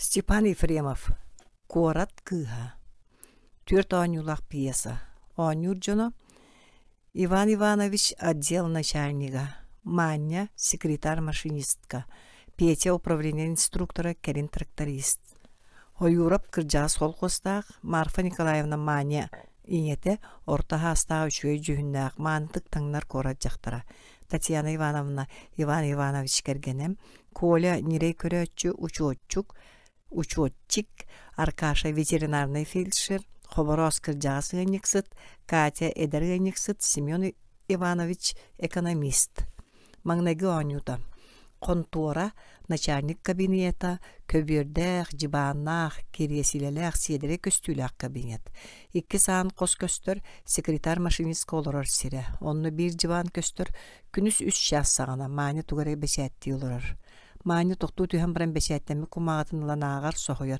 Степан Ефремов «Куорат кыыһа» түөрт оонньуулаах пьеса. Оонньуур дьоно Иван Иванович отдел начальнига, Маня секретарь-машинистка, Петя управление инструктора, кэлин тракторист. Ойуурап кырдьаҕас холкуостаах Марфа Николаевна Маня ийэтэ орто саастаах үчүгэй дьүһүннээх маанытык таҥнар куорат дьахтара Татьяна Ивановна Иван Иванович кэргэнэ Коля ньирэй көрөөччү, учуотчук, учуотчик, Аркаша ветеринарнай фельдшер, Хобороос кырдьаҕас ыанньыксыт, Катя эдэр ыанньыксыт, Семен Иванович экономист. Маҥнайгы оонньуута Хонтуора, начальник кабинета, көбүөрдээх, дьыбааннаах, кириэсилэлээх, сиэдэрэй көстүүлээх кабинет. Иккис аан хос көстөр, секретарь-машинистка олорор сирэ. Онно биир дьыбаан көстөр, Күнүс үс чаас саҕана Маня тугу эрэ бэчээттии олорор. Маня тохтуу түһэн баран бэчээттэммит кумааҕытын ылан ааҕар, соһуйар.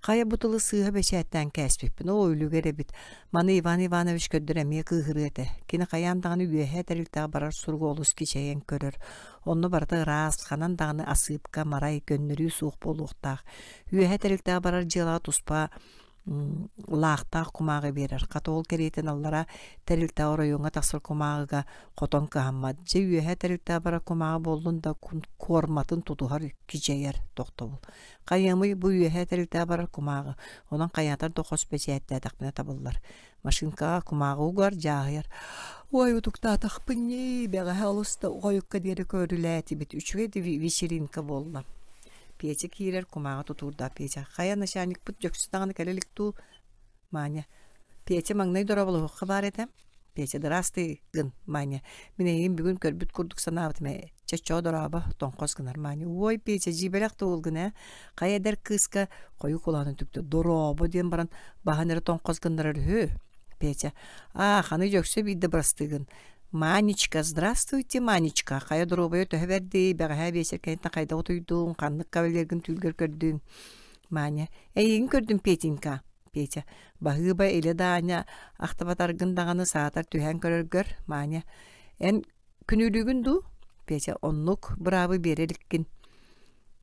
Хайа бу тылы сыыһа бэчээттээн кээспиппин, оо, үлүгэр эбит. Маны Иван Иванович көрдөр эмиэ кыыһырыа этэ. Кини хайаан даҕаны үөһээ тэрилтэҕэ барар суругу олус кичэйэн көрөр. Онно барыта ыраас, ханан даҕаны асыыпка, марай, көннөрүү суох буолуохтаах. Үөһээ тэрилтэҕэ барар дьыалаҕа туспа лаахтаах кумааҕы биэрэр. Хата ол кэриэтин аллара тэрилтэ оройуоҥҥа тахсар кумааҕыга хотон кыһаммат. Дьэ үөһэ тэрилтэ барар кумааҕы буоллун да куорматын тутуһар кичэйэр тохтобул. Хайыамый бу үөһэ тэрилтэ барар кумааҕы. Онон хайаатар да хос бэчээттээтэхпинэ табыллар. Машинкаҕа кумааҕы угар, дьааһыйар. Ой, утуктаатахпын ньии, бэҕэһээ олус да хойукка диэри көрүлээтибит. Үчүгэй да вечеринка буолла. Петя киирэр, кумааҕы тутуурдаах Петя. Хайа начальникпыт дьөксө даҕаны кэлэ илик дуу? Маня. Петя маҥнай дорооболоһуохха баар этэ. Петя дыраастый гын, Маня. Мин эйигин бүгүн көрбүт курдук санаабытым ээ. Чэ, дорообо, тоҥхос гынар Маня. Уой, Петя, дьиибэлэх да уолгун ээ. Хайа эдэр кыыска хойуу кулаанын түктэ дорообо диэн баран баһан эрэ тоҥхос гыннарар үһү. Петя. Аа, ханы дьөксө биирдэ бырастыыгын. Манечка, здравствуйте, Манечка. Хайа доруобуйа төһө бэрдий, бэҕэһээ биэчэр кэнниттэн хайдах утуйдуҥ, ханнык кавалергын түүлгэр көрдүҥ? Маня, эйигин көрдүм, Петенька. Петя, баһыыба илэ да Аня, ахтыбатаргын даҕаны саатар түһээн көрөргөр, Маня, эн күнүүлүүгүн дуу? Петя, оннук быраабы биэрэ иликкин.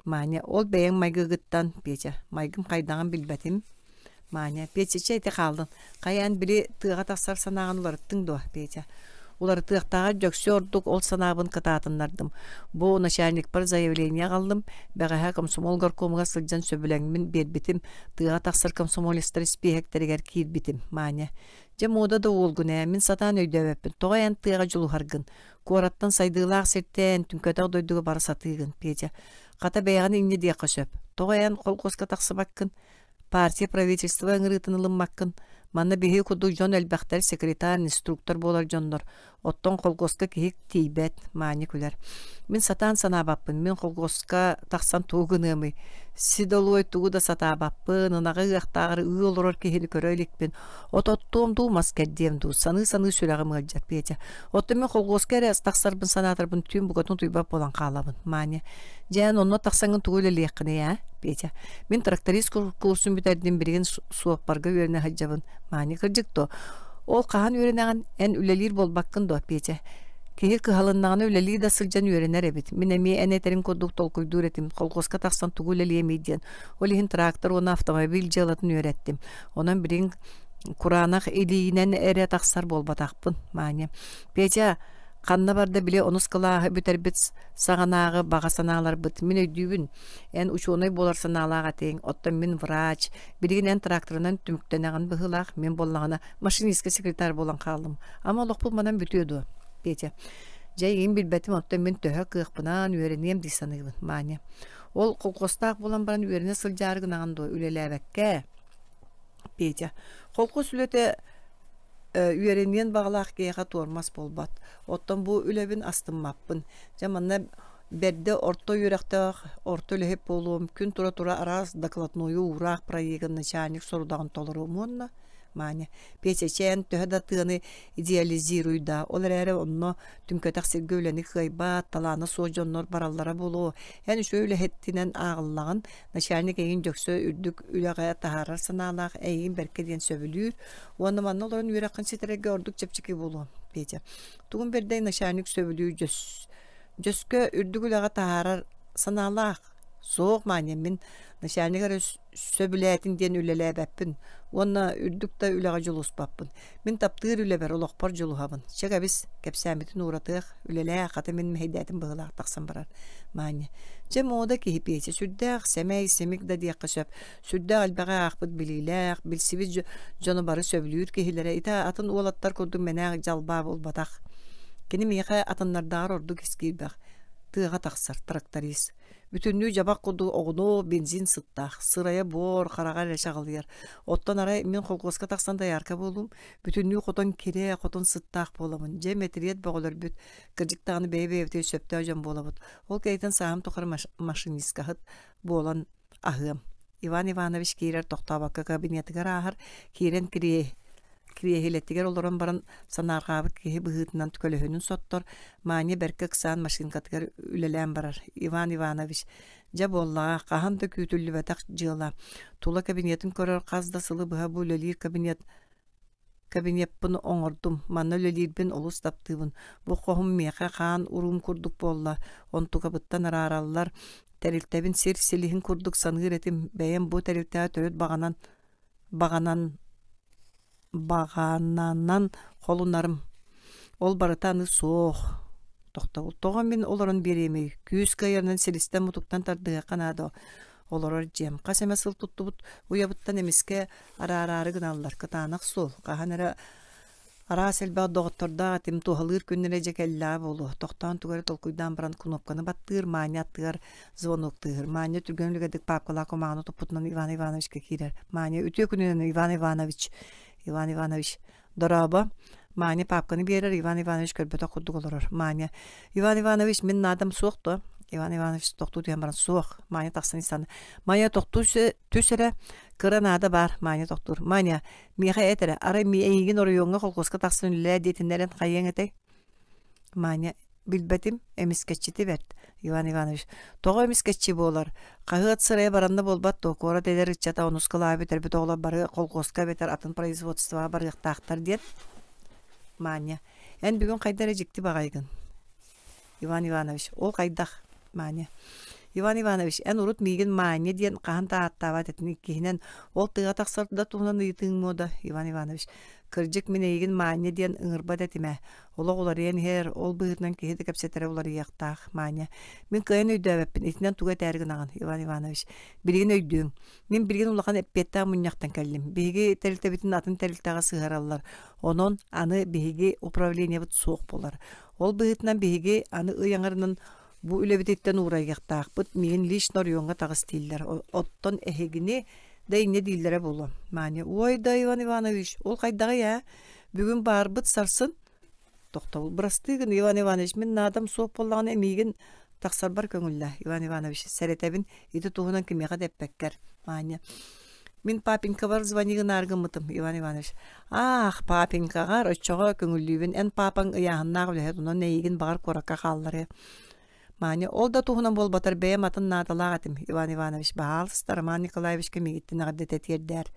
Маня, ол бэйэҥ майгыгыттан, Петя, майгым хайдаҕын билбэтим. Маня, Петя, чэ ити хааллын. Хайаан били тыаҕа тахсар санааҕын уларыттыҥ дуо, Петя? Уларытыахтааҕар дьөксө ордук ол санаабын кытаатыннардым. Бу начальникпар заявление аҕаллым. Бэҕэһээ комсомол горкомугар сылдьан сөбүлэҥмин биэрбитим. Тыаҕа тахсар комсомолецтар испииһэктэригэр киирбитим. Маня, дьэ муода да уолгун ээ, мин сатаан өйдөөбөппүн. Тоҕо эн тыаҕа дьулуһаргын? Куораттан сайдыылаах сиртэн, түҥкэтэх дойдуга бара сатыыгын, Петя. Хата бэйэҕин инньэ диэххэ сөп. Тоҕо эн холкуоска тахсыбаккын? Партия правительство ыҥырыытын ылыммаккын. Манна биһиги курдук дьон элбэхтэр, секретарь, инструктор буолар дьоннор. Оттон холкуоска киһи тиийбэт, Маня күлэр. Мин сатаан санаабаппын, мин холкуоска тахсан тугу гыныамый? Сидолуой тугу да сатаабаппын, ынаҕы ыахтааҕар ыы олорор киһини көрө иликпин. От оттуом дуу, мас кэрдиэм дуу, саныы-саныы сүрэҕим ыалдьар, Петя. Оттон мин холкуоска эрэ тахсарбын санаатарбын түүн букатын утуйбат буолан хаалабын, Маня. Дьэ, эн онно тахсаҥҥын тугу үлэлиэххиний, ээ? Петя. Мин тракторист курсун бүтэрдим, билигин суоппарга үөрэнэ сылдьабын. Маня, кырдьык дуо? Ол хаһан үөрэнэҕин? Эн үлэлиир буолбаккын дуо, Петя? Киһи кыһалыннаҕына үлэлии да сылдьан үөрэнэр эбит. Мин эмиэ эн этэриҥ курдук толкуйдуур этим, колхуоска тахсан тугу үлэлиэмий диэн. Ол иһин трактор уонна автомобиль дьыалатын үөрэттим. Онон билигин кураанах илиинэн эрэ тахсар буолбатахпын, Маня. Петя, ханна барда били онус кылааһы бүтэрбит саҕанааҕы баҕа санааларбыт. Мин өйдүүбүн, эн учуонай буолар санаалаах этиҥ, оттон мин врач. Билигин эн тракторынан түмүктэнэҕин быһыылаах, мин буоллаҕына машинистка секретарь буолан хааллым. Ама олохпут манан бүтүө дуо? Петя. Дьэ, эйигин билбэтим, оттон мин төһө кыахпынан үөрэниэм дии саныыбын, Маня. Ол колхозтаах буолан баран үөрэнэ сылдьаары гынаҕын дуо, үлэлээбэккэ? Петя. Холкуос үлэтэ үөрэниэн баҕалаах киһиэхэ туормас буолбат. Оттон бу үлэбин астыммаппын. Дьэ манна бэрдэ орто үөрэхтээх орто үлэһит буолуом, күн тура-тура араас докладнойу уураах проегын начальник сорудаҕын толоруом уонна Маня, Петя, чэ эн төһө да тыаны идеализируй да, ол эрээри онно түҥкэтэх сиргэ үлэни кыайбат, талаана суох дьоннор бараллара буолуо. Эн үчүгэй үлэһиттинэн ааҕыллаҕын, начальник эйигин дьөксө үрдүк үлэҕэ таһаарар санаалаах, эйигин бэркэ диэн сөбүлүүр уонна манна олорон үөрэххин ситэрэргэ ордук чэпчэки буолуо, Петя. Тугун бэрдэй начальник сөбүлүүр дьөс дьөскө үрдүк үлэҕэ таһаарар санаалаах. Суох, Маня, мин начальник эрэ сөбүлээтин диэн үлэлээбэппин уонна үрдүк да үлэҕэ дьулуспаппын. Мин таптыыр үлэбэр, олохпор дьулуһабын. Чэ кэбис, кэпсээммитин ууратыах, үлэлээ, хата мин мэһэйдээтим быһыылаах тахсан барар. Маня, дьэ муода киһи Петя сүрдээх сэмэй, симик да диэххэ сөп. Сүрдээх элбэҕи аахпыт билиилээх, билсибит дьону бары сөбүлүүр киһилэрэ ити атын уолаттар курдук мэнээх дьалбаа буолбатах. Кини миэхэ атыннардааҕар ордук ис киирбэх. Тыаҕа тахсар тракторист. Бүтүннүү дьабах курдук оҕунуох бензин сыттаах, сырайа буор, хараҕа эрэ чаҕылыйар. Оттон арай мин холкуоска тахсан доярка буолуум, бүтүннүү хотон кирэ, хотон сыттаах буолабын. Дьэ, мэтириэт бөҕөлөрбүт, кырдьык даҕаны бэйэ-бэйэбитигэр сөптөөх дьон буолабыт. Ол кэнниттэн сааһым тухары машинисткаһыт буолан аһыам. Иван Иванович киирэр тохтообокко кабинетыгар ааһар, киирэн кириэһилэтигэр олорон баран санаарҕаабыт киһи быһыытынан көлөһүнүн соттор, Маня бэркэ ыксаан машинкатыгар үлэлээн барар. Иван Иванович, дьэ буоллаҕа, хаһан да күүтүллүбэтэх дьыала. Тула кабинетын көрөр хас да сылы быһа бу үлэлиир кабинет Кабинеппын оҥордум, манна үлэлиирбин олус таптыыбын. Бу хоһум миэхэ хаан уруум курдук буолла, онтукабыттан араараллар. Тэрилтэбин сир силиһин курдук саныыр этим, бэйэм бу тэрилтэҕэ төрүт баҕанан баҕанан баҕананан холунарым. Ол барыта аны суох. Тохтобул. Тоҕо мин олорон биэриэмий? Күүс кыайарынан силистэн-мутуктан тардыһыахха наада. Олорор дьиэм. Хас эмэ сыл туттубут уйабыттан эмискэ араараары гыналлар. Кытаанах суол. Хаһан эрэ араас элбэх доҕоттордоох этим, туһалыыр күннэрэ дьэ кэллэҕэ буолуо. Тохтоон тугу эрэ толкуйдаан баран кнопканы баттыыр, Маня аттыгар звоноктыыр. Маня түргэн үлүгэрдик паапкалаах кумааҕыны туппутунан Иван Ивановичка киирэр. Маня, үтүө күнүнэн, Иван Иванович. Иван Иванович, Дорообо. Маня паапканы биэрэр, Иван Иванович көрбөтөх курдук олорор. Маня, Иван Иванович, мин наадам суох дуо? Иван Иванович тохтуу түһэн баран суох. Маня тахсан истэн. Маня тохтуу түс эрэ, кыра наада баар. Маня тохтуур. Маня, миэхэ эт эрэ, арай эйигин оройуоҥҥа холкуоска тахсан үлэлээ диэтиннэрэн хайыаҥ этэй? Маня, билбэтим, эмискэччити бэрт, Иван Иванович. Тоҕо эмискэччи буолар? Хаһыат сырайа баранна буолбат дуо? Куорат эдэр ыччата онус кылааһы бүтэрбит оҕолор бары колхуоска эбэтэр атын производствоҕа барыахтаахтар диэн. Маня, эн бүгүн хайда эрэ дьикти баҕайыгын. Иван Иванович, ол хайдах? Маня. Иван Иванович, эн урут миигин Маня диэн хаһан да ааттаабат этин иккиһинэн, ол тыаҕа тахсар да туһунан ыйытыыҥ муода, Иван Иванович. Кырдьык, мин эйигин Маня диэн ыҥырбат этим ээ. Олох уларыйан иһэр, ол быһыытынан киһи да кэпсэтэрэ уларыйыахтаах, Маня. Мин кыайан өйдөөбөппүн, итинэн тугу этээри гынаҕын, Иван Иванович? Билигин өйдүөҥ. Мин билигин улахан эппиэттээх мунньахтан кэллим. Биһиги тэрилтэбитин атын тэрилтэҕэ сыһыараллар. Онон аны биһиги управлениебыт суох буолар. Ол быһыытынан биһиги аны ый аҥарынан бу үлэбититтэн уурайыахтаахпыт, миигин лично оройуоҥҥа таҕыс дииллэр. Оттон эһигини да инньэ дииллэрэ буолуо. Маня, ой да, Иван Иванович, ол хайдаҕый ээ? Бүгүн баарбыт сарсын тохтобул бырастыы гын, Иван Иванович, мин наадам суох буоллаҕына миигин тахсарбар көҥүллээ, Иван Иванович, сэрэтэбин, ити туһунан кимиэхэ да эппэккэр, Маня. Мин папенькабар звони гынаары гыммытым, Иван Иванович. Аах, папенькаҕар оччоҕо көҥүллүүбүн, эн паапаҥ ыйааһыннаах үлэһит, онон эйигин баҕар куоракка хаалларыа. Маня, ол да туһунан буолбатар бэйэм атын наадалаах этим, Иван Иванович, баһаалыста, Роман Николаевичка миигиттэн эҕэрдэтэ тиэрдээр.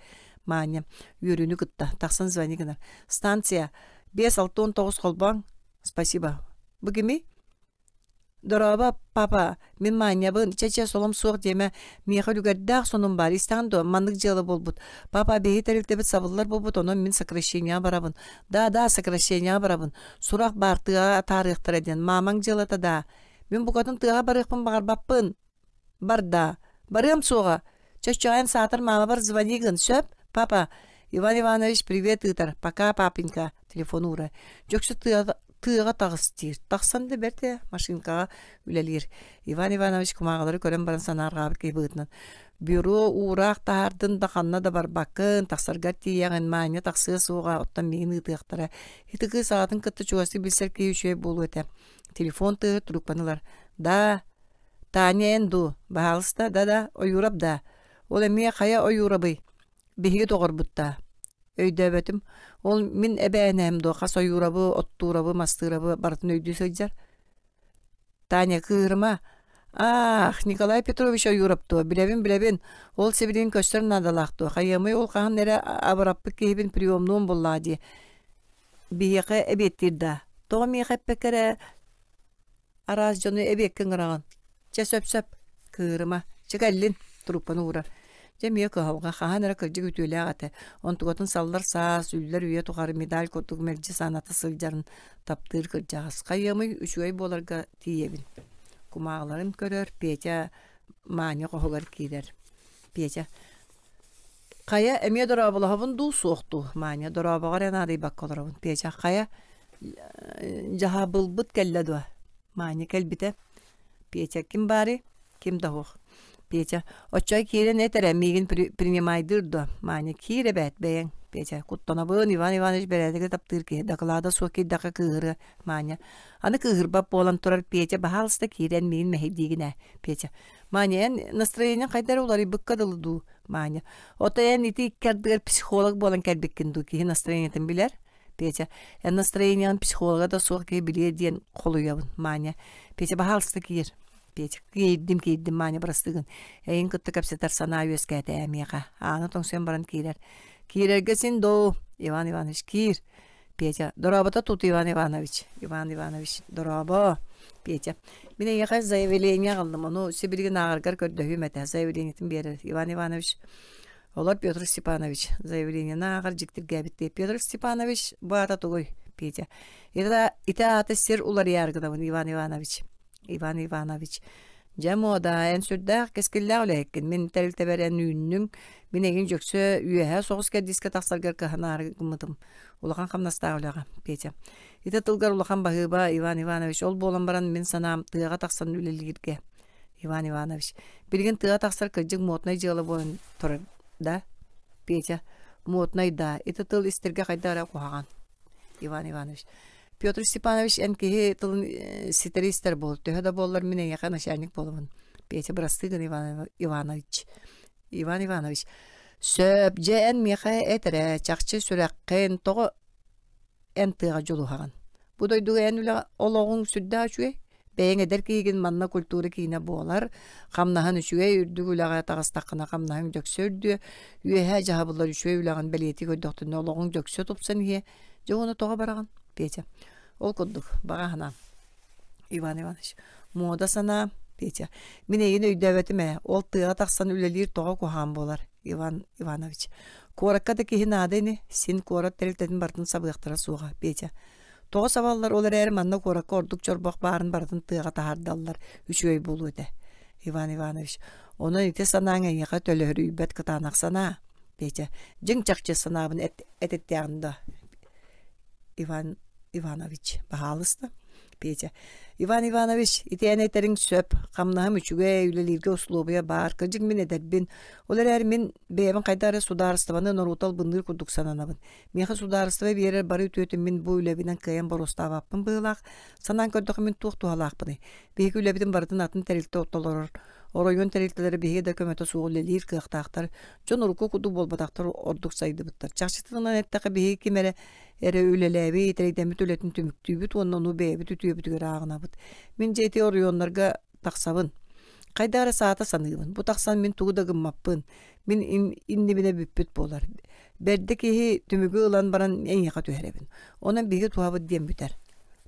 Маня, үөрүүнү кытта, тахсан звони гынар. Станция, 569 холбооҥ. Спасибо. Бу кимий? Дорообо, папа, мин Манябын, чэ-чэ, солом суох диэмэ, миэхэ үлүгэрдээх сонун баар, истэҕин дуо, маннык дьыала буолбут. Папа, биһиги тэрилтэбит сабыллар буолбут, онон мин сокращениеҕа барабын. Да, да, сокращениеҕа барабын. Сурах баар, тыаҕа атаарыахтара диэн. Маамаҥ дьыалата даа. Мин букатын тыаҕа барыахпын баҕарбаппын. Бар даа. Барыам суоҕа. Чоччоҕойон саатар маамабар звони гын, сөп? Папа, Иван Иванович привет ыытар. Пока, папенька. Телефон уура. Дьөксө тыаҕа таҕыс диир. Тахсан да бэрт ээ, машинкаҕа үлэлиир. Иван Иванович кумааҕылары көрөн баран санаарҕаабыт киһи быһыытынан «Бюро уураах таһаардын да ханна да барбаккын, тахсаргар тиийэҕин, Маня тахсыа суоҕа, оттон миигин ыытыахтара. Ити кыыс аҕатын кытта чугастык билсэр киһи үчүгэй буолуо этэ». Телефон тыаһа трубканы ылар. «Да, Таня эн дуу? Баһаалыста, да-да, Ойуурап да? Ол эмиэ хайа Ойуурабый? Биһиги доҕорбут даа?» Өйдөөбөтүм. Ол мин эбээнэм дуо хас ойуурабы, оттуурабы, мастыырабы барытын өйдүү сылдьар. Таня кыыһырыма. Аах, Николай Петрович Ойуурап дуо? Билэбин, билэбин. Ол сибилигин көстөр наадалаах дуо? Хайыамый ол хаһан эрэ абыраппыт киһибин приемнуом буоллаҕа дии. Биһиэхэ эбиэттиир даа? Тоҕо миэхэ эппэккэ эрэ араас дьону эбиэккэ ыҥыраҕын? Чэ, сөп-сөп. Кыырыма, чэ кэллин, труппаны уурар. Дьэ эмиэ кыһалҕа, хаһан эрэ кырдьык үтүөлээх этэ. Онтукатын саллар саас, үллэр үйэ тухары медаль курдук мэлдьи саната сылдьарын таптыыр кырдьаҕас. Хайыамый, үчүгэй буоларга тиийэбин. Кумааҕыларын көрөр, Петя Маня хоһугар киирэр. Петя Хайа, эмиэ дорооболоһобун дуу, суох дуу? Маня, дорообоҕор эрэ наадыйбакка олоробун. Петя, хайа, дьаһабылбыт кэллэ дуо? Маня кэлбитэ. Петя, ким баарый? Ким да суох. Петя, оччо киирэн эт эрэ, миигин принимайдыыр дуо? Маня, киир эбээт бэйэҥ. Петя, куттанабын, Иван Иванович бэрээдэги таптыыр киһи, дакылаада суох киирдэххэ кыыһырыа. Маня, аны кыыһырбат буолан турар Петя, баһаалыста киирэн миигин мэһэйдиигин ээ. Петя, Маня, эн настроениеҥ хайда эрэ уларыйбыкка дылы дуу? Маня, ото эн ити икки ардыгар психолог буолан кэлбиккин дуу, киһи настроениетын билэр? Петя, эн настроениеҕын психолога да суох киһи билиэ диэн холуйабын. Маня, Петя, баһаалыста киир. Петя, киирдим, киирдим, Маня, бырастыгын. Эйин кытта кэпсэтэр санаа үөскээтэ ээ миэхэ. Ааны тоҥсуйан баран киирэр. Киирэргэ син доо, Иван Иванович, киир. Петя, дорообото тут Иван Иванович. Иван Иванович, дорообо. Петя, мин эйиэхэ заявление аҕаллым, ону сибилигин ааҕаргар көрдөһүүм этэ. Заявлениетын биэрэр. Иван Иванович, олор Петр Степанович. Заявлениены ааҕар дьиктиргээбиттии. Петр Степанович, бу аата тугуй? Петя, ити аата сир уларыйаар гынабын, Иван Иванович. Иван Иванович, дьэ муода, эн сүрдээх кэскиллээх үлэһиккин. Мин тэрилтэбэр эн үүннүҥ, мин эйигин дьөксө үөһэ соҕус кэрдиискэ тахсаргар кыһанаары гыммытым. Улахан хамнастаах үлэҕэ, Петя. Ити тылгар улахан баһыыба, Иван Иванович, ол буолан баран мин санаам тыаҕа тахсан үлэлииргэ. Иван Иванович, билигин тыаҕа тахсар кырдьык муотунай дьыала буолан турар да? Петя, муотунай да, ити тыл истэргэ хайдах эрэ куһаҕан. Иван Иванович, Петр Степанович, эн киһи тылын ситэри истэр буол. Төһө да буоллар мин эйиэхэ начальник буолабын. Петя, бырастыы гын, Иван Иванович. Иван Иванович, сөп, дьэ эн миэхэ эт эрэ, чахчы сүрэххин тоҕо эн тыаҕа дьулуһаҕын? Бу дойдуга эн үлэ олоҕуҥ сүрдээх үчүгэй. Бэйэҥ эдэр киһигин манна культура киинэ буолар, хамнаһын үчүгэй, үрдүк үлэҕэ таҕыстаххына хамнаһыҥ дьөксө үрдүө, үөһээ дьаһабыллар үчүгэй үлэҕин бэлиэтии көрдөхтөрүнэ олоҕуҥ дьөксө тупсан иһиэ. Дьэ уонна тоҕо бараҕын? Петя. Ол курдук, баҕа санаам. Иван Иванович. Муода санаа, Петя. Мин эйигин өйдөөбөтүм ээ, ол тыаҕа тахсан үлэлиир тоҕо куһаҕан буолар? Иван Иванович. Куоракка да киһи наада ини, син куорат тэрилтэтин барытын сабыахтара суоҕа, Петя. Тоҕо сабаллар ол эрээри манна куоракка ордук чорбох баарын барытын тыаҕа таһаардаллар үчүгэй буолуо этэ. Иван Иванович, онон ити санааҥ эйиэхэ төлөһүрүйбэт кытаанах санаа. Петя, дьиҥ чахчы санаабын этиттэҕин да. Иван Иванович, баһаалыста. Петя, Иван Иванович, ити эн этэриҥ сөп, хамнаһым үчүгэй, үлэлииргэ услуобуйа баар, кырдьык мин эдэрбин. Ол эрээри мин бэйэбин хайдах эрэ судаарыстыбаны норуоту албынныыр курдук сананабын. Миэхэ судаарыстыба биэрэр бары үтүөтүн мин бу үлэбинэн кыайан боруостаабаппын быһыылаах. Санаан көрдөххө мин туох туһалаахпыный? Биһиги үлэбитин барытын атын тэрилтэ толорор. Оройуон тэрилтэлэрэ биһиги да көмөтө суох үлэлиир кыахтаахтар. Дьон урукку курдук буолбатахтар, ордук сайдыбыттар. Чахчытынан эттэххэ, биһиги ким эрэ эрэ үлэлээбит, эрэйдэммит үлэтин түмүктүүбүт уонна ону бэйэбит үтүөбүтүгэр ааҕынабыт. Мин дьэ ити оройуоннарга тахсабын. Хайдах эрэ саата саныыбын. Бу тахсан мин тугу да гыммаппын. Мин иннибинэ бүппүт буолар. Бэрдэ киһи түмүгү ылан баран эйиэхэ түһэрэбин. Онон биһиги туһабыт диэн бүтэр.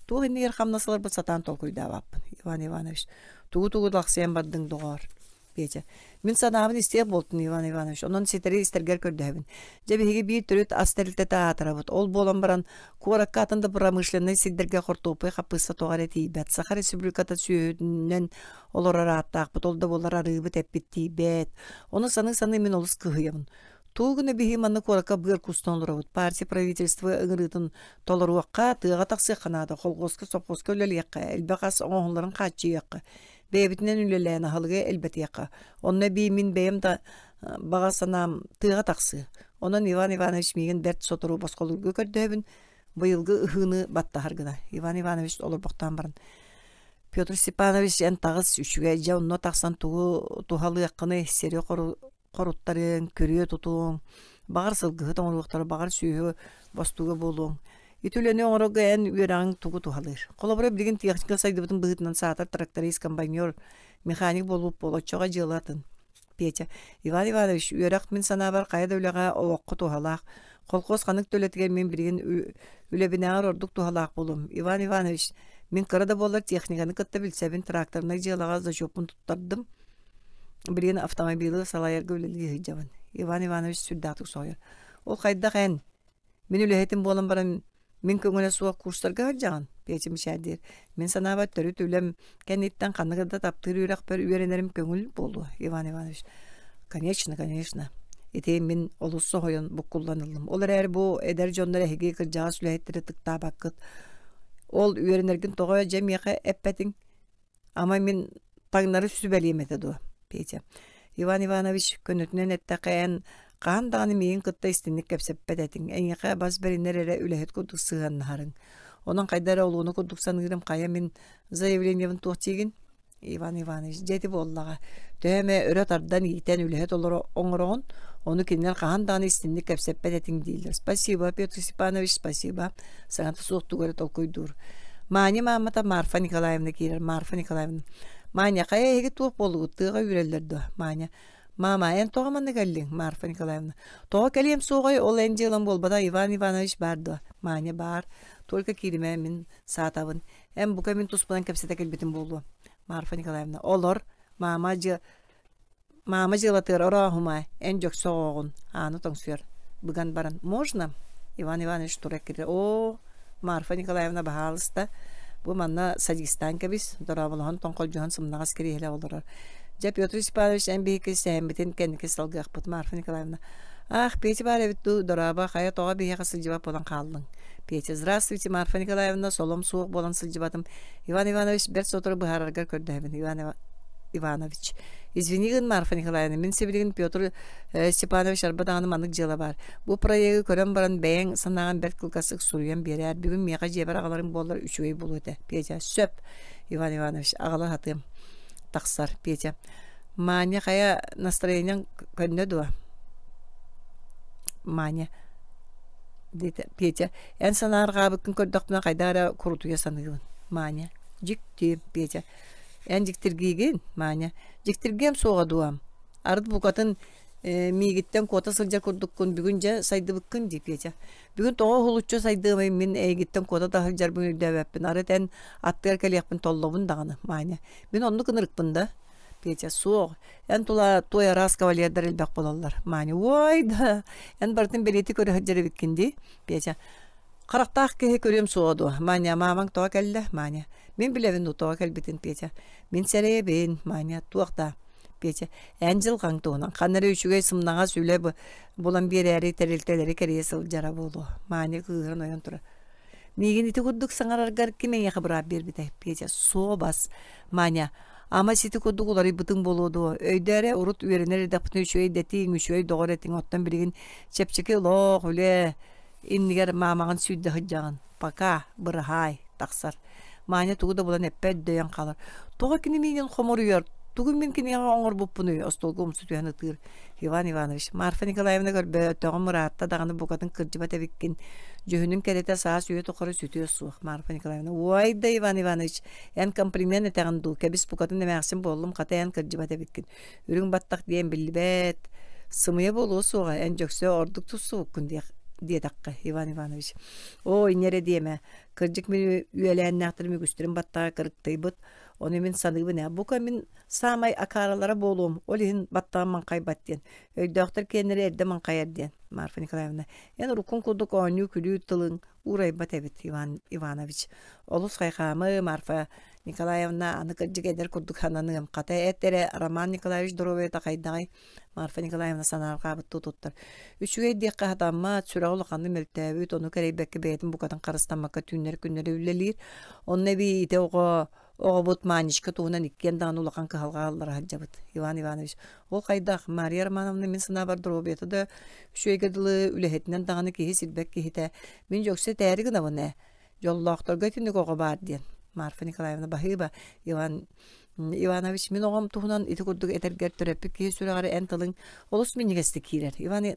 Туох иннигэр хамнас ыларбыт сатаан толкуйдаабаппын, Иван Иванович. Тугу-тугу лахсыйан бардыҥ, доҕоор? Петя. Мин санаабын истиэх буолтун, Иван Иванович. Онон ситэри истэргэр көрдөһөбүн. Дьэ, биһиги биир төрүт ас тэрилтэтэ аатырабыт. Ол буолан баран, куоракка атын да промышленнай сирдэргэ хортуоппуй хаппыыста тоҕо эрэ тиийбэт. Саха Республиката сүөһүнэн олорор ааттаахпыт, ол да буоллар арыыбыт эппит тиийбэт. Ону саныы-саныы мин олус кыһыйабын. Тугу гына биһиги манна куоракка быар кустан олоробут. Партия правительство ыҥырыытын толоруохха, тыаҕа тахсыахха наада, колхуоска, сопхуоска үлэлиэххэ, элбэх ас оҥоһулларын хааччыйыахха, бэйэбитинэн үлэлээн аһылыгы элбэтиэххэ. Онно эбии мин бэйэм да баҕа санаам тыаҕа тахсыы. Онон Иван Иванович миигин бэрт сотору босхолуурга көрдөһөбүн, быйылгы ыһыыны баттаһар гына. Иван Иванович олорбохтоон баран Петр Степанович эн таҕыс үчүгэй дьэ онно тахсан тугу туһалыаххыный сири хоруттарыаҥ, күрүө тутуоҥ, баҕар сылгыһыт оҥоруохтара, баҕар сүөһү бостууга буолуоҥ. Ити үлэни оҥорорго эн үөрэҕиҥ тугу туһалыыр? Холобура, билигин техника сайдыбытын быһыытынан саатар тракторист, комбайнер, механик буолбут буол, оччоҕо дьыала атын. Петя, Иван Иванович, үөрэх мин санаабар хайа да үлэҕэ олоххо туһалаах. Колхоз ханнык да үлэтигэр мин билигин үлэбинээҕэр ордук туһалаах буолуом. Иван Иванович, мин кыра да буоллар техниканы кытта билсэбин, тракторнай дьыалаҕа зачеппун туттардым. Билигин автомобилы салайарга үлэлии сылдьабын. Иван Иванович сүрдээхтик соһуйар. Ол хайдах эн? Мин үлэһитим буолан баран мин көҥүлэ суох курстарга сылдьаҕын, Петя мичээрдиир. Мин санаабар төрүт үлэм кэнниттэн ханнык да таптыыр үөрэхпэр үөрэнэрим көҥүл буолуо, Иван Иванович. Конечно, конечно. Ити мин олус соһуйан буккуллан ыллым. Ол эрээри бу эдэр дьоннор эһиги кырдьаҕас үлэһиттэри ытыктаабаккыт. Ол үөрэнэргин тоҕо дьэ миэхэ эппэтиҥ? Ама мин таҥнары сүбэлиэм этэ дуо, Петя? Иван Иванович көнөтүнэн эттэххэ эн хаһан даҕаны миигин кытта истинник кэпсэппэт этиҥ, эйиэхэ бас бэринэр эрэ үлэһит курдук сыһыаннаһарыҥ. Онон хайда эрэ олуона курдук саныырым, хайа мин заявлениебын туох диигин? Иван Иванович, дьэ ити буоллаҕа. Төһө эмэ өрө тардан иитэн үлэһит олоро оҥороҕун, ону кинилэр хаһан даҕаны истинник кэпсэппэт этиҥ дииллэр. Спасибо, Петр Степанович, спасибо. Саҥата суох тугу эрэ толкуйдуур. Маня маамата Марфа Николаевна киирэр. Марфа Николаевна. Маня, хайа эһиги туох буоллугут? Тыаҕа үүрэллэр дуо? Маня. Мама, эн тоҕо манна кэллиҥ? Марфа Николаевна. Тоҕо кэлиэм суоҕай, ол эн дьыалаҥ буолбата, Иван Иванович баар дуо? Маня баар. Только кииримэ, мин саатабын. Эн бука мин туспунан кэпсэтэ кэлбитим буолуо. Марфа Николаевна. Олор, маама дьыа Маама дьыалатыгар орооһума, эн дьөксө оҕоҕун, ааны тоҥсуйар. Быган баран, можно? Иван Иванович тура киирэр. Оо, Марфа Николаевна, баһаалыста, бу манна садистаан кэбис, дорооболоһон тоҥхолдьуһан сымнаҕас кириэһилэ олорор. Дьэ, Петр Степанович, эн биһиги сэһэммитин кэнники салгыахпыт, Марфа Николаевна. Ах, Петя баар эбит дуу, дорообо, хайа тоҕо биһиэхэ сылдьыбат буолан хааллыҥ? Петя, здравствуйте, Марфа Николаевна, солом суох буолан сылдьыбатым. Иван Иванович бэрт сотору быһаараргар көрдөһөбүн. Иван Иванович. Извини гын, Марфа Николаевна, мин сибилигин Петр Степанович арба даҕаны маннык дьыала баар. Бу проегы көрөн баран бэйэҥ санааҕын бэрт кылгастык суруйан биэрээр. Бүгүн миэхэ дьиэбэр аҕаларыҥ буоллар үчүгэй буолуо этэ. Петя, сөп. Иван Иванович, аҕала сатыам. Тахсар. Петя, Маня хайа настроениеҥ көннө дуо? Маня, диэтэ Петя, эн санаарҕаабыккын көрдөхпүнэ хайдах эрэ курутуйа саныыбын. Маня, дьикти, Петя, Эн дьиктиргиигин, Маня. Дьиктиргиэм суоҕа дуо? Арыт букатын миигиттэн куота сылдьар курдуккун бүгүн дьэ сайдыбыккын дии Петя. Бүгүн тоҕо уһулуччу сайдыамай мин эйигиттэн куота да сылдьарбын өйдөөбөппүн. Арыт эн аттыгар кэлиэхпин толлобун даҕаны, Маня. Мин оннук ынырыкпын да? Петя, суох. Эн тула туой араас кавалердар элбэх буолаллар. Маня, уой да, эн барытын бэлиэтии көрө сылдьар эбиккин дии. Петя, Харахтаах киһи көрүөм суоҕа дуо? Маня, маамаҥ тоҕо кэллэ? Маня, мин билэбин дуу тоҕо кэлбитин, Петя. Мин сэрэйэбин, Маня, туох да? Петя, эн дьылҕаҥ туһунан ханна эрэ үчүгэй сымнаҕас үлэ булан биэрээри тэрилтэлэри кэрийэ сылдьара буолуо. Маня кыыһыран ойон турар. Миигин ити курдук саҥараргар ким эйиэхэ быраап биэрбитэй? Петя, суобас. Маня, ама сити курдук уларыйбытыҥ буолуо дуо? Өйдөө эрэ, урут үөрэнэр эрдэхпитинэ үчүгэй дэтииҥ, үчүгэй доҕор этиҥ, оттон билигин чэпчэки олох, үлэ, Иннигэр маамаҕын сүүрдэ сылдьаҕын, пока, быраһаай, тахсар. Маня тугу да булан эппэт дөйөн хаалар. Тоҕо кини миигин хомуруйар, тугу мин киниэхэ оҥорбуппунуй остуолга умса түһэн ытыыр. Иван Иванович, Марфа Николаевна көрбөтөҕүм ыраатта даҕаны букатын кырдьыбат эбиккин. Дьүһүнүн кэрэтэ саас үйэ тухары сүтүө суох. Марфа Николаевна, уой да Иван Иванович, эн комплимент этэҕин дуу, кэбис букатын эмээхсин буоллум, хата эн кырдьыбат эбиккин. Үрүҥ баттах диэн биллибэт. Сымыйа буолуо суоҕа, эн дьөксө ордук тустубуккун диэх диэтэххэ, Иван Иванович. Оо, инньэ эрэ диэмэ. Кырдьык мин үөлээннээхтэрим үгүстэрин баттаҕа кырыктыйбыт. Ону мин саныыбын ээ. Бука мин саамай акааралара буолуом, ол иһин баттаҕым маҥхайбат диэн. Өйдөөхтөр киэннэрэ эрдэ маҥхайар диэн. Марфа Николаевна, эн уруккуҥ курдук оонньуу-күлүү тылыҥ уурайбат эбит, Иван Иванович. Олус хайҕаамы, Марфа Николаевна аны кырдьык эдэр курдук сананыам. Хата эт эрэ, Роман Николаевич доруобуйата хайдаҕый? Марфа Николаевна санаарҕаабыттыы туттар. Үчүгэй диэххэ сатаммат, сүрэҕэ улаханнык мөлтөөбүт, ону кэрэйбэккэ бэйэтин букатын харыстаммакка түүннэри-күннэри үлэлиир. Онно эбии ити оҕо оҕобут Манечка туһунан иккиэн даҕаны улахан кыһалҕа аллара сылдьабыт. Иван Иванович, ол хайдах, Мария Романовна мин санаабар доруобуйата да үчүгэйгэ дылы үлэһитинэн даҕаны киһи сирбэт киһитэ. Мин дьөксө этээри гынабын ээ. Дьоллоохторго итинник оҕо баар диэн. Марфа Николаевна баһыыба Иван Иванович мин оҕом туһунан ити курдук этэргэр төрөппүт киһи сүрэҕэр эн тылыҥ олус минньигэстик киирэр. Иван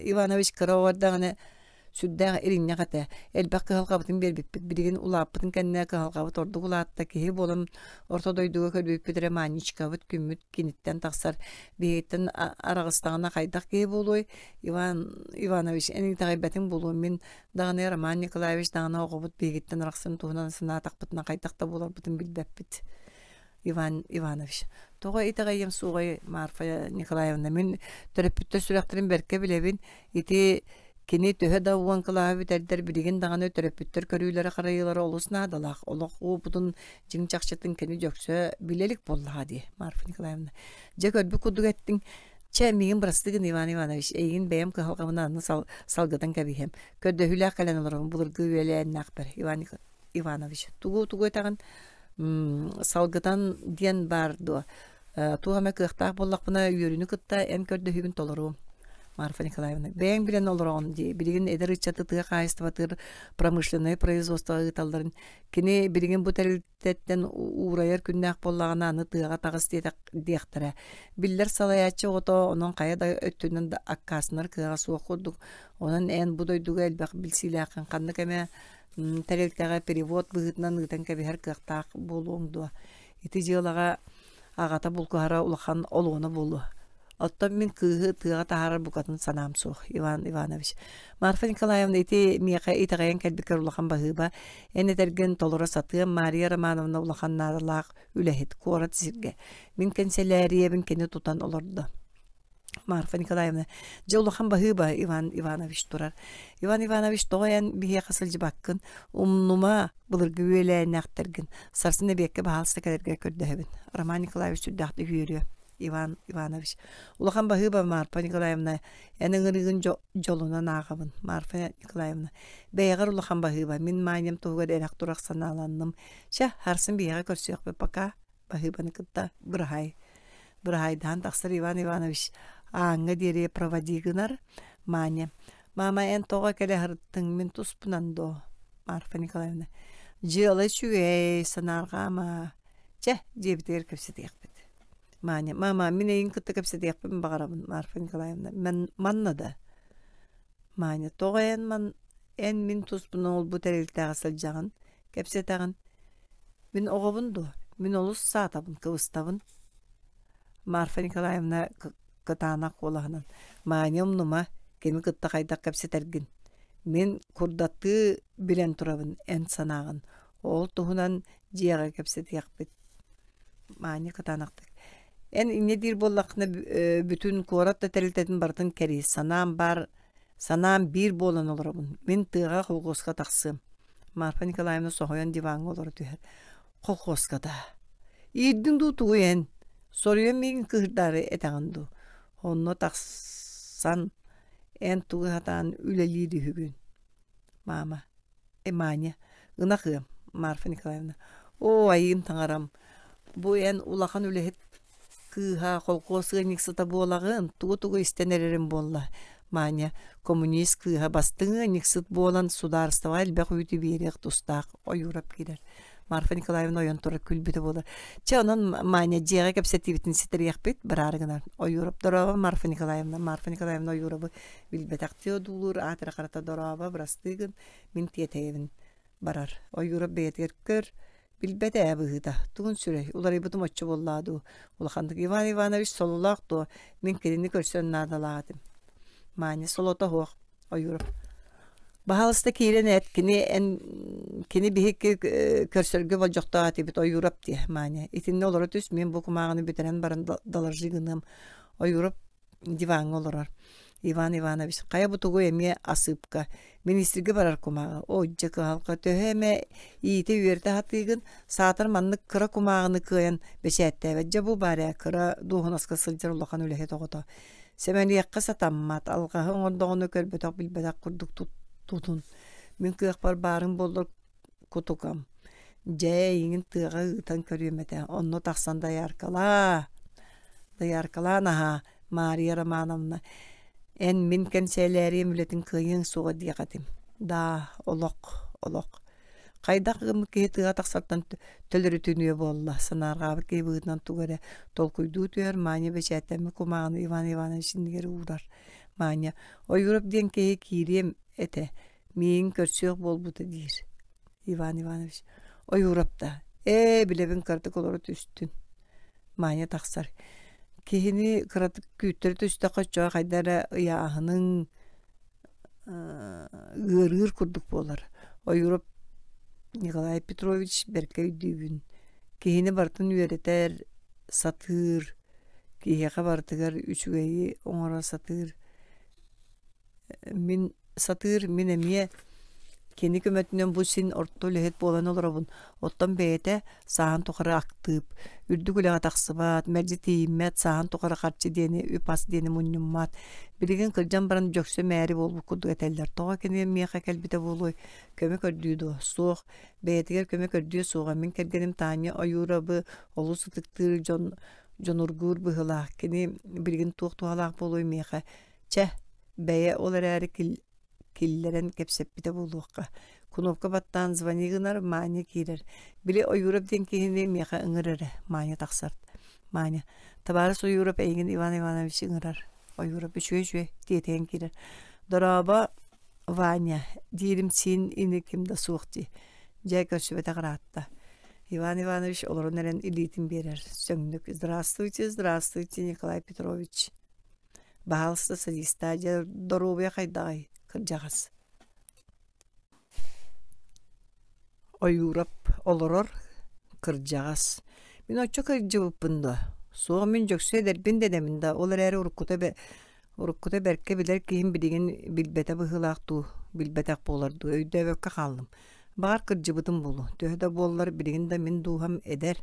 Иванович кыра оҕо эрдэҕинэ сүрдээх иринньэх этэ. Элбэх кыһалҕабытын биэрбиппит. Билигин улааппытын кэннэ кыһалҕабыт ордук улаатта. Киһи буолан орто дойдуга көрбүппүт эрэ Манечкабыт күммүт киниттэн тахсар. Биһигиттэн араҕыстаҕына хайдах киһи буолуой? Иван Иванович эн итэҕэйбэтиҥ буолуо. Мин даҕаны Роман Николаевич даҕаны оҕобут биһигиттэн арахсан туһунан санаатахпытына хайдах да буоларбытын билбэппит. Иван Иванович. Тоҕо итэҕэйиэм суоҕай, Марфа Николаевна, мин төрөппүттэр сүрэхтэрин бэркэ билэбин. Ити кини төһө да уон кылааһы бүтэрдэр, билигин даҕаны төрөппүттэр көрүүлэрэ-харайыылара олус наадалаах. Олох уопутун дьиҥ чахчытын кини дьөксө билэ илик буоллаҕа дии, Марфа Николаевна. Дьэ көрбүт курдук эттиҥ. Чэ, миигин бырастыы гын, Иван Иванович, эйигин бэйэм кыһалҕабын аны салгытан кэбиһиэм. Көрдөһүүлээх кэлэн олоробун былыргы үөлээннээхпэр, Иван Иванович. Тугу-тугу этэҕин? Салгытан диэн баар дуо? Туох эмэ кыахтаах буоллахпына, үөрүүнү кытта эн көрдөһүүгүн толоруом. Марфа Николаевна, бэйэҥ билэн олороҕун дии. Билигин эдэр ыччаты тыа хаһаайыстыбатыгар промышленнай производство ыыталларын. Кини билигин бу тэрилтэттэн уурайар күннээх буоллаҕына, аны тыаҕа таҕыс диэхтэрэ. Биллэр салайааччы оҕото онон хайа да өттүнэн да аккаастанар кыаҕа суох курдук. Онон эн бу дойдуга элбэх билсиилээххин ханнык эмэ тэрилтэҕэ перевод быһыытынан ыытан кэбиһэр кыахтаах буолуоҥ дуо? Ити дьыалаҕа аҕата булкуһара улахан олуона буолуо. Оттон мин кыыһы тыаҕа таһаарар букатын санаам суох, Иван Иванович. Марфа Николаевна ити миэхэ итэҕэйэн кэлбиккэр улахан баһыыба. Эн этэргин толоро сатыам Мария Романовна улахан наадалаах үлэһит, куорат сиргэ. Мин кэнсэлээрийэбин кини тутан олордо. Марфа Николаевна, дьэ улахан баһыыба Иван Иванович турар. Иван Иванович, тоҕо эн биһиэхэ сылдьыбаккын? Умнума, былыргы үөлээннээхтэргин. Сарсын эбиэккэ баһаалыста кэлэргэр көрдөһөбүн. Роман Николаевич сүрдээхтик үөрүө. Иван Иванович, улахан баһыыба Марфа Николаевна, эн ыҥырыыгын дьолунан ааҕабын. Марфа Николаевна, бэйэҕэр улахан баһыыба, мин Маням туһугар эрэх-турах санааланным. Чэ, сарсын биһиэхэ көрсүөхпүт пока. Баһыыбаны кытта быраһаай. Быраһаайдаһан тахсар Иван Иванович ааҥҥа диэри проводи гынар. Маня, мама эн тоҕо кэлэ сырыттыҥ, мин туспунан дуо? Марфа Николаевна, дьыала үчүгэй, санаарҕаама. Чэ, дьиэбитигэр кэпсэтиэхпит. Маня, мама, мин эйигин кытта кэпсэтиэхпин баҕарабын, Марфа Николаевна. Манна да. Маня, тоҕо эн ман эн мин туспунан ол-бу тэрилтэҕэ сылдьаҕын, кэпсэтэҕин? Мин оҕобун дуо? Мин олус саатабын, кыбыстабын. Марфа Николаевна кытаанах куолаһынан «Маня умнума, кими кытта хайдах кэпсэтэргин. Мин курдаттыы билэн турабын эн санааҕын. Ол туһунан дьиэҕэ кэпсэтиэхпит». Маня кытаанахтык «Эн инньэ диир буоллаххына бүтүн куорат да тэрилтэтин барытын кэрий. Санаам баар, санаам биир буолан олоробун. Мин тыаҕа холкуоска тахсыам. Марфа Николаевна соһуйан диваҥҥа олоро түһэр. Колхуоска да. Иирдиҥ дуу тугуй эн? Соруйан миигин кыыһырдаары этэҕин дуу? Онно тахсан эн тугу сатаан үлэлиир үһүгүн? Мама. Э, Маня. Ынах ыам. Марфа Николаевна. Оо, айыым таҥарам. Бу эн улахан үлэһит Кыыһа холкуос ыанньыксыта буолаҕын, тугу-тугу истэн эрэрим буолла, Маня, коммунист кыыһа бастыҥ ыанньыксыт буолан судаарыстыбаҕа элбэх үүтү биэриэх тустаах Ойуурап киирэр. Марфа Николаевна ойон турар күлбүтэ буолар. Чэ, онон Маня дьиэҕэ кэпсэтиибитин ситэриэхпит, бараары гынар. Ойуурап дорообо Марфа Николаевна. Марфа Николаевна Ойуурабы билбэтэхтии одуулуур, аат эрэ харата дорообо, бырастыы гын, мин тиэтэйэбин барар. Ойуурап бэйэтигэр көр, Билбэт ээ быһыыта, тугун сүрэй, уларыйбытым оччо буоллаа дуу, улаханнык Иван Иванович сололоох дуо, мин кинини көрсөн наадалаах этим. Маня солото суох, Ойуурап. Баһаалыста киирэн эт, кини эн кини биһикки көрсөргө болдьохтоох этибит Ойуурап диэ, Маня. Итиннэ олоро түс, мин бу кумааҕыны бүтэрэн баран доложи гыныам. Ойуурап диваҥҥа олорор. Иван Иванович, хайа бу тугуй эмиэ асыыпка, министргэ барар кумааҕы. Оо, дьэ кыһалҕа, төһө эмэ иитэ-үөрэтэ сатыыгын, саатар маннык кыра кумааҕыны кыайан бэчээттээбэт. Дьэ бу баар ээ, кыра дуоһунаска сылдьар улахан үлэһит оҕото. Сэмэлиэххэ сатаммат, алҕаһы оҥордоҕуна көрбөтөх-билбэтэх курдук тутун. Мин кыахпар баарыҥ буоллар кутукам. Дьэ, эйигин тыаҕа ыытан көрүөм этэ, онно тахсан дояркалаа, дояркалаан аһаа, Мария Романовна, эн мин кэнсээлээриэм үлэтин кыайыаҥ суоҕа диэх этим. Даа, олох, олох. Хайдах гыммыт киһи тыаҕа тахсартан төлөрүтүнүө буолла, санаарҕаабыт киһи быһыытынан тугу эрэ толкуйдуу түһэр, Маня бэчээттэммит кумааҕыны Иван Иванович иннигэр уурар. Маня, Ойуурап диэн киһи киириэм этэ, Миигин көрсүөх буолбута диир Иван Иванович. Ойуурап да, ээ, билэбин кыратык олоро түстүн. Маня тахсар. Киһини кыратык күүттэрэ түстэххэ оччоҕо хайда эрэ ыйааһыныҥ ыарыыр курдук буолар. Ойуурап Николай Петрович бэркэ өйдүүбүн. Киһини барытын үөрэтэр, сатыыр, киһиэхэ барытыгар үчүгэйи оҥоро сатыыр. Мин сатыыр, мин эмиэ кини көмөтүнэн бу син орто үлэһит буолан олоробун. Оттон бэйэтэ сааһын тухары актыып, үрдүк үлэҕэ тахсыбат, мэлдьи тиийиммэт, сааһын тухары харчы диэни, үп-ас диэни мунньуммат. Билигин кырдьан баран дьөксө мээри буолбут курдук этэллэр. Тоҕо кини миэхэ кэлбитэ буолуой? Көмө көрдүү дуо? Суох. Бэйэтигэр көмө көрдүө суоҕа. Мин кэргэним Таня Ойуурабы олус ытыктыыр дьон дьонургуур быһыылаах. Кини билигин туох туһалаах буолуой миэхэ? Чэ, бэйэ ол эрээри киллэрэн кэпсэппитэ буолуохха. Кунуопка баттаан звони гынар, Маня киирэр. Били Ойуурап диэн киһини миэхэ ыҥыр эрэ. Маня тахсар. Маня, табаарыс Ойуурап эйигин Иван Иванович ыҥырар. Ойуурап үчүгэй-үчүгэй тиэтэйэн киирэр. Дорообо, Ваня, диирим син ини ким да суох дии. Дьэ, көрсүбэтэх ыраатта. Иван Иванович олорон эрэн илиитин биэрэр. Сөҥнүк «Здравствуйте, здравствуйте, Николай Петрович». Баһаалыста садистаа дьэ доруобуйа хайдаҕый, кырдьаҕас Ойуурап олорор кырдьаҕас Мин оччо кырдьыбыппын дуо? Суох мин дьөксө эдэрбин дэнэбин да, ол эрээри уруккута уруккута бэркэ билэр киһим билигин билбэтэ быһыылаах дуу, билбэтэх буолар дуу, өйдөөбөккө хааллым. Баҕар кырдьыбытым буолуо, төһө да буоллар билигин да мин дууһам эдэр,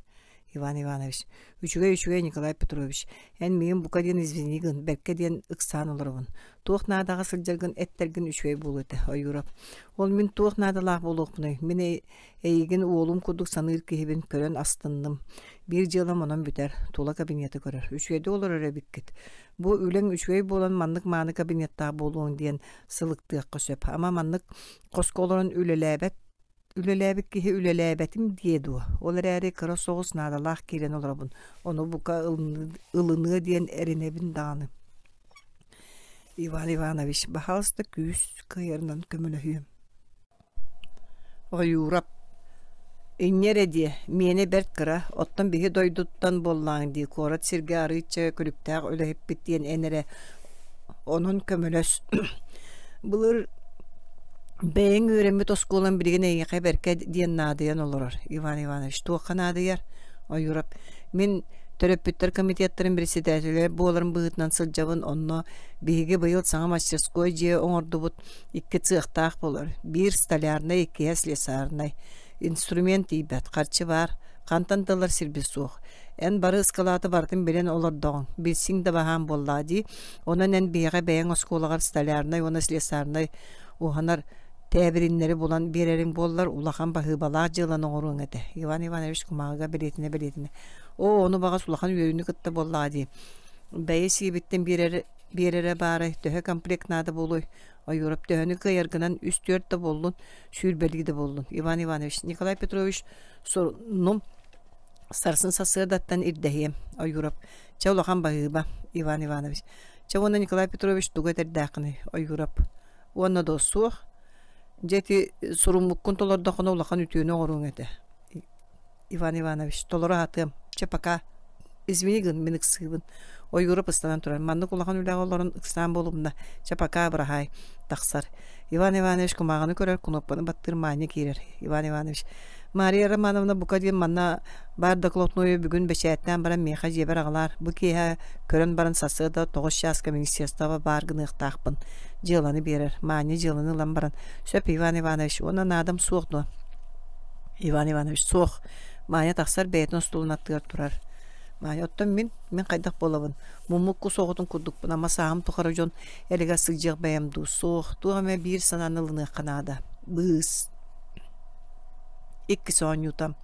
Иван Иванович. Үчүгэй үчүгэй Николай Петрович, эн миигин бука диэн извини гын, бэркэ диэн ыксаан олоробун. Туох наадаҕа сылдьаргын эттэргин үчүгэй буолуо этэ, Ойуурап. Ол мин туох наадалаах буолуохпунуй? Мин эйигин уолум курдук саныыр киһибин көрөн астынным. Биир дьыалам онон бүтэр, тула кабинеты көрөр. Үчүгэйдик олорор эбиккит. Бу үлэҥ үчүгэй буолан маннык мааны кабинеттаах буолуоҥ диэн сылыктыахха сөп. Ама маннык хоско олорон үлэлээбэт Үлэлээбит киһи үлэлээбэтим диэ дуо, ол эрээри кыра соҕус наадалаах киирэн олоробун, ону бука ылыныа диэн эрэнэбин даҕаны. Иван Иванович, баһаалыста күүс кыайарынан көмөлөһүөм. Ойуурап Инньэ эрэ диэ, миэнэ бэрт кыра, оттон биһи дойдуттан буоллаҕыҥ дии, куорат сиргэ арыычча күлүктээх үлэһиппит диэн эн эрэ онон көмөлөс. Былыр бэйэҥ үөрэммит оскуолаҥ билигин эйиэхэ бэркэ диэн наадыйан олорор, Иван Иванович. Туохха наадыйар? Ойуурап. Мин төрөппүттэр комитеттарын председателэ буоларым быһыытынан сылдьабын. Онно биһиги быйыл саҥа мастерской дьиэ оҥордубут. Икки цехтаах буолар. Биир столярнай, иккиһэ слесарнай. Инструмент тиийбэт, харчы баар. Хантан да ылар сирбит суох. Эн бары ыскалааты барытын билэн олордоҕуҥ, билсиҥ да баһаам буоллаҕа дии. Онон эн биһиэхэ бэйэҥ оскуолаҕар столярнай уонна слесарнай уһанар тээбириннэри булан биэрэриҥ буоллар, улахан баһыыбалаах дьыаланы оҥоруоҥ этэ. Иван Иванович кумааҕыга бэлиэтинэ-бэлиэтинэ. Оо, ону баҕас улахан үөрүүнү кытта буоллаҕа дии. Бэйэ сиэбиттэн биэрэр биэрэрэ баарай, төһө комплект наада буолуой? Ойуурап төһөнү кыайаргынан үс-түөрт да буоллун, сүүрбэлии да буоллун. Иван Иванович, Николай Петрович суруннум Сарсын сарсыардаттан ирдэһиэм, Ойуурап. Чэ, улахан баһыыба, Иван Иванович. Чэ уонна Николай Петрович тугу этэрдээххиний, Ойуурап. Уонна да суох. Дьэ ити суруммуккун толордоххуна улахан үтүөнү оҥоруоҥ этэ. Иван Иванович, толоро сатыам. Чэ, пока. Извини гын, мин ыксыыбын. Ойуурап ыстанан турар. Маннык улахан үлэҕэ олорон ыксаан буолумна. Чэ, пока, быраһаай. Тахсар. Иван Иванович кумааҕыны көрөр, кунуопканы баттыыр Маня киирэр. Иван Иванович, Мария Романовна бука диэн манна баар докладнойу бүгүн бэчээттээн баран миэхэ дьиэбэр аҕалаар. Бу киэһэ көрөн баран сарсыарда тоҕус чааска министерство баар гыныахтаахпын. Дьыаланы биэрэр. Маня дьыаланы ылан баран, сөп Иван Иванович, уонна наадам суох дуо? Иван Иванович, суох. Маня тахсар бэйэтин остуолун аттыгар турар. Маня, оттон мин, мин хайдах буолабын? Муммут кус оҕотун курдукпун, ама сааһым тухары дьон элигэр сылдьыах бэйэм дуу? Суох, туох эмэ биир санааны ылыныахха наада. Быыс. Иккис оонньуута.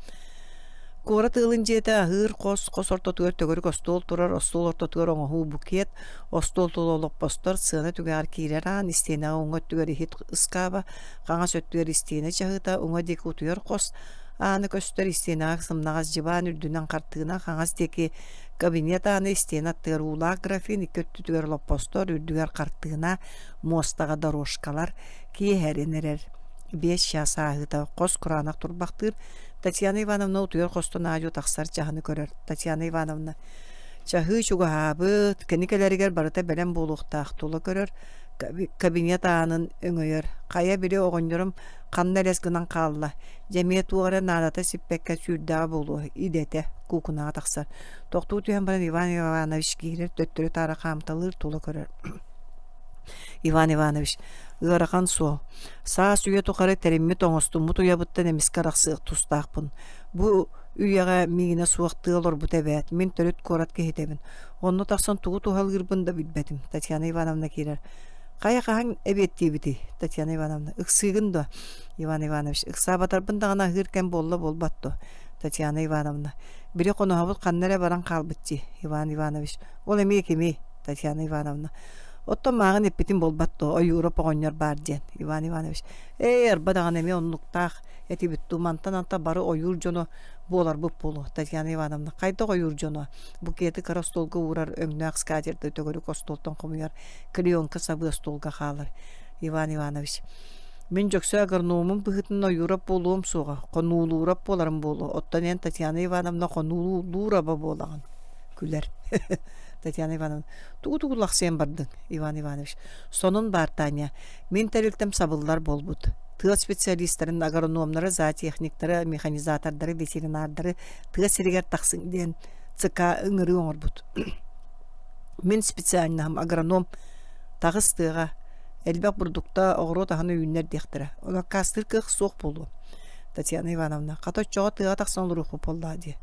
Куорат ыалын дьиэтэ аһыыр хос, хос ортотугар төгүрүк остуол турар, остуол ортотугар оҥоһуу букет, остуол тула олоппостор, сыана түгэҕэр киирэр аан, истиэнэҕэ уҥа өттүгэр иһит ыскааба, хаҥас өттүгэр истиэнэ чаһыыта, уҥа диэки утуйар хос, аана көстөр, истиэнэҕэ сымнаҕас дьыбаан үрдүнэн хартыына, хаҥас диэки кабинет аана, истиэнэ аттыгар уулаах графин, икки өттүтүгэр олоппостор, үрдүгэр хартыына, муостаҕа дорожкалар, киэһэрин эрэр. Биэс чаас ааһыыта хос кураанах турбахтыыр. Татьяна Ивановна утуйар хостон аадьуо тахсар чаһыны көрөр. Татьяна Ивановна чаһыы чугаһаабыт, кини кэлэригэр барыта бэлэм буолуохтаах тула көрөр, кабинет аанын өҥөйөр. Хайа били оҕонньорум ханна элэс гынан хаалла, дьэ эмиэ туох эрэ наадата сиппэккэ сүүрдэҕэ буолуо, идэтэ. куукунаҕа тахсар. Тохтуу түһэн баран Иван Иванович киирэр, төттөрү-таары хаамталыыр, тула көрөр. Иван Иванович, ыарахан суол. Саас үйэ тухары тэриммит оҥостуммут уйабыттан эмискэ арахсыах тустаахпын. Бу үйэҕэ миигинэ суох тыа олорбут эбээт. Мин төрүт куорат киһитэбин. Онно тахсан тугу туһалыырбын да билбэтим. Татьяна Ивановна киирэр. Хайа хаһан эбиэттиибитий? Татьяна Ивановна. Ыксыыгын дуо? Иван Иванович. Ыксаабатарбын даҕаны аһыыр кэм буолла буолбат дуо? Татьяна Ивановна. Били хоноһобут ханна эрэ баран хаалбыт дии. Иван Иванович. Ол эмиэ кимий? Татьяна Ивановна. Оттон мааҕын эппитим буолбат дуо, Ойуурап оҕонньор баар диэн. Иван Иванович. Ээ, арба даҕаны эмиэ оннуктаах этибит дуу, мантан анта бары ойуур дьоно буоларбыт буолуо. Татьяна Ивановна. Хайдах ойуур дьоно? Букеты кыра остуолга уурар, өҥнөөх скатерты төгүрүк остуолтан хомуйар, клеенка сабыы остуолга хаалар. Иван Иванович. Мин дьөксө агрономум быһыытынан ойуурап буолуом суоҕа, хонуулуурап буоларым буолуо. Оттон эн Татьяна Ивановна хонуулуураба буолаҕын. Күлэр. Татьяна Ивановна. Тугу-тугу лахсыйан бардыҥ, Иван Иванович? Сонун баар, Таня. Мин тэрилтэм сабыллар буолбут. Тыа специалистарын, агрономнары, зоотехниктары, механизатордары, ветеринардары тыа сиригэр тахсыҥ диэн ЦК ыҥырыы оҥорбут. Мин специальноһым агроном. Таҕыс тыаҕа. Элбэх бурдукта, оҕуруот аһын үүннэр диэхтэрэ. Ону аккаастыыр кыах суох буолуо. Татьяна Ивановна, хата оччоҕо тыаҕа тахсан олоруохпут буоллаа дии.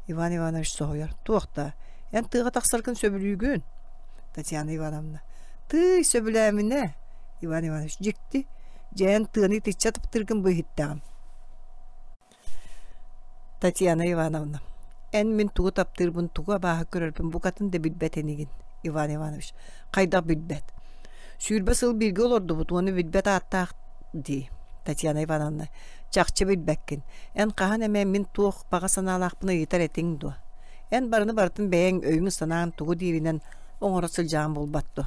Иван Иванович соһуйар. Туох да, эн тыаҕа тахсаргын сөбүлүүгүн? Татьяна Ивановна. Тыый, сөбүлээминэ. Иван Иванович, дьикти. Дьэ, эн тыаны итиччэ таптыыргын бу иһиттэҕим. Татьяна Ивановна, эн мин тугу таптыырбын, тугу абааһы көрөрбүн букатын да билбэт инигин, Иван Иванович. Хайдах билбэт? 20 сыл бииргэ олордубут уонна билбэт ааттаах дии. Татьяна Ивановна, чахчы билбэккин. Эн хаһан эмэ мин туох баҕа санаалаахпын ыйытар этиҥ дуо? Эн барыны барытын бэйэҥ өйүҥ-санааҥ тугу дииринэн оҥоро сылдьаҕын буолбат дуо?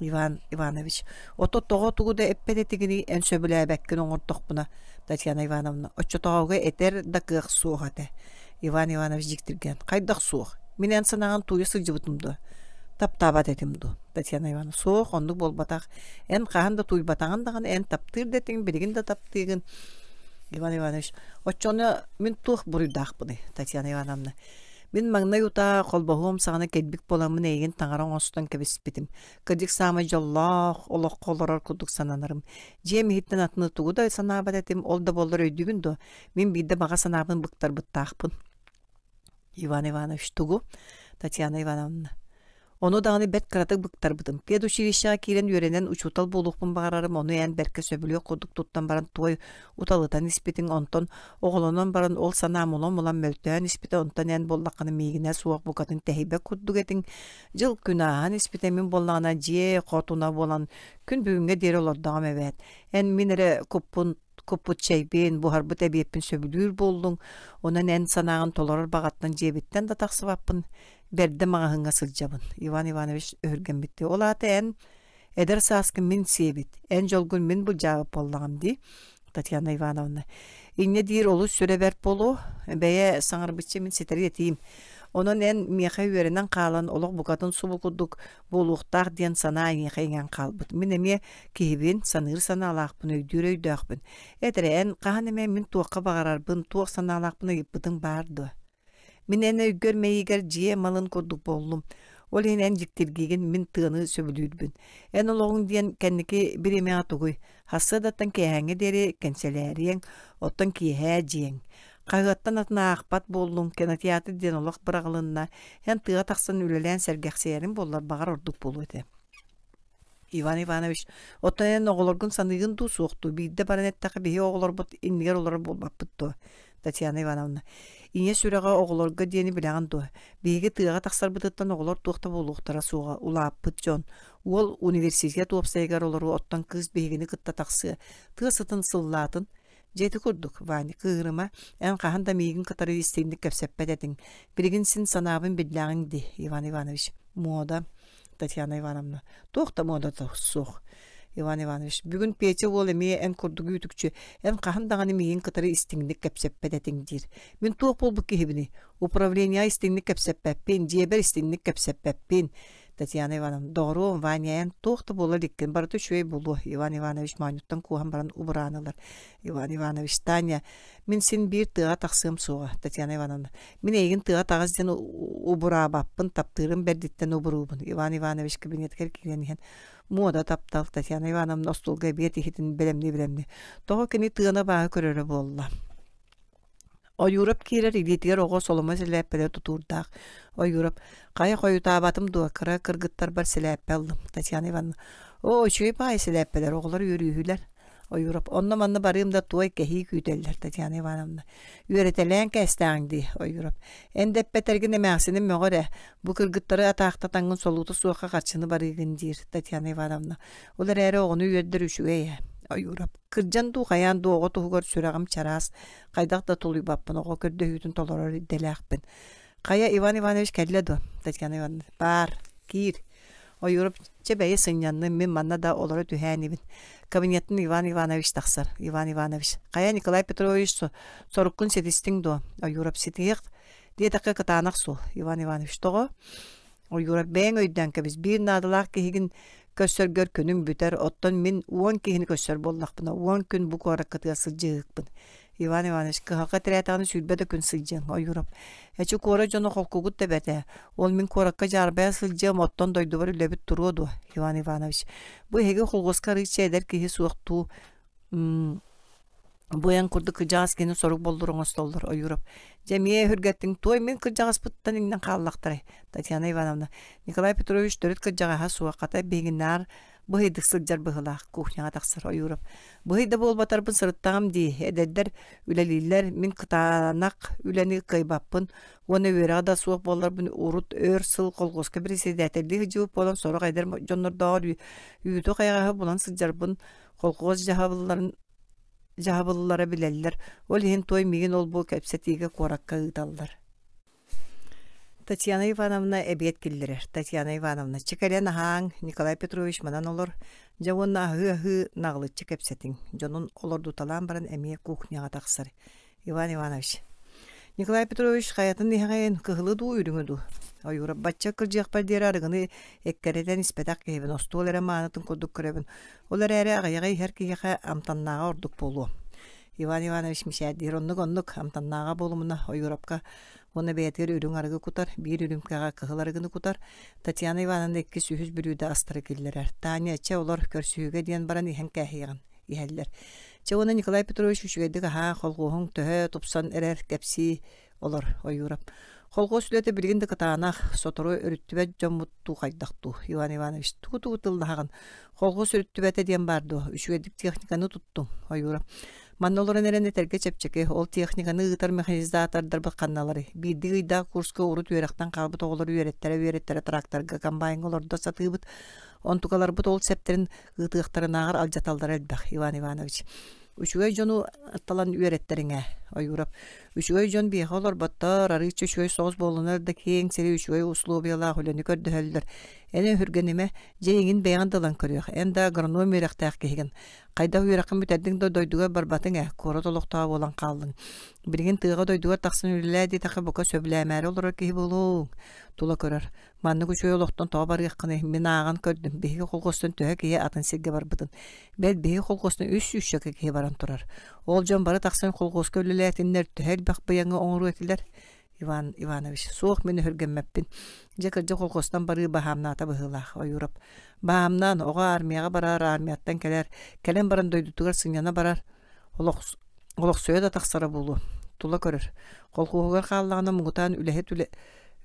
Иван Иванович, ото тоҕо тугу да эппэт этигиний эн сөбүлээбэккин оҥордохпуна Татьяна Ивановна, оччотооҕуга этэр да кыах суох этэ. Иван Иванович дьиктиргээн, хайдах суох? Мин эн санааҕын тууйа сылдьыбытым дуо? Таптаабат этим дуо? Татьяна Ивановна, суох, оннук буолбатах. Эн хаһан да тууйбатаҕын даҕаны, эн таптыыр да этиҥ, билигин да таптыыгын. Иван Иванович, оччону мин туох буруйдаахпыный, Татьяна Ивановна? Мин маҥнай утаа холбоһуом саҕана кэлбит буоламмын эйигин таҥара оҥостон кэбиспитим. Кырдьык саамай дьоллоох олоххо олорор курдук сананарым. Дьиэм иһиттэн атыны тугу да санаабат этим, ол да буоллар өйдүүгүн дуо, мин биирдэ баҕа санаабын быктарбыттаахпын. Иван Иванович тугу? Татьяна Ивановна. Ону даҕаны бэрт кыратык быктарбытым. Педучилищеҕа киирэн үөрэнэн учуутал буолуохпун баҕарарым, ону эн бэркэ сөбүлүөх курдук туттан баран туой уталытан испитиҥ, онтон оҕолонон баран ол санаам улам-улам мөлтөөн испитэ, онтон эн буоллаххына миигинэ суох букатын тэһийбэт курдук этиҥ. Дьыл күн ааһан испитэ, мин буоллаҕына дьиэ хотуна буолан күн бүгүҥҥэ диэри олордоҕум эбээт. Эн мин эрэ куппун куппут чэйбин, буһарбыт эбиэппин сөбүлүүр буоллуҥ, онон эн санааҕын толорор баҕаттан дьиэбиттэн да тахсыбаппын, бэрдэ маҕаһыыҥҥа сылдьабын. Иван Иванович өһүргэммиттии. Ол аата эн эдэр сааскын мин сиэбит, эн дьолгун мин былдьаабыт буоллаҕым дии. Татьяна Ивановна. Инньэ диир олус сүрэ бэрт буолуо, бэйэ саҥарбычча мин ситэри этиим. Онон эн миэхэ үөрэнэн хаалан олох букатын субу курдук буолуохтаах диэн санаа эйиэхэ иҥэн хаалбыт. Мин эмиэ киһибин, саныыр санаалаахпын, өйдүүр өйдөөхпүн. Эт эрэ, эн хаһан эмэ мин туохха баҕарарбын, туох санаалаахпын ыйыппытыҥ баар дуо? Мин эн өйгөр мэйиигэр дьиэ малын курдук буоллум. Ол иһин эн дьиктиргиигин, мин тыаны сөбүлүүрбүн. Эн олоҕуҥ диэн кэнники бириэмэҕэ тугуй? Сарсыардаттан киэһээҥҥэ диэри кэнсэлээриэҥ, оттон киэһээ дьиэҥ. Хаһыаттан атын аахпат буоллуҥ, кинотеатр диэн олох быраҕылынна, эн тыаҕа тахсан үлэлээн сэргэхсийэриҥ буоллар баҕар ордук буолуо этэ. Иван Иванович, оттон эн оҕолоргун саныыгын дуу суох дуу? Биирдэ баран эттэххэ биһи оҕолорбут иннигэр олорор буолбаппыт дуо? Татьяна Ивановна, ийэ сүрэҕэ оҕолорго диэни билэҕин дуо? Биһиги тыаҕа тахсарбытыттан оҕолор туох да буолуохтара суоҕа, улааппыт дьон. Уол университет уопсайыгар олоруо, оттон кыыс биһигини кытта тахсыа. Тыа сытын сыллаатын. Дьэ ити курдук, Ваня, кыыһырыма, эн хаһан да миигин кытары истиҥник кэпсэппэт этиҥ. Билигин син санаабын биллэҕиҥ дии, Иван Иванович. Муода, Татьяна Ивановна. Туох да муодата суох. Иван Иванович, бүгүн Петя уол эмиэ эн курдук үүтүкчү, эн хаһан даҕаны миигин кытары истиҥник кэпсэппэт этиҥ диир. Мин туох буолбут киһибиний? Управлениеҕа истиҥник кэпсэппэппин, дьиэбэр истиҥник кэпсэппэппин. Татьяна Ивановна, доҕоруом, Ваня, эн туох да буола иликкин, барыта үчүгэй буолуо. Иван Иванович моонньуттан кууһан баран убураан ылар. Иван Иванович, Таня, мин син биир тыаҕа тахсыам суоҕа. Татьяна Ивановна, мин эйигин тыаҕа таҕыс диэн убураабаппын, таптыырым бэрдиттэн убуруубун. Иван Иванович кабинетыгар киирэн иһэн, муода таптал Татьяна Ивановна остуолга эбиэт иһитин бэлэмнии-бэлэмнии. Тоҕо кини тыаны абааһы көрөрө буолла? Ойуурап киирэр илиитигэр оҕо соломо сэлээппэлэрэ тутуурдаах. Ойуурап, хайа хойутаабатым дуо, кыра кыргыттарбар сэлээппэ ыллым. Татьяна Ивановна, оо, үчүгэй баҕайы сэлээппэлэр, оҕолор үөрүүһүлэр. Ойуурап, онно-манна барыым да туой кэһии күүтэллэр, Татьяна Ивановна. Үөрэтэлээн кээстээҕиҥ дии, Ойуурап. Эн да эппэтэргин эмээхсиним мөҕөр ээ, бу кыргыттары атаахтатаҥҥын солуута суохха харчыны барыыгын диир, Татьяна Ивановна. Ол эрээри оҕону үөрдэр үчүгэй ээ, Ойуурап. Кырдьан дуу, хайаан дуу оҕо туһугар сүрэҕим чараас, хайдах да тулуйбаппын, оҕо көрдөһүүтүн толорор идэлээхпин. Хайа, Иван Иванович кэллэ дуо? Татьяна Ивановна, баар, киир. Ойуурап, чэ бэйэ сынньанным, мин манна да олоро түһээн ибин. Кабинеттан Иван Иванович тахсар. Иван Иванович, хайа Николай Петрович соруккун ситистиҥ дуо? Ойуурап, ситиһиэх диэтэххэ кытаанах суол. Иван Иванович, тоҕо? Ойуурап, бэйэҥ өйдөөн кэбис, биир наадалаах киһигин көрсөргөр күнүҥ бүтэр, оттон мин 10 киһини көрсөр буоллахпына, 10 күн бу куораккытыгар сылдьыһыахпын. Иван Иванович, кыһалҕа тирээтэҕинэ 20 да күн сылдьыаҥ, Ойуурап. Эчи куорат дьоно холкугут да эбэтэ. Ол мин куоракка дьаарбайа сылдьыам, оттон дойдубар үлэбит туруо дуо, Иван Иванович. Бу эһиги холхуоска арыычча эдэр киһи суохтуу Бу эн курдук кырдьаҕас киһини сорук боллур оҥостоллор, Ойуурап. Дьэ эмиэ өһүргэттиҥ, туой мин кырдьаҕаспыттан иҥнэн хааллахтарай, Татьяна Ивановна. Николай Петрович төрүт кырдьаҕаһа суох, хата биһигиннээр быһыйдык сылдьар быһыылаах, кухняҕа тахсар Ойуурап. Быһый да буолбатарбын сырыттаҕым дии, эдэрдэр үлэлииллэр, мин кытаанах үлэни кыайбаппын уонна үөрэҕэ да суох буолларбын урут өр сыл колхуоска председателлии сылдьыбыт буолан сорох эдэр дьоннордооҕор үүтү-хайаҕаһы булан сылдьарбын колхоз дьаһабылларын дьаһабыллара билэллэр, ол иһин туой миигин ол-бу кэпсэтиигэ куоракка ыыталлар. Татьяна Ивановна эбиэт киллэрэр. Татьяна Ивановна, чэ кэлэн аһааҥ, Николай Петрович манан олор. Дьэ уонна аһыы-аһыы наҕылыччы кэпсэтиҥ. Дьонун олордуталаан баран эмиэ кухняҕа тахсар. Иван Иванович. Николай Петрович хайатын иһэҕин, кыһылы дуу, үрүҥү дуу? Ойуурап бачча кырдьыахпар диэри арыгыны эккирэтэн испэтэх киһибин, остуол эрэ маанытын курдук көрөбүн. Ол эрээри аҕыйаҕы иһэр киһиэхэ амтаннааҕа ордук буолуо. Иван Иванович мичээрдиир оннук-оннук амтаннааҕа буолумуна Ойуурапка уонна бэйэтигэр үрүҥ арыгы кутар, биир үрүүмкэҕэ кыһыл арыгыны кутар. Татьяна Ивановна иккис, үһүс бүлүүдэ астары киллэрэр. Таня, чэ олор, көрсүһүүгэ диэн баран иһэн кээһиэҕин иһэллэр. Чэ уонна Николай Петрович үчүгэйдик аһаа, холхуоһуҥ төһө тупсан эрэр кэпсии олор Ойуурап. Холхуос үлэтэ билигин да кытаанах, сотору өрүттүбэт дьоммут дуу хайдах дуу, Иван Иванович тугу-тугу тыллаһаҕын? Холхуос өрүттүбэтэ диэн баар дуо? Үчүгэйдик техниканы туттуҥ, Ойуурап. Манна олорон эрэн этэргэ чэпчэки, ол техниканы ыытар механизатордарбыт ханналарый? Биирдии ыйдаах курска урут үөрэхтэн хаалбыт оҕолору үөрэттэрэ-үөрэттэрэ тракторга, комбайҥҥа олордо сатыыбыт. Онтукаларбыт ол сэптэрин ыытыахтарынааҕар алдьаталлара элбэх, Иван Иванович. Үчүгэй дьону талан үөрэттэриҥ ээ, Ойуурап. Үчүгэй дьон биһиэхэ олорботтор, арыычча үчүгэй соҕус буоллунар да киэҥ сири үчүгэй условиялаах үлэни көрдөһөллөр. Эн өһүргэнимэ, дьэ эйигин бэйэҕин да ылан көрүөх. Эн да агроном үөрэхтээх киһигин. Хайдах үөрэххин бүтэрдиҥ да дойдугар барбатыҥ ээ, куорат олохтооҕо буолан хааллыҥ. Билигин тыаҕа дойдугар тахсан үлэлээ диэтэххэ бука сөбүлээмээри олорор киһи буолуоҥ. Тула көрөр. Маннык үчүгэй олохтон тоҕо барыаххыный? Мин ааҕан көрдүм, биһиги колхозтан төһө киһи атын сиргэ барбытын. Бэл, биһиги колхозтан үс сүүсчэкэ киһи баран турар. Ол дьон бары тахсан колхозка үлэлээтиннэр, төһө элбэх быйаҥы оҥоруо этилэр? Иван Иванович, суох мин өһүргэммэппин. Дьэ, кырдьык колхозтан барыы баһаамнаата быһыылаах, Ойуурап. Баһаамнаан, оҕо армияҕа барар, армияттан кэлэр, кэлэн баран дойдутугар сынньана барар. Олохсуйа да тахсара буолуо, тула көрөр. Колхуоһугар хааллаҕына муҥутаан үлэһит үлэ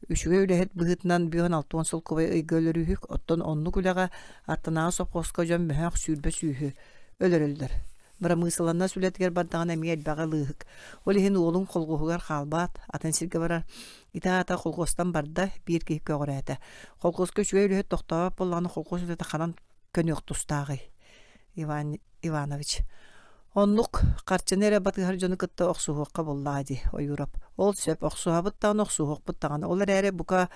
үчүгэй үлэһит быһыытынан 50-60 солкуобай ыйга өлөрүүһүк, оттон оннук үлэҕэ аттынааҕы сопхуоска дьон мөһөөх 20 сүүһү өлөрөллөр. Бырамыысыланнас үлэтигэр бардаҕына эмиэ элбэҕи ылыыһык. Ол иһин уолуҥ колхуоһугар хаалбаат, атын сиргэ барар. Ити аата колхуостан барда, биир киһи көҕүрээтэ. Колхуоска үчүгэй үлэһит тохтообот буоллаҕына колхуос үлэтэ ханан көнүөх тустааҕый? Иван Иванович. Оннук харчыны эрэ батыһар дьону кытта охсуһуохха буоллаҕа дии, Ойуурап. Ол сөп, охсуһабыт даҕаны, охсуһуохпут даҕаны. Ол эрээри бука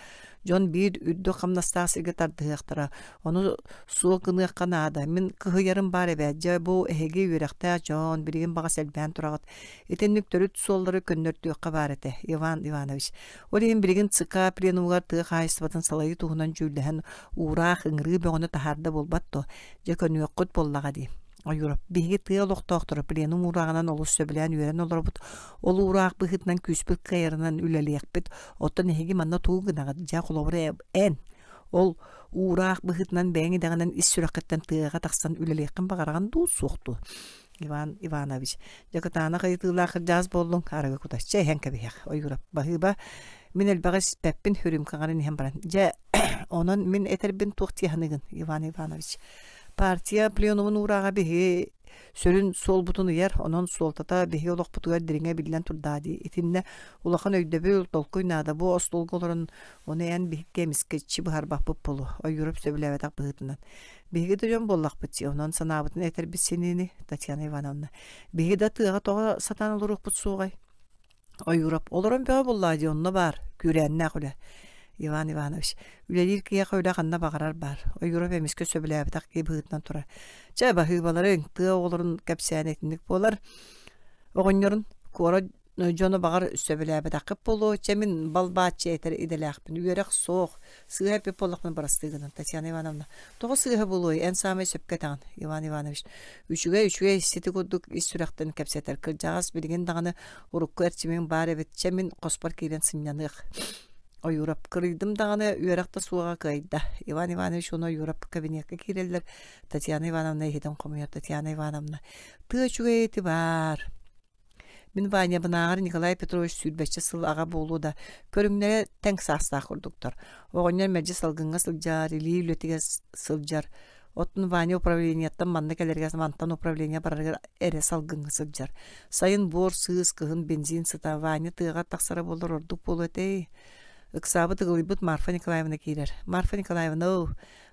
дьон биир үрдүк хамнастаах сиргэ тардыһыахтара. Ону суох гыныахха наада. Мин кыһыйарым баар эбээт. Дьэ, бу эһиги үөрэхтээх дьон, билигин баҕас элбээн тураҕыт. Итинник төрүт суоллары көннөртүөххэ баар этэ, Иван Иванович. Ол иһин билигин ЦК пленумугар тыа хаһаайыстыбатын салайыы туһунан дьүүллэһэн уураах ыҥырыы бөҕөнү таһаарда буолбат дуо? Дьэ, көнүөххүт буоллаҕа дии. Ойуурап, биһиги тыа олохтоохторо пленум уурааҕынан олус сөбүлээн үөрэн олоробут. Ол уураах быһыытынан күүспүт кыайарынан үлэлиэхпит. Оттон эһиги манна тугу гынаҕыт? Дьэ, холобура, эн ол уураах быһыытынан бэйэҥ идэҕинэн ис сүрэххиттэн тыаҕа тахсан үлэлиэххин баҕараҕын дуу, суох дуу? Иван Иванович, дьэ кытаанах ыйытыылаах кырдьаҕас буоллуҥ, арыгы кута. Чэ, иһэн кэбиһиэх, Ойуурап, баһыыба, мин элбэҕи испэппин, үрүмкэҕэрин иһэн баран. Дьэ, онон мин этэрбин туох дии саныыгын, Иван Иванович? Партия пленумун уурааҕа биһиги сүрүн суолбутун ыйар, онон суолтата биһиги олохпутугар дириҥэ биллэн турдаа дии. Итиннэ улахан өйдөбүл, толкуй наада. Бу остуолга олорон ону эн биһикки эмискэччи быһаарбаппыт буолуо, Ойуурап сөбүлээбэтэх быһыытынан. Биһиги да дьон буоллахпыт дии, онон санаабытын этэрбит синиини, Татьяна Ивановна. Биһиги да тыаҕа тоҕо сатаан олоруохпут суоҕай? Ойуурап, олорон бөҕө буоллаа дии, онно баар, күүрээннээх үлэ. Иван Иванович, үлэлиир киһиэхэ үлэ ханна баҕарар баар. Ойуурап эмискэ сөбүлээбэтэх киһи быһыытынан турар. Чэ, баһыыбаларыҥ, тыа оҕолорун кэпсээнэ итинник буолар. Оҕонньорун куорат Дьону баҕар сөбүлээбэтэххит буолуо, чэ мин балбааччы этэр идэлээхпин, үөрэх суох, сыыһа эппит буоллахпына бырастыы гынан, Татьяна Ивановна. Тоҕо сыыһа буолуой, эн саамай сөпкө этэҕин, Иван Иванович. Үчүгэй, үчүгэй, сити курдук ис сүрэхтэн кэпсэтэр кырдьаҕас билигин даҕаны урукку эрчимиҥ баар эбит, чэ мин хоспор киирэн сынньаныах. Ойуурап кырыйдым даҕаны үөрэх да суоҕа кыайда. Иван Иванович уонна Ойуурап кабинекка киирэллэр, Татьяна Ивановна иһитин хомуйар. Татьяна Ивановна, тыа үчүгэй ити баар. Мин Ванябынааҕар Николай Петрович сүүрбэччэ сыл аҕа буолуо да, көрүҥнэрэ тэҥ саастаах курдуктар. Оҕонньор мэлдьи салгыҥҥа сылдьар, илии үлэтигэр сылдьар. Оттон Ваня управлениеттан манна кэлэригэр мантан управление барарыгар эрэ салгыҥҥа сылдьар. Сайын буор сыыс, кыһын бензин сыта. Ваня тыаҕа тахсара буоллар ордук буолуо этэй. Ыксаабыт ыгылыйбыт Марфа Николаевна киирэр. Марфа Николаевна, оо,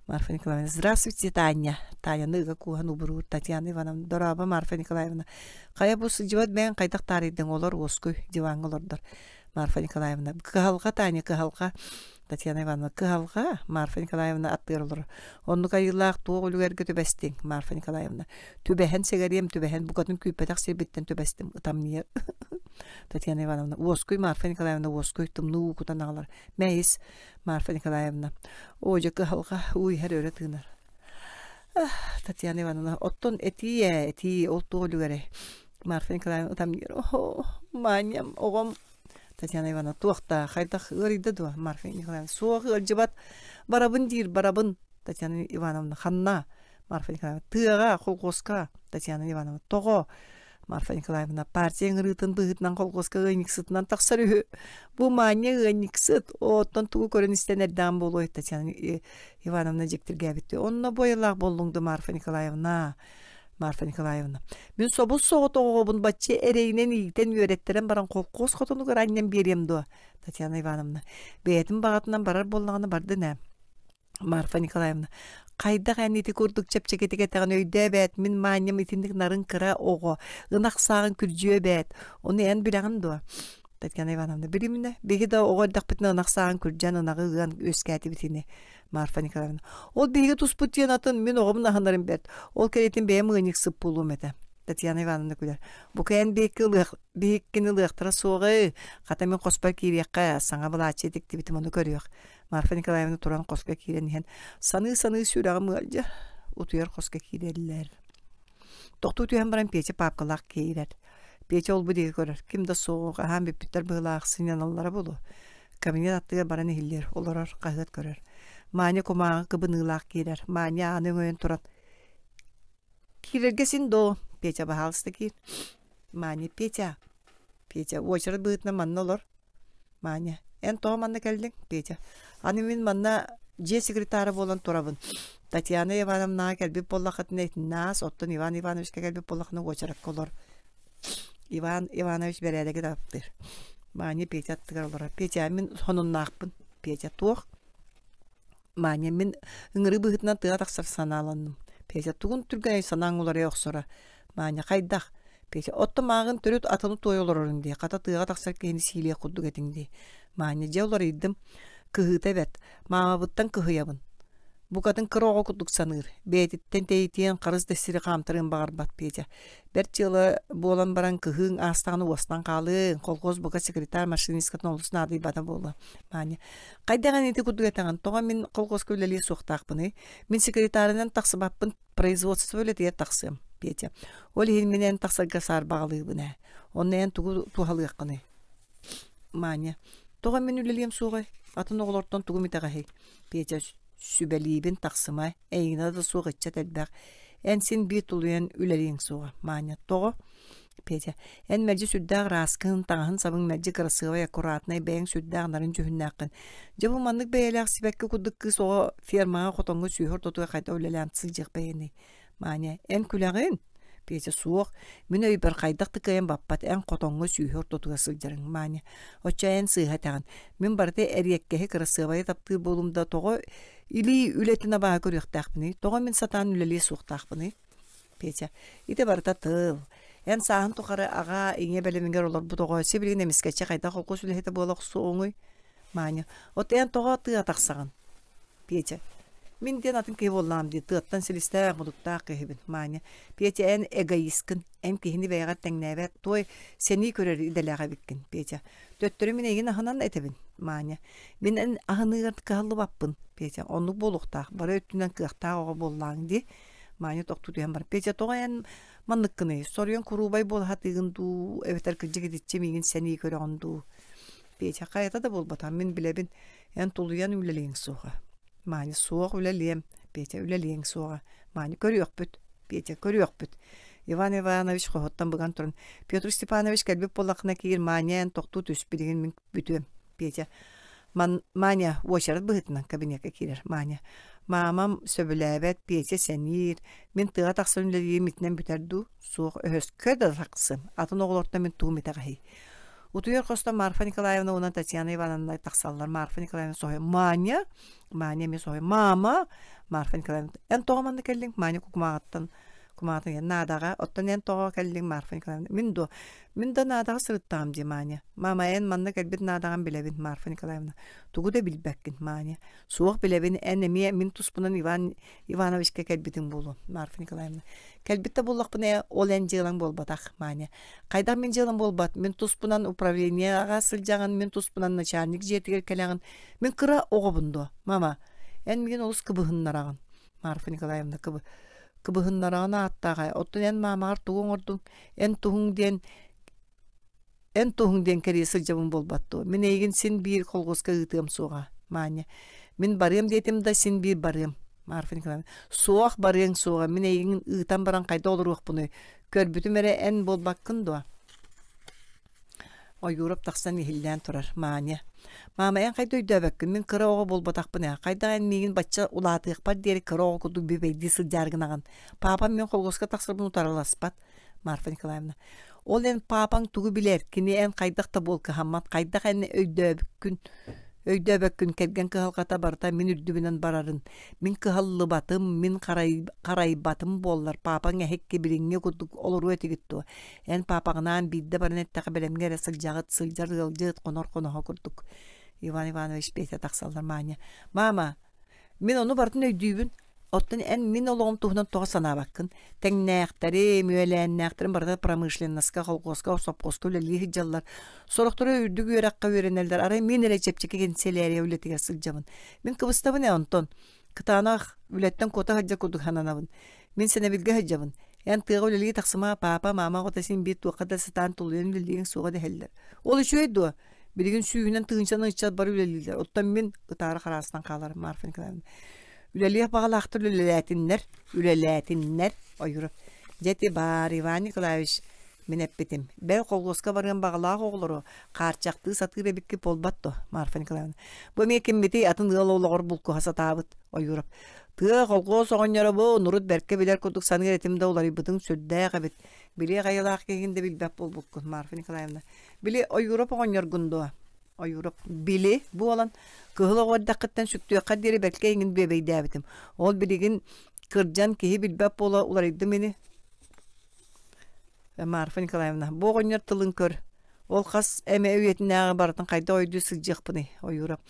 Марфа Николаевна, здравствуйте, Таня. Таняны ыга кууһан убуруур Татьяна Ивановна. Дорообо, Марфа Николаевна. Хайа бу сылдьыбат бэйэҥ хайдах таарыйдыҥ олор уоскуй диваҥҥа олордор. Марфа Николаевна. Кыһалҕа, Таня, кыһалҕа. Татьяна Ивановна. Кыһалҕа. Марфа Николаевна аттыгар олорор. Оннук айыылаах туох үлүгэргэ түбэстиҥ, Марфа Николаевна. Түбэһэн сэгэриэм, түбэһэн букатын күүппэтэх сирбиттэн түбэстим. Ытамньыйар. Татьяна Ивановна. Уоскуй, Марфа Николаевна, уоскуй. Тымныы уу кутан аҕалар. Мэйис, Марфа Николаевна, оо дьэ кыһалҕа, уу иһэр өрө тыынар. Татьяна Ивановна, оттон этии ээ, этии, ол туох үлүгэрэй? Марфа Николаевна ытамньыйар, оһо, Маням, оҕом Татьяна Ивановна, туох да, хайдах ыарыйда дуо? Марфа Николаевна, суох ыалдьыбат, барабын диир, барабын. Татьяна Ивановна, ханна? Марфа Николаевна, тыаҕа, холхуоска. Татьяна Ивановна, тоҕо? Марфа Николаевна партия ыҥырыытын быһыытынан колхуоска ыанньыксытынан тахсар үһү. Бу Маня ыанньыксыт, оттон тугу көрөн истэн эрдэҕим буолуой Татьяна Ивановна дьиктиргээбиттии. Онно буойалаах буоллуҥ да Марфа Николаевна. Марфа Николаевна, мин собус соҕотох оҕобун бачча эрэйинэн иитэн үөрэттэрэн баран холкуос хотонугар анньан биэриэм дуо? Татьяна Ивановна, бэйэтин баҕатынан барар буоллаҕына бардын ээ. Марфа Николаевна, хайдах эн ити курдук чэпчэкитик этэҕин өйдөө эбээт, мин Маанньам итинник нарын кыра оҕо, ынах сааҕын күрдьүө эбээт, ону эн билэҕин дуо? Татьяна Ивановна, билиминэ, биһи да оҕо эрдэхпитинэ ынах сааҕын күрдьэн ынаҕы ыан үөскээтибит ини. Марфа Николаевна, ол биһиги туспут диэн атын, мин оҕобун аһынарым бэрт, ол кэриэтин бэйэм ыанньыксыт буолуом этэ. Татьяна Ивановна күлэр. Бука эн биһикки ылыах, биһиккини ылыахтара суоҕай, хата мин хоспор киириэххэ, саҥа былааччыйа тиктибитим ону көрүөх. Марфа Николаевна туран хоско киирэн иһэн саныы-саныы сүрэҕим ыалдьар, утуйар хоско киирэллэр. Тохтуу түһэн баран Петя паапкалаах киирэр. Петя ол-бу диэки көрөр, ким да суох, аһаан бүппүттэр быһыылаах, сынньаналлара буолуо. Кабинет аттыгар баран иһиллиир, олорор, хаһыат көрөр. Маня кумааҕы кыбыныылаах киирэр. Маня ааны өҥөйөн туран «Киирэргэ син доо, Петя, баһаалыста киир». Маня, Петя, Петя, уочарат быһыытынан манна олор. Маня, эн тоҕо манна кэллиҥ? Петя, аны мин манна дьиэ секретара буолан турабын. Татьяна Ивановнаҕа кэлбит буоллаххытына итиннэ аас, оттон Иван Ивановичка кэлбит буоллаххына уочаракка олор. Иван Иванович бэрээдэги таптыыр. Маня Петя аттыгар олорор. Петя, мин сонуннаахпын. Петя, туох? Маня, мин ыҥырыы быһыытынан тыа тахсар санааланным. Петя, тугун түргэнэй санааҥ уларыйа охсоро. Маня, хайдах? Петя, оттон мааҕын төрүт атыны туойа олороруҥ дии, хата тыаҕа тахсар киһини сиилиэх курдук этиҥ дии. Маня, дьэ уларыйдым. Кыһыыта эбэт. Маамабыттан кыһыйабын. Букатын кыра оҕо курдук саныыр. Бэйэтиттэн тэйитиэн, харыс да сири хаамтарыан баҕарбат Петя. Бэрт дьыала буолан баран кыһыыҥ аастаҕына уостан хаалыаҥ, колхоз бука секретарь машинисткатын олус наадыйбата буолуо. Маня, хайдах эн ити курдук этэҕин, тоҕо мин колхозка үлэлиэ суохтаахпыный? Мин секретарынан тахсыбаппын, производство үлэтигэр тахсыам, Петя. Ол иһин мин эн тахсарга саарбаҕалыыбын ээ. Онно эн тугу туһалыаххыный? Маня, тоҕо мин үлэлиэм суоҕай? Атын оҕолортон тугум итэҕэһий? Петя, сүбэлиибин тахсыма, эйигинэ да суох ыччат элбэх. Эн син биир тулуйан үлэлиэҥ суоҕа. Маня, тоҕо? Петя, эн мэлдьи сүрдээх ырааскын, таҥаһын-сабыҥ мэлдьи кырасыабай, аккуратнай, бэйэҥ сүрдээх нарын дьүһүннээххин. Дьэ бу маннык бэйэлээх сибэкки курдук кыыс оҕо фермаҕа хотоҥҥо сүөһү ортотугар хайдах үлэлээн сылдьыах бэйэний? Маня, эн күлэҕин? Петя, суох, мин өйбөр хайдах да кыайан баппат, эн хотоҥҥо сүөһү ортотугар сылдьарыҥ. Маня, оччо эн сыыһа этэҕин. Мин барыта эриэккэһи кырасыабайы таптыыр буолум да тоҕо илии үлэтин абааһы көрүөхтээхпиний? Тоҕо мин сатаан үлэлиэ суохтаахпыный? Петя, ити барыта тыл. Эн сааһын тухары аҕаа, ийэ бэлэмигэр олорбут оҕо сибилигин эмискэччи хайдах холкуос үлэһитэ буола охсуоҥуй? Маня, от эн тоҕо тыа тахсаҕын? Петя, мин диэн атын киһи буоллаҕым дии, тыаттан силистээх, мутуктаах киһибин. Маня, Петя, эн эгоисткын, эн киһини бэйэҕэр тэҥнээбэт, туой сэнии көрөр идэлээх эбиккин. Петя, төттөрү мин эйигин аһынан этэбин. Маня, мин эн аһыныыгар кыһаллыбаппын. Петя, оннук буолуохтаах, бары өттүнэн кыахтаах оҕо буоллааҥ дии. Маня тохтуу түһэн баран, Петя, тоҕо эн манныккыный, соруйан куруубай буола сатыыгын дуу, эбэтэр кырдьык итиччэ миигин сэнии көрөҕүн дуу? Петя, хайата да буолбатах, мин билэбин, эн тулуйан үлэлиэҥ суоҕа. Маня, суох үлэлиэм. Петя, үлэлиэҥ суоҕа. Маня, көрүөхпүт. Петя, көрүөхпүт. Иван Иванович хоһуттан быган туран, Петр Степанович кэлбит буоллаххына киир, Маня, эн тохтуу түс, билигин мин бүтүөм. Петя, Ман, Маня, уочарат быһыытынан кабинекка киирэр. Маня, маамам сөбүлээбэт, Петя сэниир, мин тыаҕа тахсан үлэлиирим итинэн бүтэр дуу? Суох, өһөскө да тахсым, атын оҕолортон мин тугум итэҕэһий? Утуйар хосто Марфа Николаевна уонна Татьяна Ивановна тахсаллар. Марфа Николаевна соһуйа «Маня?» Маня эмиэ соһуйа «Мама?» Марфа Николаевна «Эн тоҕо манна кэллиҥ?» Маня кумааҕыттан кумааҕытын наадаҕа «Оттон эн тоҕо кэллиҥ?» Марфа Николаевна «Мин дуо? Мин да наадаҕа сырыттаҕым дии, Маня. Мама, эн манна кэлбит наадаҕын билэбин, Марфа Николаевна. Тугу да билбэккин, Маня. Суох билэбин, эн эмиэ мин туспунан Иван Ивановичка кэлбитиҥ буолуо, Марфа Николаевна. Кэлбит да буоллахпына, ол эн дьыалаҥ буолбатах, Маня. Хайдах мин дьыалам буолбат? Мин туспунан управлениеҕа сылдьаҕын, мин туспунан начальник дьиэтигэр кэлэҕин. Мин кыра оҕобун дуо, мама? Эн миигин олус кыбыһыннараҕын. Марфа Николаевна кыбы кыбыһыннараҕын ааттааҕай, оттон эн маамаҕар тугу оҥордуҥ? Эн туһуҥ диэн эн туһуҥ диэн кэрийэ сылдьабын буолбат дуо? Мин эйигин син биир колхуоска ыытыам суоҕа, Маня. Мин барыам диэтим да, син биир барыам. Марфа Николаевна, суох барыаҥ суоҕа, мин эйигин ыытан баран хайдах олоруохпунуй? Көрбүтүм эрэ эн буолбаккын дуо? Ойуурап тахсан иһиллээн турар, Маня. Маама, эн хайда өйдөөбөккүн, мин кыра оҕо буолбатахпын ээ. Хайдах эн миигин бачча улаатыахпар диэри кыра оҕо курдук бүөбэйдии сылдьаар гынаҕын. Паапам мин холкуоска тахсарбын утарыласпат. Марфа Николаевна. Ол эн паапаҥ тугу билэр, кини эн хайдах да буол кыһаммат, хайдах эн өйдөөбүккүн өйдөөбөккүн кэргэн кыһалҕата барыта мин үрдүбүнэн барарын, мин кыһаллыбатым, мин харайбатым буоллар, паапаҥ эһикки билиҥҥи курдук олоруо этигит дуо? Эн паапаҕынаан биирдэ баран эттэххэ бэлэмҥэ эрэ сылдьаҕыт, сылдьар ыалдьыт, хонор хоноһо курдук. Иван Иванович Петя тахсаллар Маня. Мама, мин ону барытын өйдүүбүн. Оттон эн мин олоҕум туһунан тоҕо санаабаккын? Тэҥнээхтэрим, үөлээннээхтэрим барыта промышленноска, колхуоска, сопхуоска үлэлии сылдьаллар. Сорохторо үрдүк үөрэххэ үөрэнэллэр. Арай мин эрэ чэпчэки кэнсэлээрийэ үлэтигэр сылдьабын. Мин кыбыстабын ээ онтон. Кытаанах, үлэттэн куота сылдьар курдук сананабын. Мин сэнэбилгэ сылдьабын. Эн тыаҕа үлэлии тахсыма, паапа, маама оҕото син биир туохха да сатаан тулуйан үлэлиириҥ суоҕа дэһэллэр. Ол үчүгэй дуо? Билигин сүүһүнэн тыһыынчанан ыччат бары үлэлииллэр. Оттон мин ытаары хараастан хааларым, Марфа Николаевна. Үлэлиэх баҕалаахтар үлэлээтиннэр, үлэлээтиннэр, Ойуурап. Дьэ ити баар, Иван Николаевич, мин эппитим. Бэл холкуоска барыан баҕалаах оҕолору хаарчахтыы сатыыр эбиккит буолбат дуо, Марфа Николаевна? Бу эмиэ киммитий атын ыал олоҕор булкуһа сатаабыт, Ойуурап. Тыа холкуос оҕонньоро бу нурут бэркэ билэр курдук саныыр этим да уларыйбытыҥ сүрдээх эбит. Билиэх айылаах киһигин да билбэт буолбуккун, Марфа Николаевна. Били Ойуурап оҕонньоргун дуо? Ойуурап били буолан кыһыл оҕо эрдэххиттэн сүктүөххэ диэри бэркэ эйигин бүөбэйдээбитим. Ол билигин кырдьан киһи билбэт буола уларыйдым ини. Марфа Николаевна, бу оҕонньор тылын көр. Ол хас эмэ үйэтинээҕи барытын хайдах өйдүү сылдьыахпыный, Ойуурап.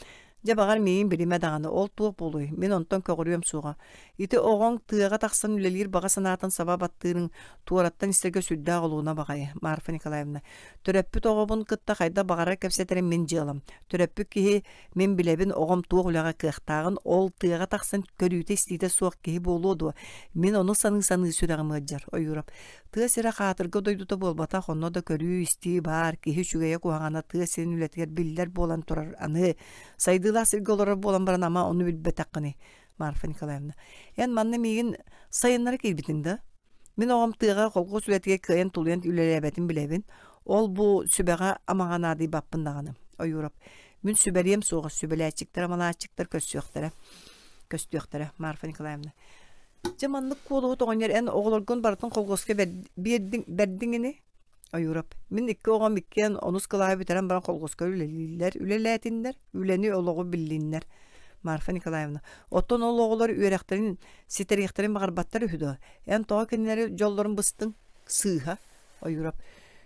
Дьэ, баҕар, миигин билимэ даҕаны, ол туох буолуой, мин онтон көҕүрүөм суоҕа. Ити оҕоҥ тыаҕа тахсан үлэлиир баҕа санаатын саба баттыырыҥ туораттан истэргэ сүрдээх олууна баҕайы, Марфа Николаевна. Төрөппүт оҕобун кытта хайдах баҕарар кэпсэтэрим мин дьыалам. Төрөппүт киһи мин билэбин оҕом туох үлэҕэ кыахтааҕын, ол тыаҕа тахсан көрүүтэ-истиитэ суох киһи буолуо дуо? Мин ону саныы-саныы сүрэҕим ыалдьар, Ойуурап. Тыа сирэ хаатырга дойдута буолбатах, онно да көрүү-истии баар, киһи үчүгэйэ куһаҕана тыа сирин үлэтигэр биллэр буолан турар. Аны сайдыылаах сиргэ олорор буолан баран ама ону билбэтэххиний, Марфа Николаевна. Эн манна миигин сайыннара киирбитиҥ да? Мин оҕом тыаҕа колхоз үлэтигэр кыайан тулуйан үлэлээбэтин билэбин. Ол бу сүбэҕэ амаҕа наадыйбаппын даҕаны. Ойуурап. Мин сүбэлиэм суоҕа, сүбэлээччиктэр, амалааччыктар көрсүөхтэрэ. Көстүөхтэрэ, Марфа Николаевна. Дьэ маннык куолуһут оҕонньор эн оҕолоргун барытын колхуоска биэрдиҥ, бэрдиҥ ини? Ойуурап. Мин икки оҕом иккиэн онус кылааһы бүтэрэн баран колхуоска үлэлииллэр, үлэлээтиннэр, үлэни олоҕу биллиннэр. Марфа Николаевна, оттон ол оҕолор үөрэхтэрин ситэриэхтэрин баҕарбаттар үһү дуо? Эн тоҕо кинилэри дьоллорун быстыҥ? Сыыһа. Ойуурап.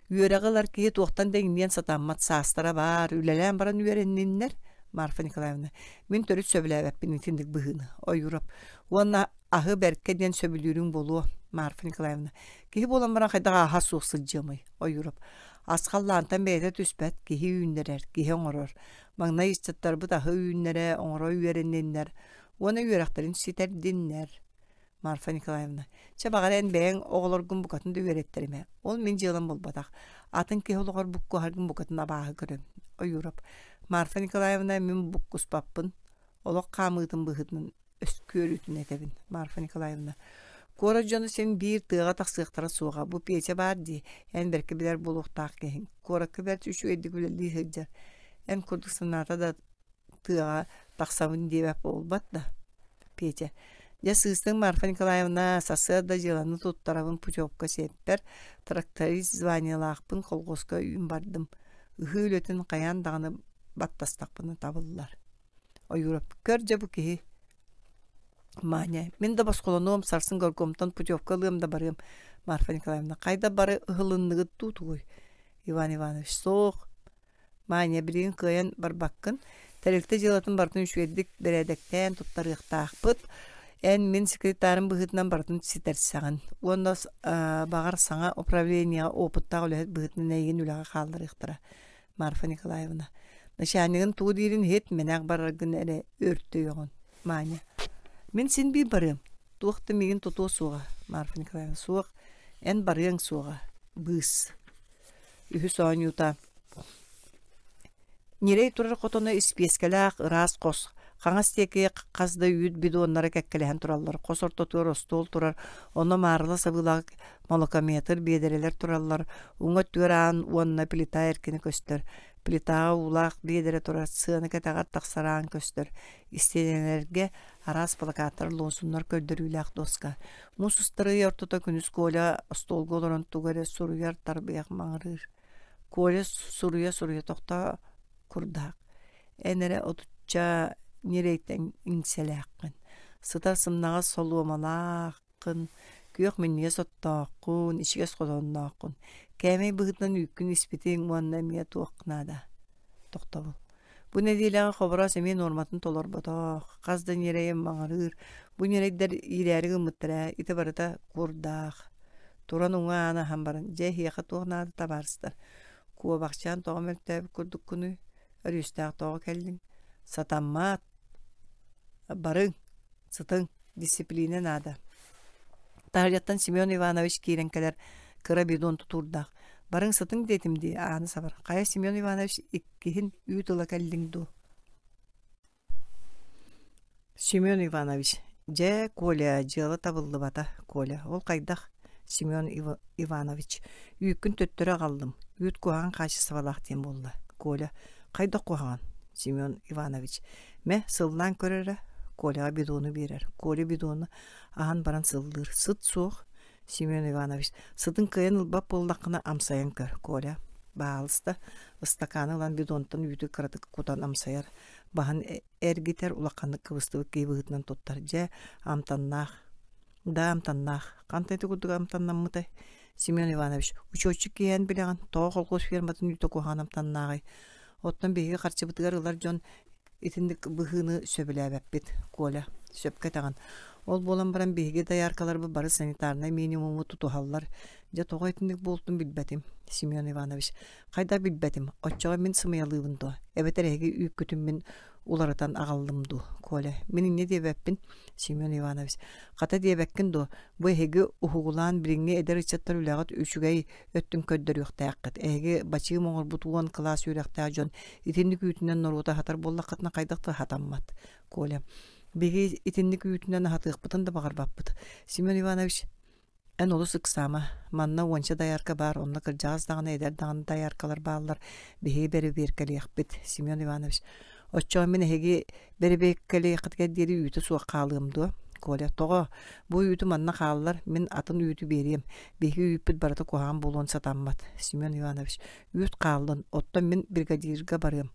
Үөрэҕи ылар киһи туохтан да иҥниэн сатаммат саастара баар, үлэлээн баран үөрэнниннэр. Марфа Николаевна, мин төрүт сөбүлээбэппин итинник быһыыны. Ойуурап. Уонна аһы бэркэ диэн сөбүлүүрүҥ буолуо, Марфа Николаевна. Киһи буолан баран хайдах ааһа суох сылдьыамый, Ойуурап. Ас халлаантан бэйэтэ түспэт, киһи үүннэрэр, киһи оҥорор. Маҥнай ыччаттарбыт аһы үүннэрэ, оҥоро үөрэнниннэр уонна үөрэхтэрин ситэрдиннэр. Марфа Николаевна, чэ баҕар эн бэйэҥ оҕолоргун букатын да үөрэттэримэ. Ол мин дьыалам буолбатах. Атын киһи олоҕор буккуһаргын букатын абааһы көрөм. Ойуурап. Марфа Николаевна, мин буккуспаппын. Олох хаамыытын быһыытынан өскүөрүтүн этэбин, Марфа Николаевна. Куорат дьоно син биир тыаҕа тахсыахтара суоҕа. Бу Петя баар дии, эн бэркэ билэр буолуохтаах киһиҥ. Куоракка бэрт үчүгэйдик үлэлии сылдьар. Эн курдук санаата да тыаҕа тахсабын диэбэт буолбат да. Петя. Дьэ сыыстыҥ Марфа Николаевна, сарсыарда дьыаланы туттарабын путевка сиэппэр, тракторист званиелаахпын колхозка үүн бардым. Ыһыы үлэтин хайаан даҕаны баттастахпына табыллар. Ойуурап, көр дьэ бу киһи Маня, мин да босхолонуом, сарсын горкомтон путевка ылыам да барыам. Марфа Николаевна, хайда бары ыһылынныгыт дуу тугуй? Иван Иванович, суох. Маня, билигин кыайан барбаккын. Тэрилтэ дьыалатын барытын үчүгэйдик бэрээдэктээн туттарыахтаахпыт. Эн мин секретарым быһыытынан барытын ситэрсэҕин. Уонна баҕар саҥа управлениеҕа опыттаах үлэһит быһыытынан эйигин үлэҕэ хаалларыахтара. Марфа Николаевна, начальнигын тугу диирин иһит, мэнээх бараргын эрэ өртөйөҕүн. Маня, мин син биир барыам. Туох да миигин тутуо суоҕа, Марфа Николаевна. Суох, эн барыаҥ суоҕа. Быыс. Үһүс оонньуута. Ньирэй турар хотоно испиэскэлээх ыраас хос. Хаҥас диэки хас да үүт бидоннара кэккэлэһэн тураллар. Хос ортотугар остуол турар, онно маарыла сабыылаах молокометр биэдэрэлэр тураллар, уҥа өттүгэр аан уонна плита эркинэ көстөр. Плитаҕа уулаах биэдэрэ турар, сыана кэтэҕэр тахсар аан көстөр. Истиэнэлэргэ араас плакаттар, луосуннар көрдөрүүлээх доска. Муус устар ый ортото күнүс Коля остуолга олорон тугу эрэ суруйар, тарбыйах маҥырыыр. Коля суруйа-суруйа тохтоо курдаах. Эн эрэ отучча ньирэйтэн иҥсэлээххин, сытар сымнаҕас солуомалааххын, күөх минньигэс оттооххун, ичигэс хотоннооххун. Кээмэй быһыытынан үүккүн испитиҥ уонна эмиэ туох наада? Тохтобул. Бу нэдиэлэҕэ Хобороос эмиэ нуорматын толорботох, хас да ньирэйим маҥырыыр. Бу ньирэйдэр иирээри гыммыттара, ити барыта курдаах. Туран уҥа ааны аһан баран, дьэ эһиэхэ туох наада табаарыстар? Куобахчаан тоҕо мөлтөөбүт курдуккунуй? Өрүстээх тоҕо кэллиҥ? Сатаммат. Барыҥ, сытыҥ, дисциплинэ наада. Таһырдьаттан Семен Иванович киирэн кэлэр, кыра бидон тутуурдаах. Барыҥ сытыҥ диэтим дии, ааны сабар. Хайа Семен Иванович иккиһин үүт ыла кэллиҥ дуу? Семен Иванович, дьэ, Коля, дьыала табыллыбата, Коля, ол хайдах? Семен Иванович, үүккүн төттөрү аҕаллым, үүт куһаҕан хаачыстыбалаах диэн буолла. Коля, хайдах куһаҕан? Семен Иванович, мэ, сыллаан көр эрэ. Коляҕа бидону биэрэр. Коля бидону аһан баран сыллыыр. Сыт суох. Семен Иванович, сытын кыайан ылбат буоллаххына амсайан көр, Коля. Баалыста, ыстакааны ылан бидонтан үүтү кыратык кутан амсайар. Баһын эргитэр, улаханнык кыбыстыбыт киһи быһыытынан туттар. Дьэ, амтаннаах. Да, амтаннаах. Хантан ити курдук амтаннаммытай? Семен Иванович, учуотчук киһи эн билэҕин, тоҕо холкуос ферматын үүтэ куһаҕан амтаннааҕый? Оттон биһиги харчыбытыгар ылар дьон итинник быһыыны сөбүлээбэппит, Коля, сөпкө этэҕин. Ол буолан баран биһиги дояркаларбыт бары санитарнай минимуму тутуһаллар. Дьэ тоҕо итинник буолтун билбэтим, Семен Иванович. Хайдах билбэтим, оччоҕо мин сымыйалыыбын дуо? Эбэтэр эһиги үүккүтүн мин уларытан аҕаллым дуу, Коля? Мин инньэ диэбэппин, Семен Иванович. Хата диэбэккин дуо, бу эһиги уһугулаан билиҥҥи эдэр ыччаттар үлэҕит үчүгэй өттүн көрдөрүөхтээххит. Эһиги бачыым оҥорбут уон кылаас үөрэхтээх дьон итинник үүтүнэн норуоту аһатар буоллаххытына хайдах да сатаммат, Коля. Биһиги итинник үүтүнэн аһатыахпытын да баҕарбаппыт. Семен Иванович, эн олус ыксаама. Манна уонча доярка баар, онно кырдьаҕас даҕаны, эдэр даҕаны дояркалар бааллар. Биһиги бэрэбиэркэлиэхпит, Семен Иванович. Оччоҕо мин эһиги бэрэбиэркэлиэххитигэр диэри үүтэ суох хаалыам дуо? Коля, тоҕо? Бу үүтү манна хааллар, мин атын үүтү биэриэм. Биһиги үүппүт барыта куһаҕан буолуон сатаммат. Семен Иванович, үүт хааллын, оттон мин бригадирга барыам.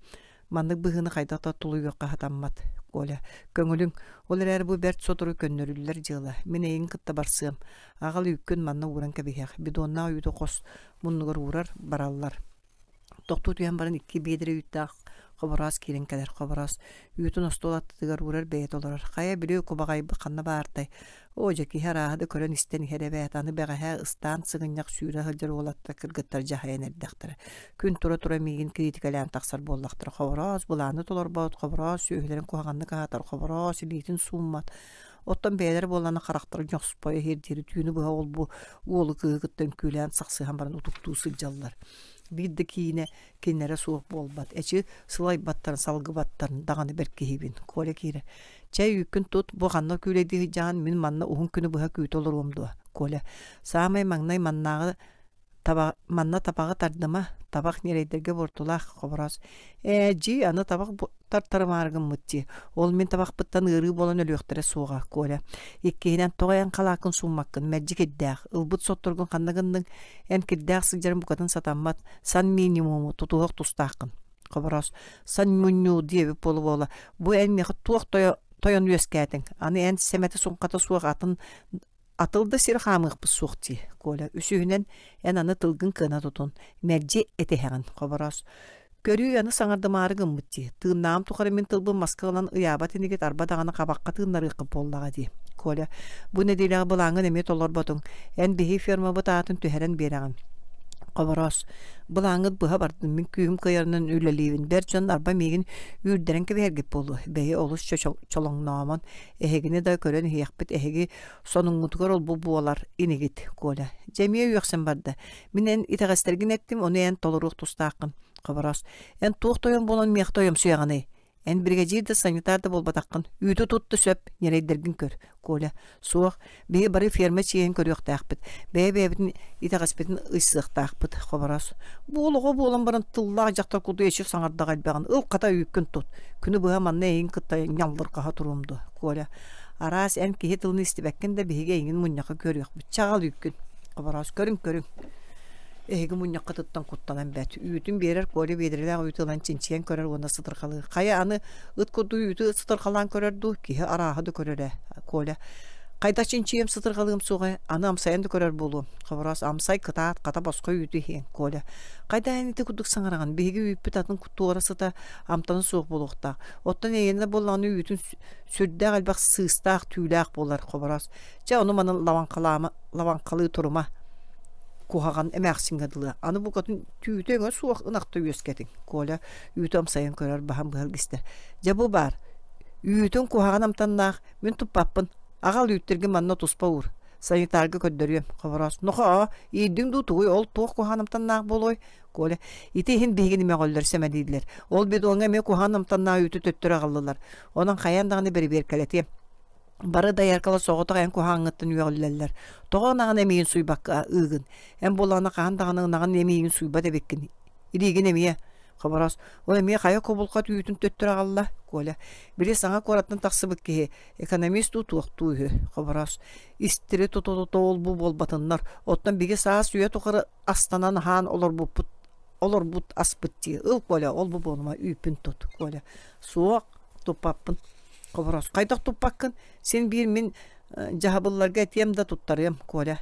Маннык быһыыны хайдах да тулуйуохха сатаммат. Коля, көҥүлүҥ, ол эрээри бу бэрт сотору көннөрүллэр дьыала. Мин эйигин кытта барсыам. Аҕал үүккүн манна ууран кэбиһиэх. Бидоннаах үүтү хос муннугар уурар, бараллар. Тохтуу түһэн баран икки биэдэрэ үүттээх Хобороос киирэн кэлэр. Хобороос үүтүн остуол аттытыгар уурар бэйэтэ олорор. Хайа били кубаҕайбыт ханна баартай? Оо дьэ киһи арааһы да көрөн-истэн иһэр эбээт, аны бэҕэһээ ыстаан сыгынньах сүүрэ сылдьар уолаттар кыргыттар дьаһайан эрдэхтэрэ. Күн тура-тура миигин кириитикэлээн тахсар буоллахтара. Хобороос былааны толорбот, Хобороос сүөһүлэрин куһаҕаннык аһатар, Хобороос илиитин сууммат. Оттон бэйэлэрэ буоллаҕына харахтара ньоспойо иһиэр диэри түүнү быһа ол-бу уолу кыыһы кытта үҥкүүлээн сахсыһан баран утуктуу сылдьаллар. Биир да киинэ кинилэрэ суох буолбат. Эчи сылайбаттарын, салгыбаттарын даҕаны бэрт киһибин. Коля киирэр. Чэй үүккүн тут, бу ханна күүлэйдии сылдьаҕын, мин манна уһун күнү быһа күүтэ олоруом дуо? Коля. Саамай маҥнай маннааҕы таба, манна табаҕы тардыма, табах ньирэйдэргэ буортулаах Хобороос. Ээ, дьии, аны табах тартарымаары гыммыт дии. Ол мин табахпыттан ыарыы буолан өлүөхтэрэ суоҕа, Коля. Иккиһинэн, тоҕо эн халааккын сууммаккын, мэлдьи кирдээх. Ылбыт сотторгун ханна гынныҥ? Эн кирдээх сылдьарыҥ букатын сатаммат. Сан минимуму тутуһуох тустааххын. Хобороос, сан мунньуу диэбит буола-буола, бу эн миэхэ туох тойон үөскээтиҥ? Аны эн сэмэтэ-суҥхата суох атын Атыл да сир хаамыахпыт суох дии, Коля. Үсүһүнэн, эн аны тылгын кыана тутун, мэлдьи этиһэҕин, Хобороос. Көрүүй, аны саҥардымаары гыммыт дии. Тыыннааҕым тухары мин тылбын маска ылан ыйаабат инигит арба даҕаны хабахха тыыннарыаххыт буоллаҕа дии. Коля, бу нэдиэлэҕэ былааҥҥын эмиэ толорботуҥ. Эн биһи фермабыт аатын түһэрэн биэрэҕин. Хобороос, былааҥҥыт быһа бардын, мин күүһүм кыайарынан үлэлиибин. Бэрт дьон арба миигин үүрдэрэн кэбиһэргит буолуо. Бэйи олус чолоҥноомон, Эһигини да көрөн иһиэхпит, эһиги сонуҥҥутугар ол-бу буолар инигит, Коля. Дьэ эмиэ үөхсэн барда. Мин эн итэҕэстэргин эттим, ону эн толоруох тустааххын. Хобороос, эн туох тойон буолан миэхэ тойомсуйаҕыный? Эн биригэдьиир да санитар да буолбатаххын. Үүтү тут да сөп, ньирэйдэргин көр. Коля, суох, биһи бары ферма чиэһин көрүөхтээхпит. Бэйэ-бэйэбитин итэҕэспитин ыйсыахтаахпыт, Хобороос. Буол оҕо буолан баран тыллаах дьахтар курдук эчи саҥардаҕа элбэҕин. Ыл хата үүккүн тут. Күнү быһа манна эйигин кытта ньаллырҕаһа туруом дуо, Коля. Араас эн киһи тылын истибэккин да биһиги эйигин мунньахха көрүөхпүт. Чаҕал үүккүн. Хобороос, көрүҥ-көрүҥ. Эһиги мунньаххытыттан куттанан бэрт. Үүтүн биэрэр Коля биэдэрэлээх үүтү ылан чинчийэн көрөр уонна сытырҕалыыр. Хайа аны ыт курдук үүтү сытырҕалаан көрөр дуу? Киһи арааһы да көрөр ээ, Коля. Хайдах чинчийэм сытырҕалыам суоҕай? Аны амсайан да көрөр буолуом. Хобороос амсай кытаат, хата босхо үүтү иһиэҥ, Коля. Хайдах эн ити курдук саҥараҕын? Биһиги үүппүт атын туора сыта амтана суох буолуохтаах. Оттон эйиэнэ буоллаҕына үүтүн сүрдээх элбэх сыыстаах, түүлээх буолар, Хобороос. Чэ, ону-маны лабаҥхалаама, лабаҥхалыы турума. Куһаҕан эмээхсиҥҥэ дылы. Аны букатын түүтэ өҥө суох ынахта үөскэтиҥ. Коля үүтү амсайан көрөр, баһан быһа илгистэр. Дьэ бу баар. Үүтүн куһаҕан амтаннаах, мин туппаппын. Аҕал үүттэргин манна туспа уур. Санитарга көрдөрүөм. Хобороос. Нохоо, иирдиҥ дуу тугуй, ол туох куһаҕан амтаннаах буолуой? Коля, ити иһин биһигини мөҕөллөр, сэмэлииллэр. Ол бидоҥҥа эмиэ куһаҕан амтаннаах үүтү төттөрү аҕаллылар. Онон хайаан даҕаны бэрэбиэркэлэтиэм. Бары дояркалар соҕотох эн куһаҕаҥҥыттан үөҕүллэллэр. Тоҕо ынаҕын эмиийин суйбакка ыыгын? Эн буоллаҕына хаһан даҕаны ынаҕын эмиийин суйбат эбиккин. Илиигин эмиэ. Хобороос, ол эмиэ хайа кубулҕат үүтүн төттөрү аҕалла? Коля, били саҥа куораттан тахсыбыт киһи, экономист дуу туохтуу үһү. Хобороос, истири тута-тута ол-бу буолбатыннар. Оттон биһиги саас үйэ тухары астанан аһаан олорбуппут олорбут аспыт дии. Ыл, Коля, ол-бу буолума, үүппүн тут. Коля, суох, туппаппын. Хобороос, хайдах туппаккын? Син биир мин дьаһабылларга этиэм да туттарыам, Коля.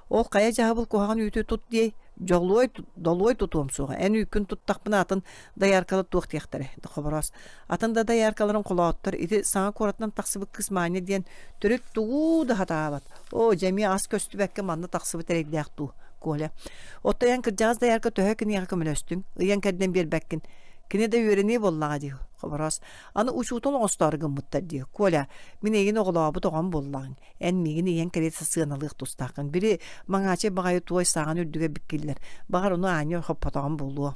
Ол хайа дьаһабыл куһаҕан үүтү тут диэй, дьолуой долуой тутуом суоҕа. Эн үүккүн туттахпына атын дояркалар туох диэхтэрэ, Хобороос. Атын да дояркаларын холооттор ити саҥа куоратынан тахсыбыт кыыс Маня диэн төрүт тугу да сатаабат. Оо, дьэ эмиэ ас көстүбэккэ манна тахсыбыт эрэйдээх дуу, Коля. Оттон эн кырдьаҕас доярка төһө киниэхэ көмөлөстүҥ? Ыйан кэрдэн биэрбэккин. Кини да үөрэниэ буоллаҕа дии, Хобороос. Аны учуутал оҥостоору гыммыттар дии. Коля, мин эйигин оҕолообут оҕом буоллаҕыҥ. Эн миигин ийэҥ кэриэтэ сыаналыах тустааххын. Били маҥаачай баҕайы туой сааҕын үрдүгэр биккиллэр. Баҕар ону аанньа хоппотоҕум буолуо.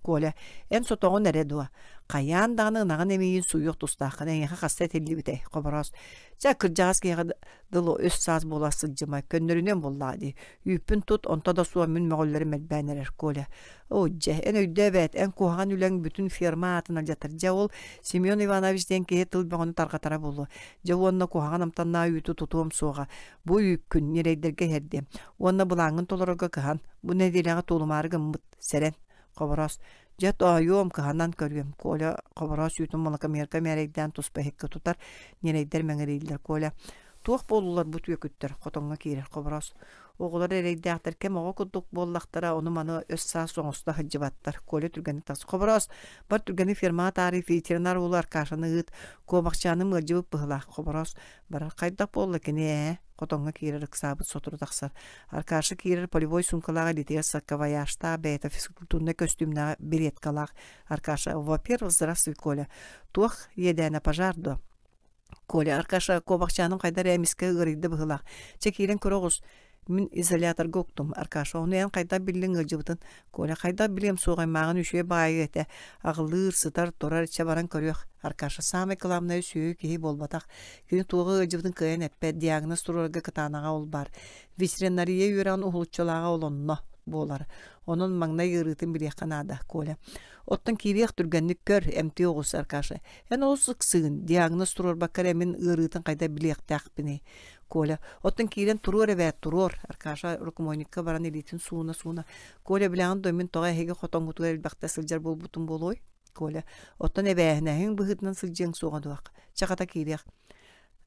Коля, эн сотоҕун эрэ дуо? Хайаан даҕаны ынаҕын эмиийин сууйуох тустааххын. Эйиэхэ хаста этиллибитэй, Хобороос. Чэ, кырдьаҕас киһиэхэ дылы үс саас буола сылдьыма. Көннөрүнүөм буоллаҕа дии. Үүппүн тут, онто да суох мин мөҕүллэрим элбээн эрэр, Коля. Оо, дьэ, эн өйдөө эбээт, эн куһаҕан үлэҥ бүтүн ферма аатын алдьатар. Дьэ, ол Семен Иванович диэн киһи тыл бөҕөнү тарҕатара буолуо. Дьэ уонна куһаҕан амтаннаах үүтү тутуом суоҕа. Бу үүккүн ньирэйдэргэ иһэрдиэм. Уонна былааҥҥын толорорго кыһан. Бу нэдиэлэҕэ туолумаары гыммыт. Сэрэн. Хобороос. Дьэ, тоойуом, кыһанан көрүөм. Коля Хобороос үүтүн малакамерка мээрэйдээн туспа иһиккэ тутар. Ньирэйдэр мэҥирииллэр. Коля Туох буоллулар бу түөкүттэр? Хотоҥҥо киирэр Хобороос. Оҕолор эрэйдээхтэр кэм оҕо курдук буоллахтара, ону-маны өс-саас оҥосто сылдьыбаттар. Коля түргэнник тахсар. Хобороос, бар түргэнник фермаҕа таарый ветеринар уолу Аркашаны ыыт. Куобахчааным ыалдьыбыт быһыылаах. Хобороос, барар хайдах буолла кини ээ? Хотоҥҥо киирэр ыксаабыт сотору тахсар. Аркаша киирэр полевой суумкалаах илиитигэр саквояжтаах бэйэтэ физкультурнай көстүүмнээх береткалаах. Аркаша, во-первых, здравствуй, Коля. Туох иэдээнэ пожар дуо? Коля, Аркаша, куобахчааным хайда эрэ эмискэ ыарыйда быһыылаах. Чэ, киирэн көрө оҕус. Мин изоляторга уктум, Аркаша. Ону эн хайдах биллиҥ ыалдьыбытын? Коля, хайдах билиэм суоҕай, мааҕын үчүгэй баҕайы этэ. Аҕылыыр, сытар, турар, чэ баран көрүөх. Аркаша, саамай кылаабынайа сүөһү киһи буолбатах. Кини туоҕа ыалдьыбытын кыайан эппэт, диагноз туруорарга кытаанаҕа ол баар. Ветеринария үөрэҕин уһулуччулааҕа ол онно буолар. Онон маҥнай ыарыытын билиэххэ наада, Коля. Оттон киириэх түргэнник көр, эмтии оҕус, Аркаша. Эн олус ыксыгын, диагноз туруорбакка эрэ мин ыарыытын хайдах билиэхтээхпиний? Коля, оттон киирэн туруор эбээт, туруор. Аркаша рукомойникка баран илиитин сууна-сууна, Коля, билэҕин дуо, мин тоҕо эһиги хотоҥҥутугар элбэхтэ сылдьар буолбутум буолуой? Коля, оттон эбээһинэһиҥ быһыытынан сылдьыаҥ суоҕа дуо? Чэ, хата киириэх.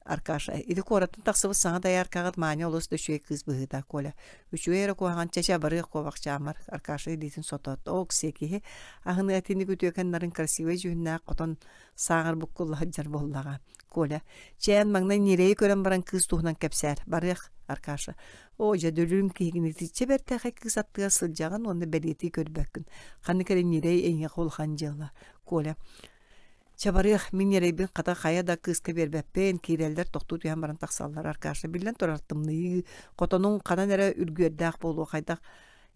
Аркаша, ити куораттан тахсыбыт саҥа дояркаҕыт Маня олус да үчүгэй кыыс быһыыта, Коля. Үчүгэй эрэ куһаҕан чэ-чэ барыах куобахчааммар, Аркаша илиитин сотоот. Оок-сиэ киһи, аһыныа итинник үтүөкэн нарын красивай дьүһүннээх хотон сааҕар буккулла сылдьар буоллаҕа. Коля, чээн маҥнай ньирэйи көрөн баран кыыс туһунан кэпсээр, барыах, Аркаша. Оо, дьэ, дүлүҥ киһигин итиччэ бэртээхэй кыыс аттыгар сылдьаҕын уонна бэлиэтии көрбөккүн. Ханнык эрэ ньирэй эйиэхэ улахан дьыала. Коля, Чэ барыах, мин ньирэйбин хата хайа да кыыска биэрбэппин, киирэллэр, тохтуу түһэн баран тахсаллар. Аркаша биллэн турар тымныйыы, хотонуҥ ханан эрэ үргүөрдээх буолуо, хайдах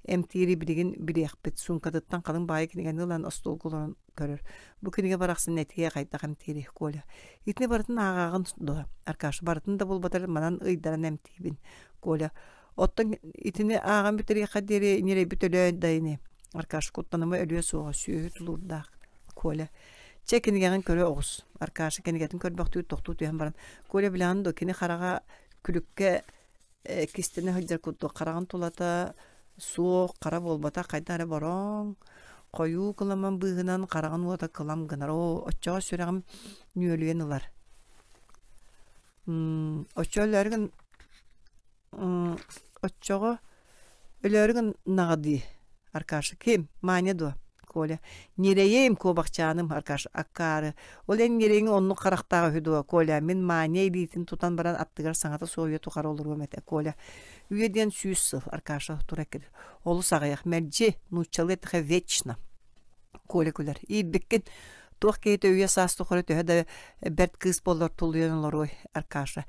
эмтиири билигин билиэхпит. Суумкатыттан халыҥ баайы кинигэни ылан остуолга олорон көрөр. Бу кинигэ барахсан этиэ хайдах эмтиири, Коля. Итини барытын ааҕаҕын дуо? Аркаша барытын да булбатар манан ыйдаран эмтиибин. Коля, оттон итини ааҕан бүтэриэххэ диэри ньирэйбит өлөөн да ини. Аркаша куттаныма өлүө суоҕа, сүөһү тулуурдаах. Коля, чэ кинигэҕин көрө оҕус. Аркаша кинигэтин көрбөхтүү тохтуу түһэн баран, Коля билэҕин дуо, кини хараҕа күлүккэ кистэнэ сылдьар курдук хараҕын тулата суох, хара буолбатах, хайдах эрэ бороҥ, хойуу кыламан быыһынан хараҕын уота кылам гынар. Оо, оччоҕо сүрэҕим нүөлүйэн ылар. Оччо өлөөрү Оччоҕо өлөөрү гыннаҕа дии, Аркаша. Ким? Маня дуо? Коля. Ньирэйим, куобахчааным, Аркаша. Акаары. Ол эн ньирэйиҥ оннук харахтаах үһү дуо, Коля? Мин Маня илиитин тутан баран аттыгар саҥата суох үйэ тухары олоруом этэ, Коля. Үйэ диэн 100 сыл, Аркаша тура кэлэр. Олус аҕыйах. Мэлдьи, нууччалыы эттэххэ, вечно. Коля күлэр. Иирбиккин. Туох киһитэ үйэ-саас тухары төһө да бэрт кыыс буоллар тулуйан олоруой, Аркаша.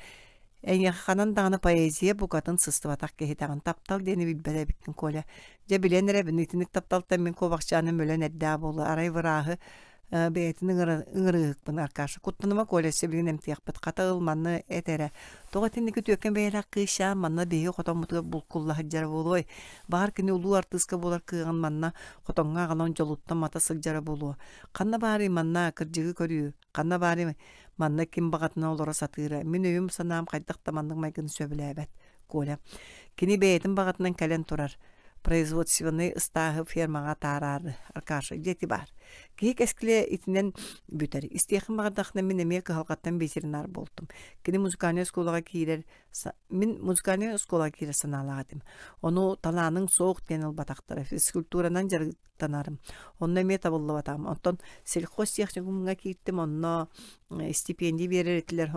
Эйиэхэ ханан даҕаны поэзия букатын сыстыбатах киһитэҕин, таптал диэни билбэт эбиккин, Коля. Дьэ, билэн эрэбин, итинник тапталтан мин куобахчааным өлөн эрдээх буолуо. Арай врааһы бэйэтин ыҥырыыһыкпын, Аркаша. Куттаныма, Коля, сибилигин эмтиэхпит. Хата ыл, манна эт эрэ. Тоҕо итинник үтүөкэн бэйэлээх кыысчаан манна биһиги хотоммутугар булкулла сылдьара буолуой? Баҕар, кини улуу артыыска буолар кыаҕын манна хотоҥҥо аҕалан дьолуттан мата сылдьара буолуо. Ханна баарый манна кырдьыгы көрүү? Ханна баарый манна ким баҕатынан олоро сатыыра? Мин өйүм-санаам хайдах да маннык майгыны сөбүлээбэт, Коля. Кини бэйэтин баҕатынан кэлэн турар. Производственнай ыстааһы фермаҕа атаараары, Аркаша, дьэ ити баар. Киһи кэскилэ итинэн бүтэр. Истиэххин баҕардаххына мин эмиэ кыһалҕаттан ветеринар буолтум. Кини музыкальнай оскуолаҕа киирэр мин музыкальнай оскуолаҕа киирэр санаалаах этим. Ону талааныҥ суох диэн ылбатахтара. Физкультуранан дьарыктанарым. Онно эмиэ табыллыбатаҕым. Онтон сельхозтехникумҥа кииртим, онно стипендия биэрэр этилэр.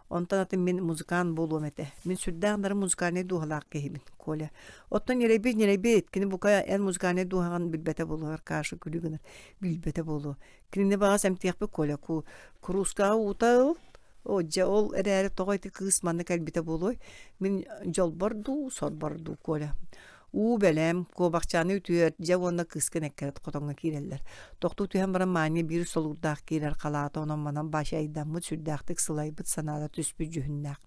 Онтон атын мин музыкант буолуом этэ. Мин сүрдээх нарын музыкальнай дууһалаах киһибин, Коля. Оттон ньирэйбит ньирэйбит, кини бука эн музыкальнай дууһаҕын билбэтэ буолуо, Аркаша күлүү гынар. Билбэтэ буолуо. Кинини баҕас эмтиэхпит Коля, куруускаҕа уута ыл, Оо, дьэ, ол эрээри тоҕо ити кыыс манна кэлбитэ буолуой? Мин дьолбор дуу, сорбор дуу, Коля. Уу бэлэм, куобахчааны үтүөр, дьэ уонна кыыскын эккирэт хотоҥҥо киирэллэр. Тохтуу түһэн баран Маня биир солуурдаах киирэр халаата онон-манан бачайдаммыт, сүрдээхтик сылайбыт, санаата түспүт дьүһүннээх.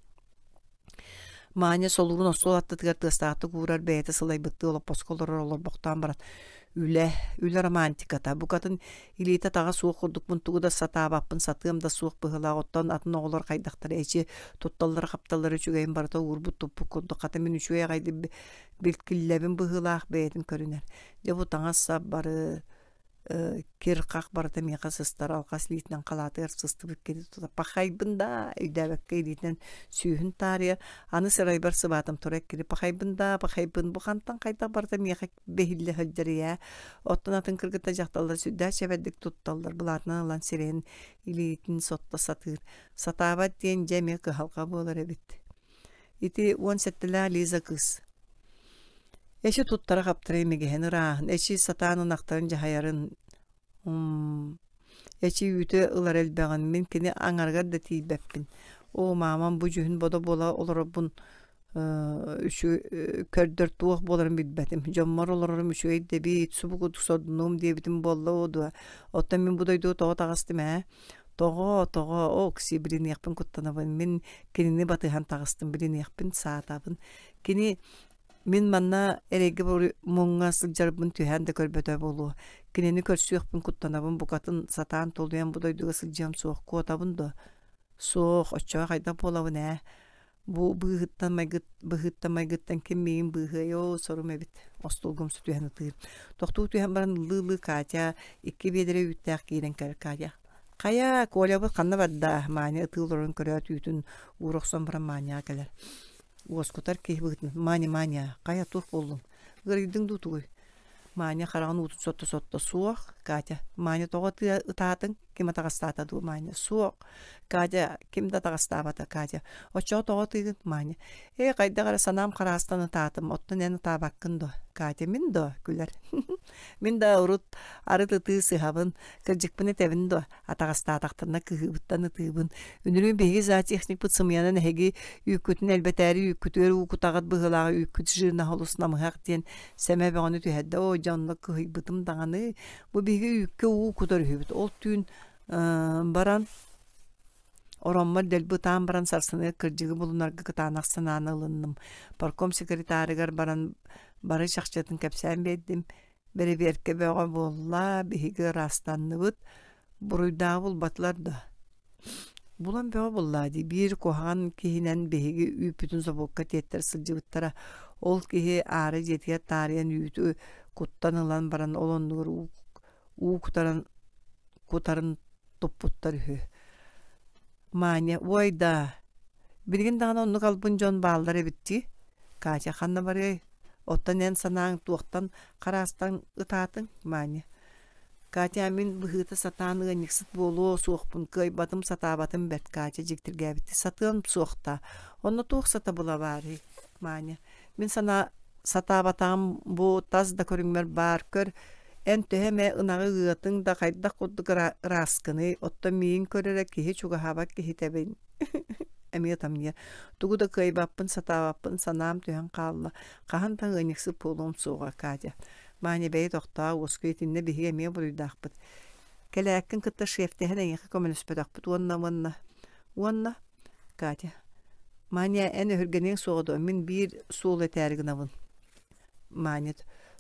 Маня солуурун остуол аттытыгар тыастаахтык уурар, бэйэтэ сылайбыттыы олоппоско олорор олорбохтоон баран үлэ, үлэ романтиката, букатын илиитэ-атаҕа суох курдукпун тугу да сатаабаппын, сатыам да суох быһыылаах, оттон атын оҕолор хайдахтара эчи тутталлара-хапталлара үчүгэйин барыта уурбут-туппут курдук, хата мин үчүгэй аҕайдык билкиллэбин быһыылаах бэйэтин көрүнэр. Дьэ бу таҥас-сап бары кир-хах барыта миэхэ сыстар, алҕас илиитинэн халаатыгар сыстыбыт киһи тута пахайбын даа өйдөөбөккө илиитинэн сүүһүн таарыйар, аны сырайбар сыбаатым турар кири пахайбын даа пахайбын бу хантан хайдах барыта миэхэ бэһиллэ сылдьар ийээ оттон атын кыргыттар дьахталлар сүрдээх чэбэрдик тутталлар былаатынан ылан сирэйин илиитин сотто сатыыр сатаабат диэн дьэ эмиэ кыһалҕа буолар эбит ити 17-лээх Лиза кыыс эчи туттара хаптара имигэһин ырааһын эчи сатаан ынахтарын дьаһайарын Эчи үүтэ ылар элбэҕин, мин кини аҥарыгар да тиийбэппин. Оо, маамам бу дьүһүн-бодо буола олорорбун көрдөр туох буоларын билбэтим. Дьоммор олорорум үчүгэй да эбит, субу курдук сордонуом диэбитим буолла оо дуо. Оттон мин бу дойдуга тоҕо таҕыстым ээ? Тоҕо, тоҕо, окси, билиниэхпин куттанабын. Мин кинини батыһан таҕыстым, билиниэхпин саатабын. Кини Мин манна эрэйгэ муҥҥа сылдьарбын түһээн да көрбөтө буолуо. Кинини көрсүөхпүн куттанабын, букатын сатаан тулуйан бу дойдуга сылдьыам суох. Куотабын дуо? Суох, оччоҕо хайдах буолабын ээ? Бу быыһыттан майгыт быһыыттан майгыттан ким миигин быыһыай оо сорум эбит остуолга умса түһэн ытыыр. Тохтуу түһэн баран ыллыы-ыллыы Катя икки биэдэрэ үүттээх киирэн кэлэр Катя «Хайа, Колябыт ханна барда?» Маня ытыы олорон көрөөт үүтүн уура охсон баран Маняҕа кэлэр Уоскутар киһи быһыытынан «Маня, Маня, хайа туох буоллуҥ? Ыарыйдыҥ дуу тугуй?» Маня хараҕын уутун сотто-сотто «Суох, Катя, Маня тоҕо ытаатыҥ? Ким атаҕастаата дуу, Маня?» «Суох, Катя, ким да атаҕастаабата, Катя. Оччоҕо тоҕо ытыыгын, Маня?» «Ээ, хайдах эрэ санаам хараастан ытаатым, оттон эн ытаабаккын дуо?» Катя «Мин дуо?» күлэр. «Мин да урут арыт ытыы сыһабын, кырдьыкпын этэбин дуо? Атаҕастаатахтарына кыһыыбыттан ытыыбын. Үнүрүүн биһиги зоотехникпыт сымыйанан эһиги үүккүтүн элбэтээри үүккүтүгэр уу кутаҕыт быһыылааҕы үүккүт жирнаһа олус намыһах диэн сэмэ бөҕөнү түһэрдэ. Оо, дьэ онно кыһыйбытым даҕаны. Бу биһиги үүккэ уу кутар үһүбүт. Ол түүн баран ороммор дэлби ытаан баран сарсыныгар кырдьыгы булунарга кытаанах санааны ылынным. Парком секретарыгар баран бары чахчытын кэпсээн биэрдим. Бэрэбиэркэ бөҕө буолла, биһиги ыраастанныбыт, буруйдааҕы булбатылар да. Булан бөҕө буллаа дии, биир куһаҕан киһинэн биһиги үүппүтүн собуокка тиэттэрэ сылдьыбыттара. Ол киһи аара дьиэтигэр таарыйан үүтү куттан ылан баран ол оннугар уу, уу кутаран кутарын туппуттар үһү. Маня, уой даа, билигин даҕаны оннук албын дьон бааллар эбит дии. Катя ханна барыай? Оттон эн санааҥ туохтан хараастан ытаатыҥ, Маня? Катя, мин быһыыта сатаан ыанньыксыт буолуо суохпун, кыайбатым, сатаабатым бэрт, Катя дьиктиргээбиттии сатыам суохта. Онно туох сатабыла баарый, Маня? Мин санаа сатаабатаҕым бу тас да көрүҥмэр баар көр эн төһө эмэ ынаҕы ыатыҥ да хайдах курдук ырааскыный оттон миигин көр эрэ киһи чугаһаабат киһитэбин эмиэ ытамньыйар тугу да кыайбаппын сатаабаппын санаам түһэн хаалла хаһан да ыанньыксыт буолуом суоҕа Катя Маня бэйэ тохтоо уоскуй итиннэ биһиги эмиэ буруйдаахпыт кэлээккин кытта шефтэһэн эйиэхэ көмөлөспөтөхпүт уонна уонна уонна Катя Маня, эн өһүргэниэҥ суоҕа дуо? Мин биир суолу этээри гынабын. Маня,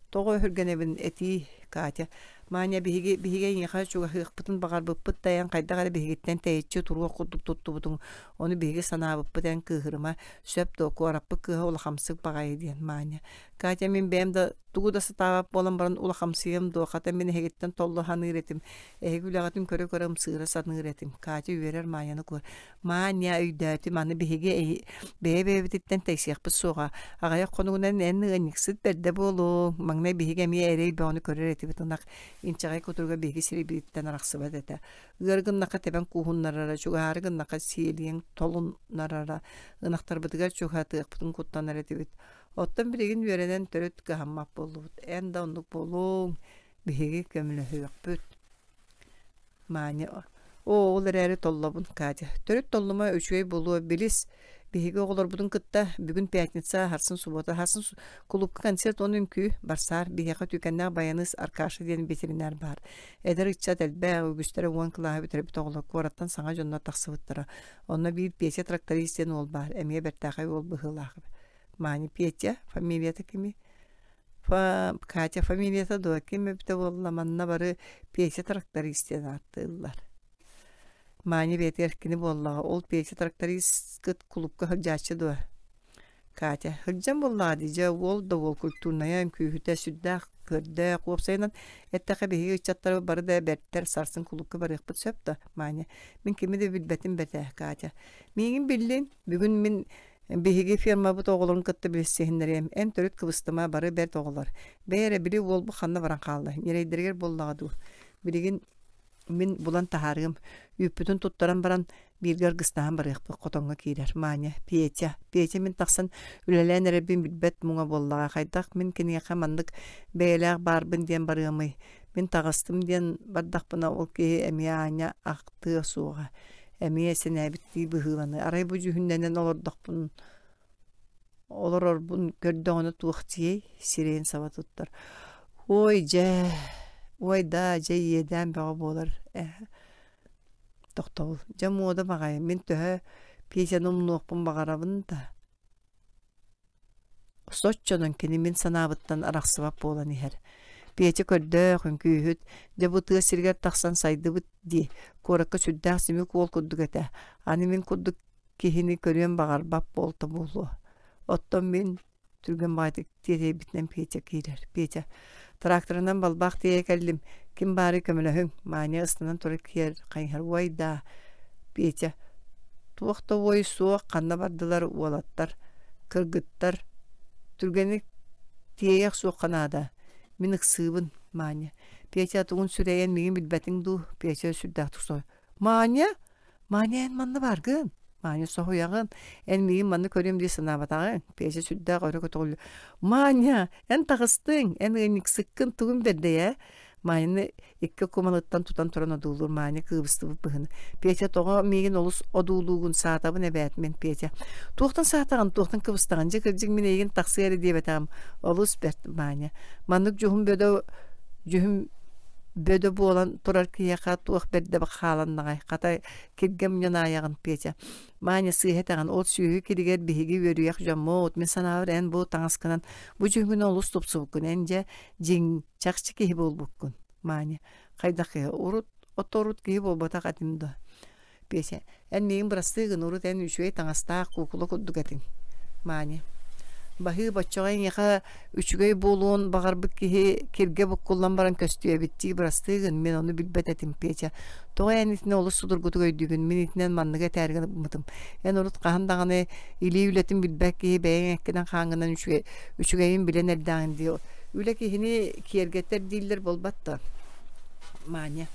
тоҕо өһүргэнэбин этиий, Катя. Маня, биһиги биһиги эйиэхэ чугаһыахпытын баҕарбыппыт да эн хайдах эрэ биһигиттэн тэйиччи туруох курдук туттубутуҥ. Ону биһиги санаабыппыт эн кыыһырыма. Сөп дуо, куораппыт кыыһа улахамсык баҕайы диэн Маня. Катя, мин бэйэм да тугу Тугу да сатаабат буолан баран улахамсыйыам дуо, хата мин эһигиттэн толло саныыр этим. Эһиги үлэҕитин көрө-көрө ымсыыра саныыр этим. Катя үөрэр Маайаны куор. Маня, өйдөөтүм, аны биһиги бэйэ-бэйэбититтэн тэйсиэхпит суоҕа. Аҕыйах хонугунан эн ыанньыксыт бэрдэ буолуоҥ. Маҥнай биһиги эмиэ эрэй бөҕөнү көрөр этибит ынах инчэҕэй кутуруга биһиги сирэйбититтэн арахсыбат этэ. Ыар гыннахха тэбэн кууһуннарара, чугаһаары гыннахха сиэлиэҥ толуннарара, ынахтарбытыгар чугаһатыахпытын куттанар этибит. Оттон билигин үөрэнэн төрүт кыһаммат буоллубут. Эн да оннук буолуоҥ, биһиги көмөлөһүөхпүт. Маня оо, ол эрээри толлобун, Катя. Төрүт толлума үчүгэй буолуо, билис, биһиги оҕолорбутун кытта бүгүн пятница, сарсын суббота, сарсын кулуупка концерт уонна үҥкүү, барсаар, биһиэхэ үтүөкэннээх баянист Аркаша диэн ветеринар баар. Эдэр ыччат элбэх, үгүстэрэ уон кылааһы бүтэрбит оҕолор куораттан саҥа дьоннор тахсыбыттара. Онно биир Петя тракторист диэн уол баар, эмиэ бэртээхэй уол быһыылаах. Маня Петя, фамилията кимий? Катя фамилията дуо, ким эбитэ буолла, манна бары Петя тракторист диэн ааттыыллар. Маня бэйэтигэр кини буоллаҕа, ол Петя трактористкыт кулуупка сылдьааччы дуо? Катя, сылдьан буоллаҕа дии, дьэ уол да уол культурнайа, үҥкүүһүтэ сүрдээх көрдөөх, уопсайынан эттэххэ биһиги ыччаттарбыт бары да бэртэр, сарсын кулуупка барыахпыт сөп да, Маня? Мин кими да билбэтим бэтэ, Катя. Миигин биллин, бүгүн мин Биһиги фермабыт оҕолорун кытта билсиһиннэриэм. Эн төрүт кыбыстыма, бары бэрт оҕолор. Бэйэ эрэ били уолбут ханна баран хаалла? Ньирэйдэригэр буоллаҕа дуу? Билигин мин булан таһаарыам. Үүппүтүн туттаран баран бииргэ аргыстаһан барыахпыт хотоҥҥо киирэр. Маня, Петя, Петя мин тахсан үлэлээн эрэрбин билбэт муҥа буоллаҕа. Хайдах мин киниэхэ маннык бэйэлээх баарбын диэн барыамый? Мин таҕыстым диэн бардахпына ол киһи эмиэ аанньа ахтыа суоҕа. Эмиэ сэнээбиттии быһыыланыы. Арай бу дьүһүннэнэн олордохпун олорорбун көрдөҕүнэ туох диэй, сирэйин саба туттар. Ой дьэ, ой даа, дьэ иэдээн бөҕө буолар ээ. Тохтобул. Дьэ муода баҕайы, мин төһө Петяны умнуохпун баҕарабын да Соччонон кини мин санаабыттан арахсыбат буолан иһэр. Петя көрдөөх, үҥкүүһүт, дьэ бу тыа сиригэр тахсан сайдыбыт дии, куоракка сүрдээх симик уол курдук этэ. Аны мин курдук киһини көрүөн баҕарбат буолта буолуо. Оттон мин түргэн баҕайытык тиэтэйбитинэн Петя киирэр. Петя, тракторынан балбаах тиэйэ кэллим, ким баарый көмөлөһүҥ, Маня ыстанан турар киэр хайыһар уой даа. Петя, туох да уой суох, ханна бардылар уолаттар, кыргыттар, түргэнник тиэйэ охсуохха наада. Мин ыксыыбын, Маня. Петя тугун сүрэйэн миигин билбэтиҥ дуу? Петя сүрдээх соһуйар. Маня? Маня эн манна бааргын? Маня соһуйаҕын, эн миигин манна көрүөм дии санаабатаҕыҥ? Петя сүрдээх өрө көтөҕүллэ. Маня, эн таҕыстыҥ, эн ыанньыксыккын тугун бэрдэй ээ? Маняны икки кумалыттан тутан туран одуулуур Маня кыыбыстыбыт быһыны. Петя тоҕо миигин олус одуулуугун саатабын эбээт мин Петя. Туохтан саатаҕын, туохтан кыбыстаҕын, дьэ кырдьык мин эйигин тахсыа эрэ диэбэтэҕим. Олус бэрт Маня. Маннык дьуһун бөдө дьүһүн бөдө буолан турар киһиэхэ туох бэрдэ хааланнаҕай хата киргэ мунньан аайаҕын Петя Маня сыыһа этэҕин ол сүөһү киригэр биһиги үөрүйэх дьоммут мин санаабар эн бу таҥаскынан бу дьүһүҥҥүн олус тупсубуккун эн дьэ дьиҥ чахчы киһи буолбуккун Маня хайдах киһи урут ото урут киһи буолбатах этим да Петя эн миигин бырастыы гын урут эн үчүгэй таҥастаах куукула курдук этиҥ Маня баһыы боччоҕо эйиэхэ үчүгэй буолуон баҕарбыт киһи киргэ буккуллан баран көстүө эбит дии бырастыы гын мин ону билбэт этим Петя тоҕо эн итини олус судургутук өйдүүгүн мин итинэн манныгы этээри гыммытым эн урут хаһан даҕаны илии үлэтин билбэт киһи бэйэҥ эккинэн-хааҥҥынан үчүгэй үчүгэйин билэн эрдэҕиҥ дии үлэ киһини киэргэтэр дииллэр буолбат да Маня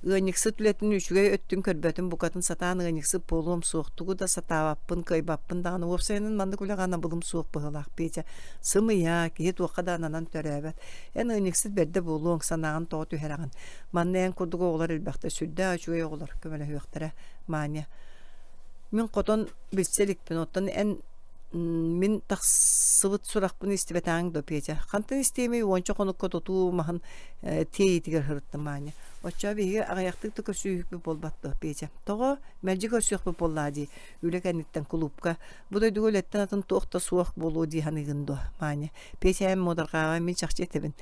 ыанньыксыт үлэтин үчүгэй өттүн көрбөтүм букатын сатаан ыанньыксыт буолуом суох тугу да сатаабаппын кыайбаппын даҕаны уопсайынан маннык үлэҕэ анабылым суох быһыылаах Петя сымыйа киһи туохха да ананан төрөөбөт эн ыанньыксыт бэрдэ буолуоҥ санааҕын тоҕо түһэрэҕин манна эн курдук оҕолор элбэхтэр сүрдээх үчүгэй оҕолор көмөлөһүөхтэрэ Маня мин хотон билсэ иликпин оттон эн мин тахсыбыт сурахпын истибэтэҕиҥ дуо Петя хантан истиэмий уонча хонукка тутуу маһын тиэйиитигэр сырыттым Маня оччоҕо биһиги аҕыйахтык да көрсүһүүппүт буолбат дуо Петя тоҕо мэлдьи көрсүөхпүт буоллаҕа дии үлэ кэнниттэн кулуупка бу дойдуга үлэттэн атын туох да суох буолуо дии саныыгын дуо Маня Петя эн муодарҕааҕа мин чахчы этэбин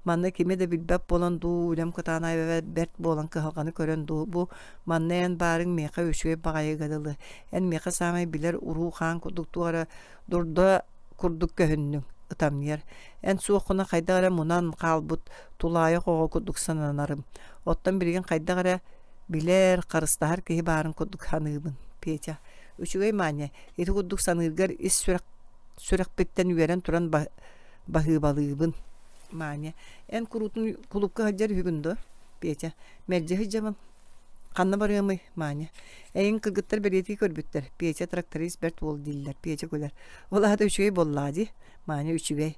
манна кими да билбэт буолан дуу үлэм кытаанайа бэрт буолан кыһалҕаны көрөн дуу бу манна эн баарыҥ миэхэ үчүгэй баҕайыга дылы Эн миэхэ саамай билэр уруу-хаан курдук туох эрэ дурда курдук көһүннүҥ. ытамньыйар. Эн суоххуна хайдах эрэ мунан хаалбыт тулаайах оҕо курдук сананарым. Оттон билигин хайдах эрэ билэр, харыстаһар киһи баарын курдук саныыбын. Петя, үчүгэй Маня, ити курдук саныыргар ис сүрэх сүрэхпиттэн үөрэн туран баһыыбалыыбын. Маня, эн куруутун кулуупка сылдьар үһүгүн дуо? Петя, мэлдьи сылдьабын. Ханна барыамый, Маня? Эйигин кыргыттар бэлиэтии көрбүттэр. Петя тракторист бэрт уол дииллэр. Петя күлэр. Ол аата үчүгэй буоллаҕа дии. Маня үчүгэй.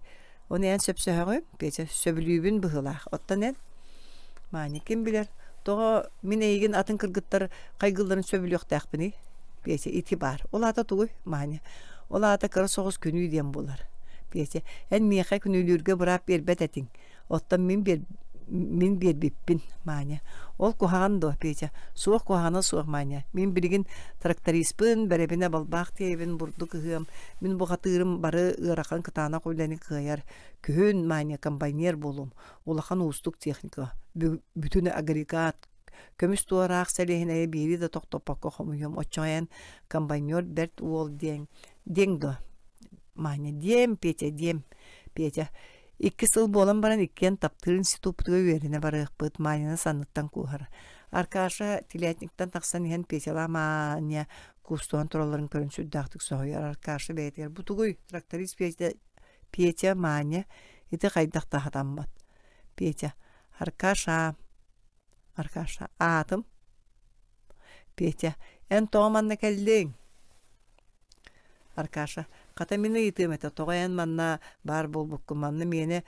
Ону эн сөпсөһөҕүн? Петя сөбүлүүбүн быһыылаах. Оттон эн? Маня ким билэр? Тоҕо мин эйигин атын кыргыттар хайгыылларын сөбүлүөхтээхпиний? Петя ити баар. Ол аата тугуй? Маня ол аата кыра соҕус күнүү диэн буолар. Петя эн миэхэ күнүүлүүргэ быраап биэрбэт этиҥ. Оттон мин биэр мин биэрбиппин, Маня. Ол куһаҕан дуо, Петя? Суох куһаҕана суох, Маня. Мин билигин тракториспын, бэрэбинэ балбаах тиэйэбин, бурдук ыһыам. Мин бухатыырым бары ыарахан кытаанах үлэни кыайар. Күһүн, Маня, комбайнер буолуом. Улахан уустук техника. Бүтүн агрегат, көмүс туораах сэлиэһинэйи биири да тохтоппокко хомуйуом. Оччоҕо эн комбайнер бэрт уол диэҥ. Диэҥ дуо? Маня, диэм, Петя, диэм. Петя, Икки сыл буолан баран иккиэн таптыыр институппутугар үөрэнэ барыахпыт, Маняны санныттан кууһар. Аркаша телятниктан тахсан иһэн Петялаах Маня куустуһан туралларын көрөн сүрдээхтик соһуйар. Аркаша бэйэтигэр «Бу тугуй? Тракторист Петя, Петя, Маня, ити хайдах да сатаммат». Петя «Аркаша, Аркаша, аатым?» Петя «Эн тоҕо манна кэллиҥ?» Аркаша, хата мин ыйытыам этэ, тоҕо эн манна баар буолбуккун, манна миэнэ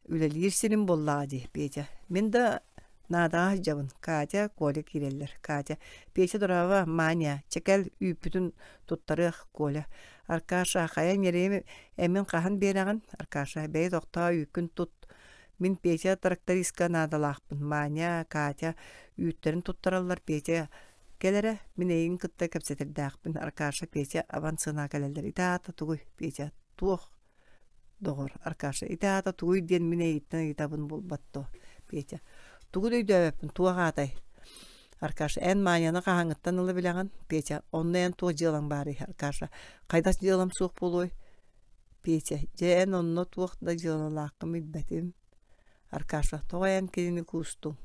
үлэлиир сирим буоллаҕа дии, Петя. Мин да наадаҕа сылдьабын. Катя, Коля киирэллэр. Катя, Петя дорообо, Маня, чэ кэл, үүппүтүн туттарыах, Коля. Аркаша, хайа ньирэйим эмин хаһан биэрэҕин? Аркаша, бэйи тохтоо, үүккүн тут. Мин Петя трактористка наадалаахпын. Маня, Катя үүттэрин туттараллар, Петя Кэл эрэ, мин эйигин кытта кэпсэтэрдээхпин, Аркаша, Петя абан сыана кэлэллэр. Ити аата тугуй, Петя? Туох, доҕор, Аркаша, ити аата тугуй диэн мин эйигиттэн ыйытабын буолбат дуо, Петя? Тугу да өйдөөбөппүн, туох аатай? Аркаша, эн Маняны хаһааҥҥыттан ыла билэҕин? Петя, онно эн туох дьыалаҥ баарый, Аркаша? Хайдах дьыалам суох буолуой? Петя, дьэ эн онно туох да дьыалалааххын билбэтим. Аркаша, тоҕо эн кинини куустуҥ?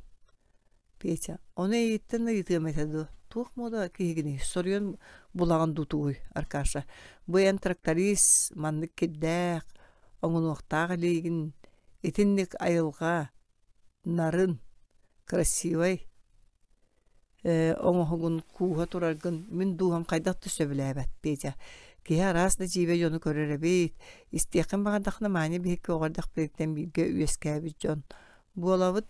Петя, ону эйигиттэн ыйытыам этэ дуо, туох муода киһигиний, соруйан булаҕын дуу тугуй, Аркаша, бу эн тракторист, маннык кирдээх, оҥунуохтаах илиигин, итинник айылҕа, нарын, красивай оҥоһугун кууһа тураргын мин дууһам хайдах да сөбүлээбэт, Петя. Киһи араас да дьиибэ дьону көрөр эбит. Истиэххин баҕардаххына Маня биһикки оҕо эрдэхпититтэн бииргэ үөскээбит дьон буолабыт.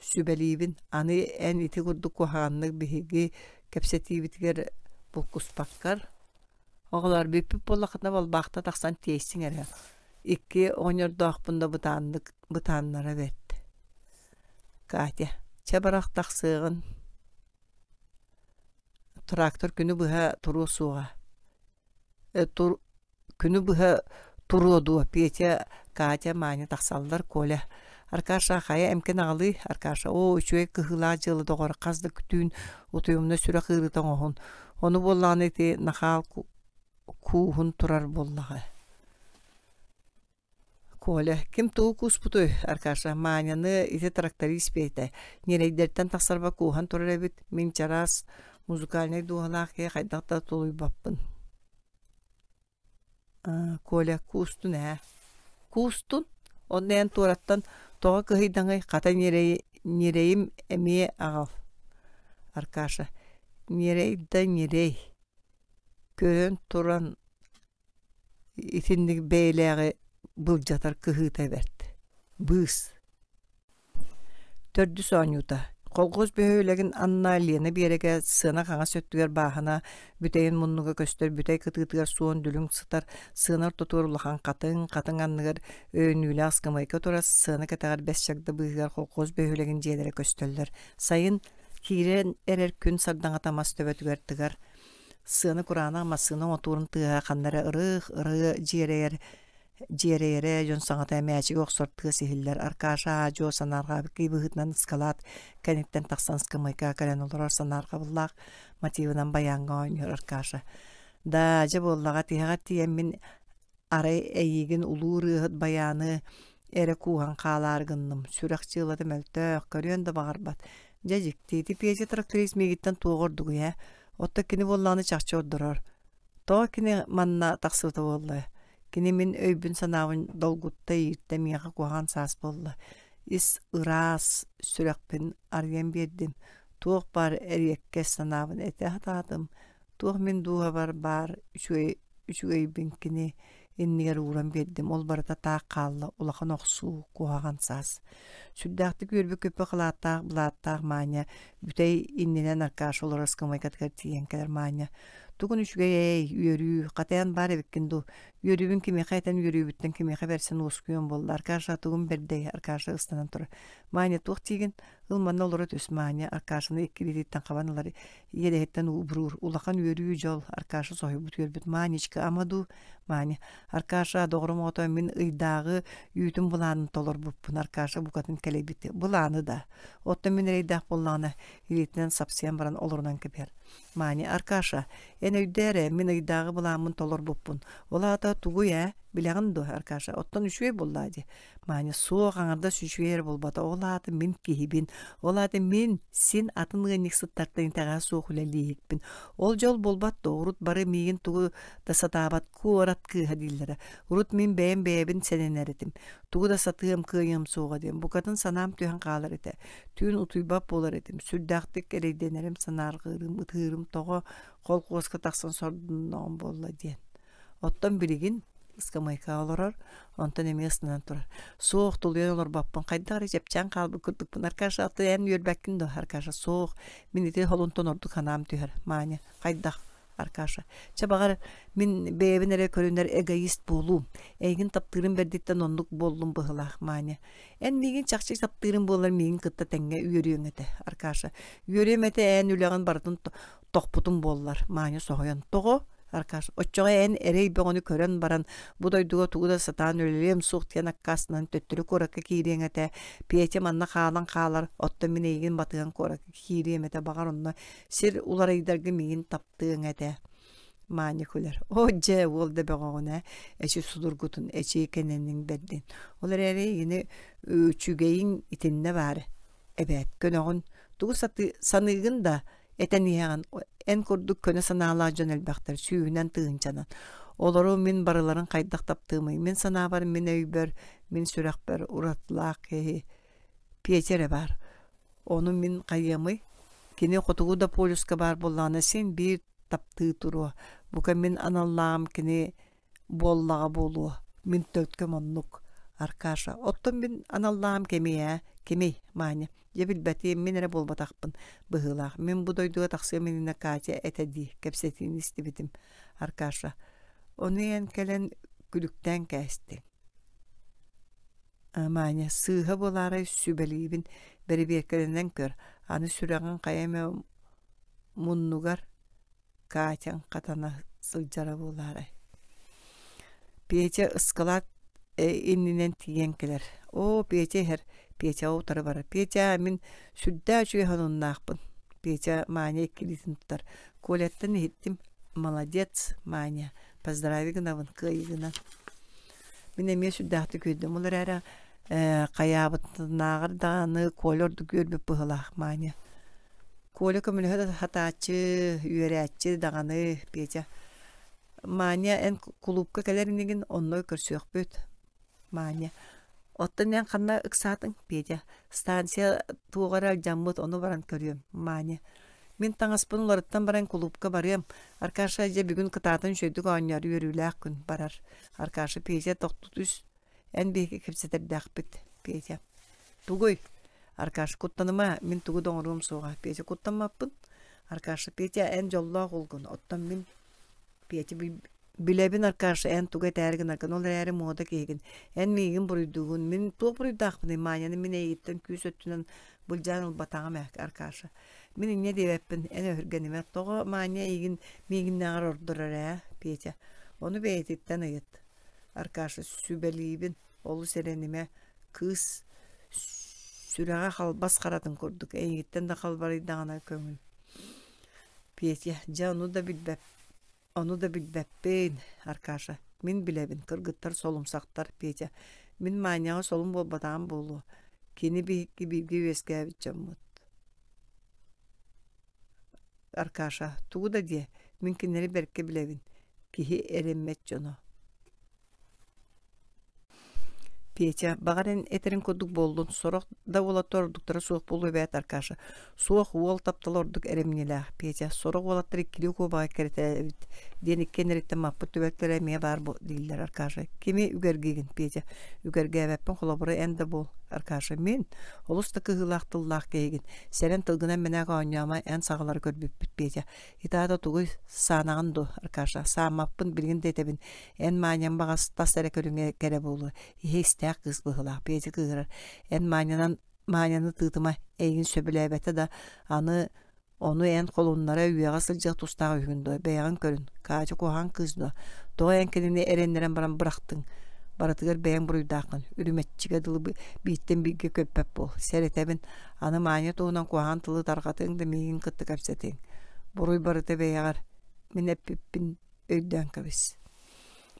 Сүбэлиибин, аны эн ити курдук куһаҕаннык биһиги кэпсэтиибитигэр булкуспаккар, оҕолоор бүппүт буоллаххытына балбаахта тахсан тиэйсиҥ эрэ. Икки оҕонньордоохпун да бытааннык бытааннара бэрт. Катя, чэ барах тахсыаҕын. Трактор күнү быһа туруо суоҕа. Күнү быһа туруо дуо, Петя, Катя, Маня тахсаллар, Коля Аркаша хайа эмкин аҕалыы, Аркаша оо үчүгэй кыһыылаах дьыала доҕор хас да түүн утуйумна сүрэх ыарыыта оҥоһун, ону буоллаҕына ити нахаал кууһун турар буоллаҕа Коля, ким тугу кууспутуй, Аркаша, Маняны ити тракторист Петя, ньирэйдэртэн тахсарбар кууһан турар эбит, мин чараас музыкальнай дууһалаах киһи хайдах да тулуйбаппын Коля куустун ээ Куустун? Онно эн туораттан тоҕо кыһыйдаҥый, хата ньирэйим эмиэ аҕал Аркаша ньирэй да ньирэй Көрөн туран итинник бэйэлээҕи былдьатар кыһыыта бэрт Быыс Төрдүс оонньуута Колхоз бөһүөлэгин анна Лена биэрэгэ сыана хаҥас өттүгэр бааһына бүтэйин муннуга көстөр бүтэй кытыытыгар суон дүлүҥ сытар сыана ортотугар улахан хатыҥ, хатыҥ анныгар өйөнүүлээх ыскамыайка турар сыана кэтэҕэр бэс чагда быыһыгар колхоз бөһүөлэгин дьиэлэрэ көстөллөр. Сайын киирэн эрэр күн сардаҥата мас төбөтүгэр тыгар. Сыана кураанах массыына оҥотуурун тыаһа ханна эрэ ырых, ырыа дьиэрэйэр Дьиэрэйэрэ дьон саҥата мээчиги охсор тыас иһиллэр. Аркаша аа-дьуо санаарҕаабыт киһи быһыытынан ыскалаат кэнниттэн тахсан ыскамыайкаҕа кэлэн олорор санаарҕабыллаах мотивынан байааҥҥа оонньуур Аркаша. «Даа, дьэ буоллаҕа, тиһэҕэр тиийэммин Арай эйигин улуу ырыаһыт байааны эрэ кууһан хаалаары гынным, сүрэх дьыалата мөлтөх, көрүөн да баҕарбат. Дьэ дьикти, ити Петя тракторист миигиттэн туоҕа ордугуй ээ? Оттон кини буоллаҕына чахчы ордорор. Тоҕо кини манна тахсыбыта буолла? Кини мин өйбүн-санаабын долгутта ииртэ миэхэ куһаҕан саас буолла. Ис ыраас сүрэхпин арыйан биэрдим. Туох баар эриэккэс санаабын этэ сатаатым. Туох мин дууһабар баар үчүгэй үчүгэйбин кини иннигэр ууран биэрдим, ол барыта таах хаалла, улахан охсуу, куһаҕан саас. Сүрдээхтик үөрбүт-көппүт халааттаах, былааттаах Маня бүтэй иннинэн Аркаша олорор ыскамыайкатыгар тиийэн кэлэр Маня «Тугун үчүгэй ээй, үөрүү, хатайан баар эбиккин дуу, үөрүүбүн кимиэхэ этэн үөрүүбүттэн кимиэхэ бэрсэн уоскуйуом буолла, Аркаша тугун бэрдэй, Аркаша ыстанан турар. Маня туох диигин? Ыл манна олоро түс, Маня Аркашаны икки илиититтэн хабан ылар, Иэдэһиттэн уубуруур, улахан үөрүү дьол, Аркаша соһуйбут үөрбүт «Манечка, ама дуу?» Маня «Аркаша, доҕорум оҕото, мин ыйдааҕы үүтүм былаанын толорбуппун» Аркаша букатын кэлэйбит «Былааны да? Оттон мин эрэйдээх буоллаҕына» илиитинэн сапсыйан баран олорунан кэбиһэр. Маня «Аркаша, эн өйдөө эрэ, мин ыйдааҕы былааммын толорбуппун. Ол аата тугуй ээ, билэҕин дуо, Аркаша? Оттон үчүгэй буоллаа дии. Маня суох аҥардас үчүгэй эрэ буолбата, ол аата мин киһибин, ол аата мин син атын ыанньыксыттартан итэҕэһэ суох үлэлииһикпин. Ол дьол буолбат дуо, урут бары миигин тугу да сатаабат куорат кыыһа дииллэрэ. Урут мин бэйэм бэйэбин сэнэнэр этим. Тугу да сатыам, кыайыам суоҕа диэн. Букатын санаам түһэн хаалар этэ. Түүн утуйбат буолар этим. Сүрдээхтик эрэйдэнэрим, санаарҕыырым, ытыырым тоҕо холкуоска тахсан сордонноҕум буолла диэн. Оттон билигин ыскамыайкаҕа олорор, онтон эмиэ ыстанан турар. Суох, тулуйан олорбоппун, хайдах эрэ чэпчээн хаалбыт курдукпун. Аркаша, аты эн үөрбэккин дуо? Аркаша, суох, мин ити холунтан ордук санаам түһэр. Маня, хайдах? Аркаша, чэ баҕар, мин бэйэбин эрэ көрүнэр эгоист буолуум. Эйигин таптыырым бэрдиттэн оннук буоллум быһыылаах, Маня. Эн миигин чахчы таптыырым буоллар миигин кытта тэҥҥэ үөрүөҥ этэ, Аркаша. Үөрүөм этэ эн үлэҕин барытын тохпутум буоллар, Маня соһуйан, тоҕо? Аркаш, оччоҕо эн эрэй бөҕөнү көрөн баран, бу дойдуга тугу да сатаан үлэлиэм суох диэн аккаастанан төттөрү куоракка киириэҥ этэ. Петя манна хаалан хаалар, оттон мин эйигин батыһан куоракка киириэм этэ, баҕар онно сир уларыйдарга миигин таптыаҥ этэ. Маня күлэр. О, дьэ, уол да бөҕөҕүн ээ, эчи судургутун, эчи кэнэниҥ бэрдин. Ол эрээри эйигини үчүгэйиҥ итиннэ баар эбээт, көнөҕүн. Тугу сатыы саныыгын да, Этэн иһэҕин, эн курдук көнө санаалаах дьон элбэхтэр, сүүһүнэн тыһыынчанан. Олору мин барыларын хайдах таптыамый? Мин санаабар, мин өйбөр, мин сүрэхпэр уратылаах киһи Петя эрэ баар. Ону мин хайыамый? Кини хотугу да полюска баар буоллаҕына син биир таптыы туруо. Бука мин аналлааҕым кини буоллаҕа буолуо, мин төлкөм оннук, Аркаша, оттон мин аналлааҕым кимий ээ, кимий, Маня, дьэ билбэтиим, мин эрэ буолбатахпын быһыылаах, мин бу дойдуга тахсыам иннинэ Катя этэ дии, кэпсэтиини истибитим, Аркаша, ону эн кэлэн күлүктээн кээстиҥ. Маня, сыыһа буолаарай сүбэлиибин, бэрэбиэркэлэнэн көр, аны сүрэҕиҥ хайа эмэ муннугар Катяҥ хатана сылдьара буолаарай Петя ыскалаат иннинэн тиийэн кэлэр оо Петя иһэр Петяҕа утары барар Петя мин сүрдээх үчүгэй сонуннаахпын Петя Маня икки илиитин тутар Коляттан иһиттим молодец Маня поздрави гынабын кыайыыгынан мин эмиэ сүрдээхтик үөрдүм ол эрээри хайаабытынааҕар даҕаны Коля ордук үөрбүт быһыылаах Маня Коля көмөлөһө да сатааччы, үөрээччи даҕаны, Петя «Маня, эн кулуупка кэлэр инигин, онно көрсүөхпүт». Маня «Оттон эн ханна ыксаатыҥ?» Петя «Станция туоҕа эрэ алдьаммыт, ону баран көрүөм». Маня «Мин таҥаспын уларыттан баран кулуупка барыам. Аркаша дьэ бүгүн кытаатан үчүгэйдик оонньоор, үөрүүлээх күн барар». Аркаша Петя тохтуу түс, Эн биһиги кэпсэтэрдээхпит, Петя. Тугуй? Аркаша, куттаныма, мин тугу да оҥоруом суоҕа. Петя, куттаммаппын. Аркаша, Петя, эн дьоллоох уолгун. Оттон мин Петя, билэбин, Аркаша, эн тугу этээри гынаргын, ол эрээри муода киһигин. Эн миигин буруйдуугун. Мин туох буруйдаахпыный, Маняны мин эйигиттэн күүс өттүнэн былдьаан ылбатаҕым ээ, Аркаша. Мин инньэ диэбэппин, эн өһүргэнимэ. Тоҕо Маня эйигин миигиннээҕэр ордорор ээ, Петя. Ону бэйэтиттэн ыйыт. Аркаша сүбэлиибин, олус эрэнимэ, кыыс сүрэҕэ халбас харатын курдук, эйигиттэн да халбарыйдаҕына көҥүл. Петя, дьэ ону да билбэп, ону да билбэппин, Аркаша. Мин билэбин, кыргыттар солумсахтар, Петя. Мин Маняҕа солум буолбатаҕым буолуо. Кини биһикки бииргэ үөскээбит дьоммут. Аркаша, тугу да диэ, мин кинилэри бэркэ билэбин. Киһи эрэммэт дьоно. Петя, баҕар эн этэрин курдук буоллун, сорох да уолаттар ордуктара суох буолуо эбээт Аркаша. Суох, уол таптала ордук эрэмньилээх. Петя, сорох уолаттар иккилии куобаҕа кэрэтэ эбит диэн иккиэннэриттэн маппыт түбэлтэлэрэ эмиэ баар дииллэр Аркаша. Кими үгэргиигин, Петя? Үгэргээбэппин, холобура эн да буол. Аркаша, мин? Олус да кыһыылаах тыллаах киһигин. Сэрэн тылгынан мэнээк оонньоомо, эн саҕалары көрбүппүт, Петя. Итаата тугуй, саанаҕын дуо, Аркаша? Сааммаппын, билигин да этэбин. Эн Мааням баҕас тас эрэ көрүҥэ кэрэ буолуо, иһэ истээх кыыс быһыылаах, Петя кыыһырар. Эн Маанянан Маняны тыытыма, эйигин сөбүлээбэтэ да, аны ону эн холуннара үөҕэ сылдьыах тустаах үһүгүн дуо, бэйэҕин көрүн, Катя куһаҕан кыыс дуо, тоҕо эн кинини эрэннэрэн баран бырахтыҥ, барытыгар бэйэҥ буруйдааххын, үрүмэччигэ дылы бииртэн бииргэ көппөт буол, сэрэтэбин, аны Маня туһунан куһаҕан тылы тарҕатыаҥ да миигин кытта кэпсэтиэҥ, буруй барыта бэйэҕэр, мин эппиппин өйдөөн кэбис.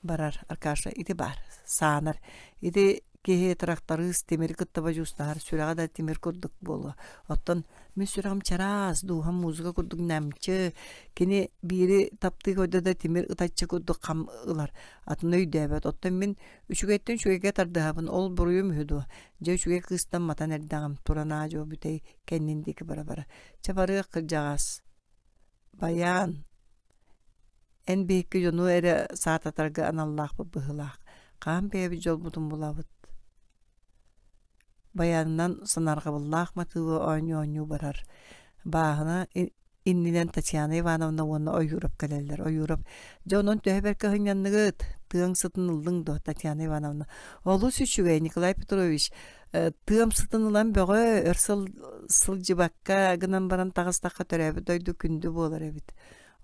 Барар, Аркаша, ити баар, саанар, ити киһи тракторист тимири кытта бодьуустаһар, сүрэҕэ да тимир курдук буолуо. Оттон мин сүрэҕим чараас, дууһам музыка курдук намчы, кини биири таптыы көрдө да тимир ытаччы курдук хам ылар, атыны өйдөөбөт. Оттон мин үчүгэйтэн үчүгэйгэ тардыһабын, ол буруйум үһү дуо? Дьэ үчүгэй кыыстан матан эрдэҕим, туран аа-дьуо бүтэй кэннин диэки бара-бара. Чэ барыах кырдьаҕас. Байаан, Эн биһикки дьону эрэ саататарга аналлаахпыт быһыылаах, хаһан бэйэбит дьолбутун булабыт Байаанынан санаарҕабыллаах матыыбы оонньуу-оонньуу барар. Бааһына иннинэн Татьяна Ивановна уонна Ойуурап кэлэллэр. Ойуурап: «Дьэ онон төһө бэркэ сынньанныгыт? Тыаҥ сытын ыллыҥ дуо, Татьяна Ивановна?» «Олус үчүгэй, Николай Петрович. Тыам сытын ылан бөҕө, өр сыл сылдьыбакка гынан баран таҕыстахха төрөөбүт дойду күндү буолар эбит.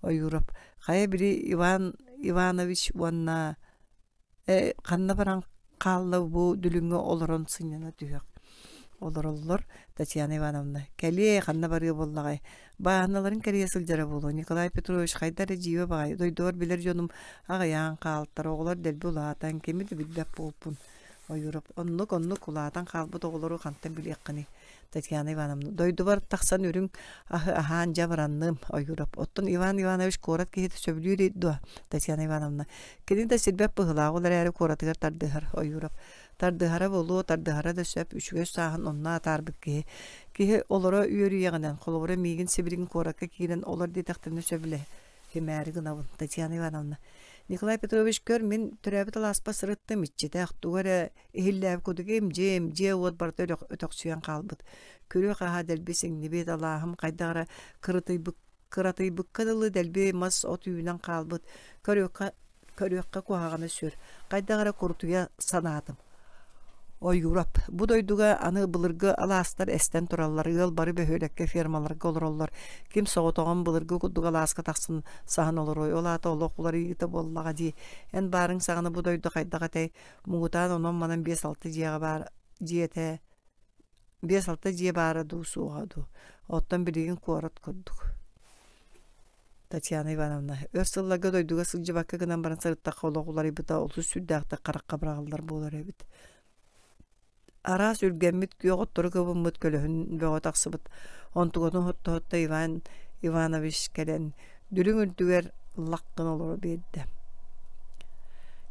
Ойуурап хайа били Иван Иванович уонна э, ханна баран хаалла бу дүлүҥҥэ олорон сынньана түһүөх олороллор Татьяна Ивановна кэлиэ ханна барыа буоллаҕай бааһыналарын кэрийэ сылдьара буолуо Николай Петрович хайда эрэ дьиибэ баҕайы дойдубар билэр дьонум аҕыйаан хаалтар оҕолор дэлби улаатан кими да билбэт буолпун Ойуурап оннук оннук улаатан хаалбыт оҕолору хантан билиэххиний Татьяна Ивановна, дойдубар тахсан үрүҥ аһы аһаан дьэ баранным, Ойуурап. Оттон Иван Иванович куорат киһитэ сөбүлүүр дуо? Татьяна Ивановна, кини да сирбэт быһыылаах, ол эрээри куоратыгар тардыһар, Ойуурап. Тардыһара буолуо, тардыһара да сөп, үчүгэй сааһын онно атаарбыт киһи. Киһи олоро үөрүйэҕинэн, холобура миигин сибилигин куоракка киирэн олор диэтэхтэринэ сөбүлэһимээри гынабын, Татьяна Ивановна. Николай Петрович, көр, мин төрөөбүт алааспар сырыттым, иччитэх, тугу эрэ Иһиллээбит курдук им-дьим, дьиэ-уот барыта өтөхсүйэн хаалбыт. Күрүө-хаһаа дэлби сиҥнибит, алааһым хайдах эрэ кырытыйбыт кыратыйбыкка дылы дэлби мас-от үүнэн хаалбыт. Көрүөххэ, көрүөххэ куһаҕана сүр. Хайдах эрэ курутуйа санаатым. Ойуурап. Бу дойдуга аны былыргы алаастар эстэн тураллар, ыал бары бөһүөлэккэ фермаларга олороллор. Ким соҕотоҕун былыргы курдук алааска тахсан саһан олоруой, ол аата олох уларыйыыта буоллаҕа дии. Эн баарыҥ саҕана бу дойду хайдах этэй? Муҥутаан онон-манан биэс-алта дьиэҕэ баар дьиэтэ биэс-алта дьиэ баара дуу, суоҕа дуу. Оттон билигин куорат курдук. Татьяна Ивановна, өр сылларга дойдуга сылдьыбакка гынан баран сырыттахха олох уларыйбыта олус сүрдээхтик харахха быраҕыллар буолар эбит. Араас үргэммит күөх оттору кыбыммыт көлөһүн бөҕө тахсыбыт. Онтугатын хотто-хотто Иван Иванович кэлэн дүлүҥ үрдүгэр лах гына олоро биэрдэ.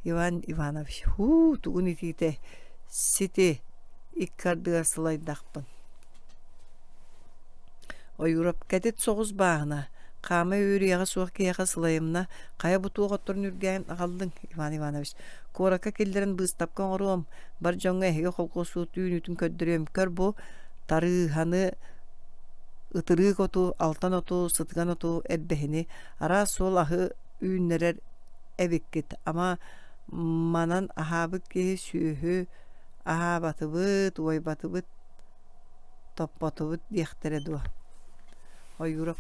Иван Иванович һуу тугун итиитэ сити икки ардыгар сылайдахпын. Ойуурап кэтит соҕус бааһына, хаама үөрүйэҕэ суох киһиэхэ сылайымна, хайа бу туох отторун үргээн аҕаллыҥ, Иван Иванович? Куоракка киллэрэн быыстапка оҥоруом, бар дьоҥҥо эһиги холкуоссуут үүнүүтүн көрдөрүөм. Көр бу тарыыһаны, ытырыык оту, алтан оту, сытыган оту, эрбэһини, араас суол аһы үүннэрэр эбиккит. Ама манан аһаабыт киһи сүөһү аһаабатыбыт, уойбатыбыт топпотубут диэхтэрэ дуо Ойуурап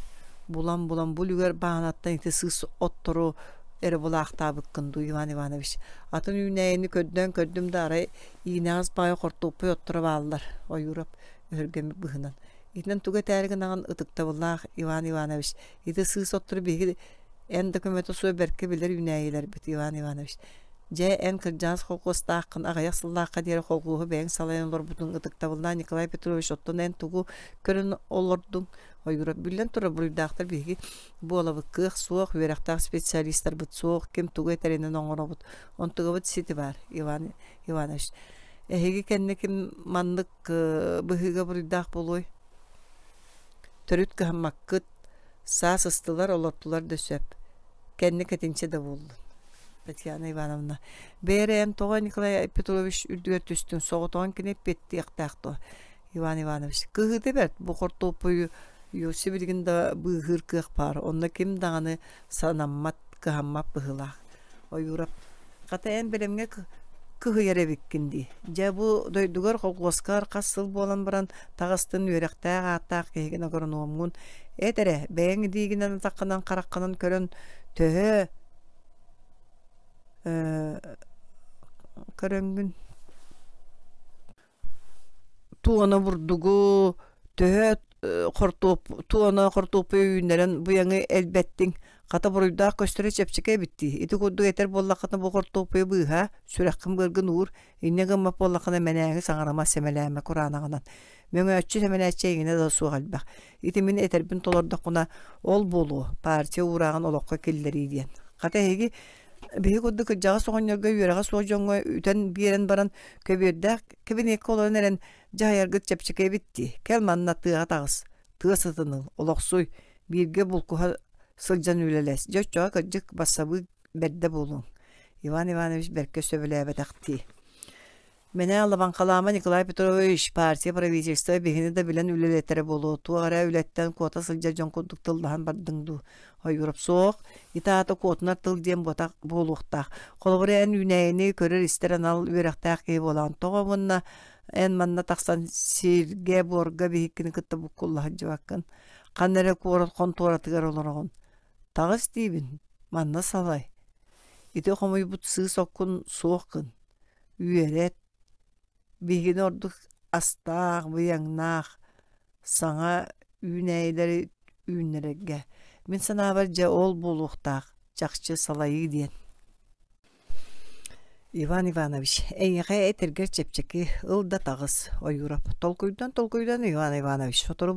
булан-булан бу үлүгэр баанаттан ити сыыс оттору эрэ булаахтаабыккын дуу Иван Иванович атын үүнээйини көрдөөн көрдүм да арай иинэҕэс баҕайы хортуоппуй отторо бааллар Ойуурап өһүргэммит быһыынан итинэн тугу этээри гынаҕын ытыктабыллаах Иван Иванович ити сыыс оттору биһиги эн да көмөтө суох бэркэ билэр үүнээйилэрбит Иван Иванович. Дьэ, эн кырдьаҕас холкуостааххын, аҕыйах сыллаахха диэри холкуоһу бэйэҥ салайан олорбутуҥ ытыктабыллаах Николай Петрович, оттон эн тугу көрөн олордуҥ? Ойуура биллэн турар буруйдаахтар биһиги буолабыт кыах суох, үөрэхтээх специалистарбыт суох, ким тугу этэринэн оҥоробут. Онтугабыт сити баар, Иван Иванович. Эһиги кэннэ ким маннык быһыыга буруйдаах буолуой? Төрүт кыһаммаккыт, саас ыстылар, олортулар да сөп. Кэннэ кэтинчэ да буоллун. Татьяна Ивановна, бэйэрэ эн тоҕо Николай Петрович үрдүгэр түстүҥ, соҕотоҕун кини эппиэттиэхтээх дуо? Иван Иванович, кыһыыта бэрт, бу хортуоппуйу сибилигин да быыһыыр кыах баар, онно ким даҕаны санаммат, кыһаммат быһыылаах. Ойуурап, хата эн бэлэмҥэ кыһыйар эбиккин дии. Дьэ бу дойдугар холкуоскар хас сыл буолан баран таҕыстын үөрэхтээх ааттаах киһигин агрономҥун эт эрэ бэйэҥ илиигинэн атаххынан хараххынан көрөн төһө көрөҥҥүн Туона бурдугу төһө хортуоп туона хортуоппуйу үүннэрэн быйаҥы элбэттиҥ, хата буруйдаах көстөрө чэпчэки эбит дии. Ити курдук этэр буоллаххына бу хортуоппуйу быыһаа, сүрэххин-быаргын уур, инньэ гыммат буоллаххына мэнээҥи саҥарыма, сэмэлээмэ кураанаҕынан. Мөҥөөччү сэмэлээччи эйигинэ да суох элбэх. Ити мин этэрбин толордоххуна ол буолуо, партия уурааҕын олоххо киллэрии диэн. Хата эһиги Биһи курдук кырдьаҕас оҕонньорго үөрэҕэ суох дьоҥҥо үтэн биэрэн баран, көбүөрдээх кэбиниэккэ олорон эрэн дьаһайаргыт чэпчэки эбит дии. Кэл манна тыаҕа таҕыс, тыа сытын ыл, олохсуй, бииргэ булкуһа сылдьан үлэлэс. Дьэ оччоҕо кырдьык бассабыык бэрдэ буолуоҥ. Иван Иванович бэркэ сөбүлээбэтэхтии. Мэнэ Лабаҥхалаама Николай Петрович, партия правительство биһини да билэн үлэлэтэрэ буолуо, туох эрэ үлэттэн куота сылдьар дьон курдук тыллаһан бардыҥ дуу? Ойуурап суох, ити аата куотунар тыл диэн буотах буолуохтаах. Холобур, эн үүнээйини көрөр-истэр анал үөрэхтээх киһи буолаҕын. Тоҕо уонна эн манна тахсан сиргэ-буорга биһиккини кытта буккулла сылдьыбаккын? Ханна эрэ куорат хонтуоратыгар олороҕун. Таҕыс диибин, манна салай. Ити хомуйбут сыыс оккун суох гын. Үөрэт, биһигини ордук астаах, быйаҥнаах, саҥа үүнээйилэри үүннэрэргэ. Мин санаабар, дьэ ол буолуохтаах, чахчы салайыы диэн. Иван Иванович, эйиэхэ этэргэр чэпчэки, ыл да таҕыс, Ойуурап. Толкуйдан-толкуйдан Иван Иванович, сотору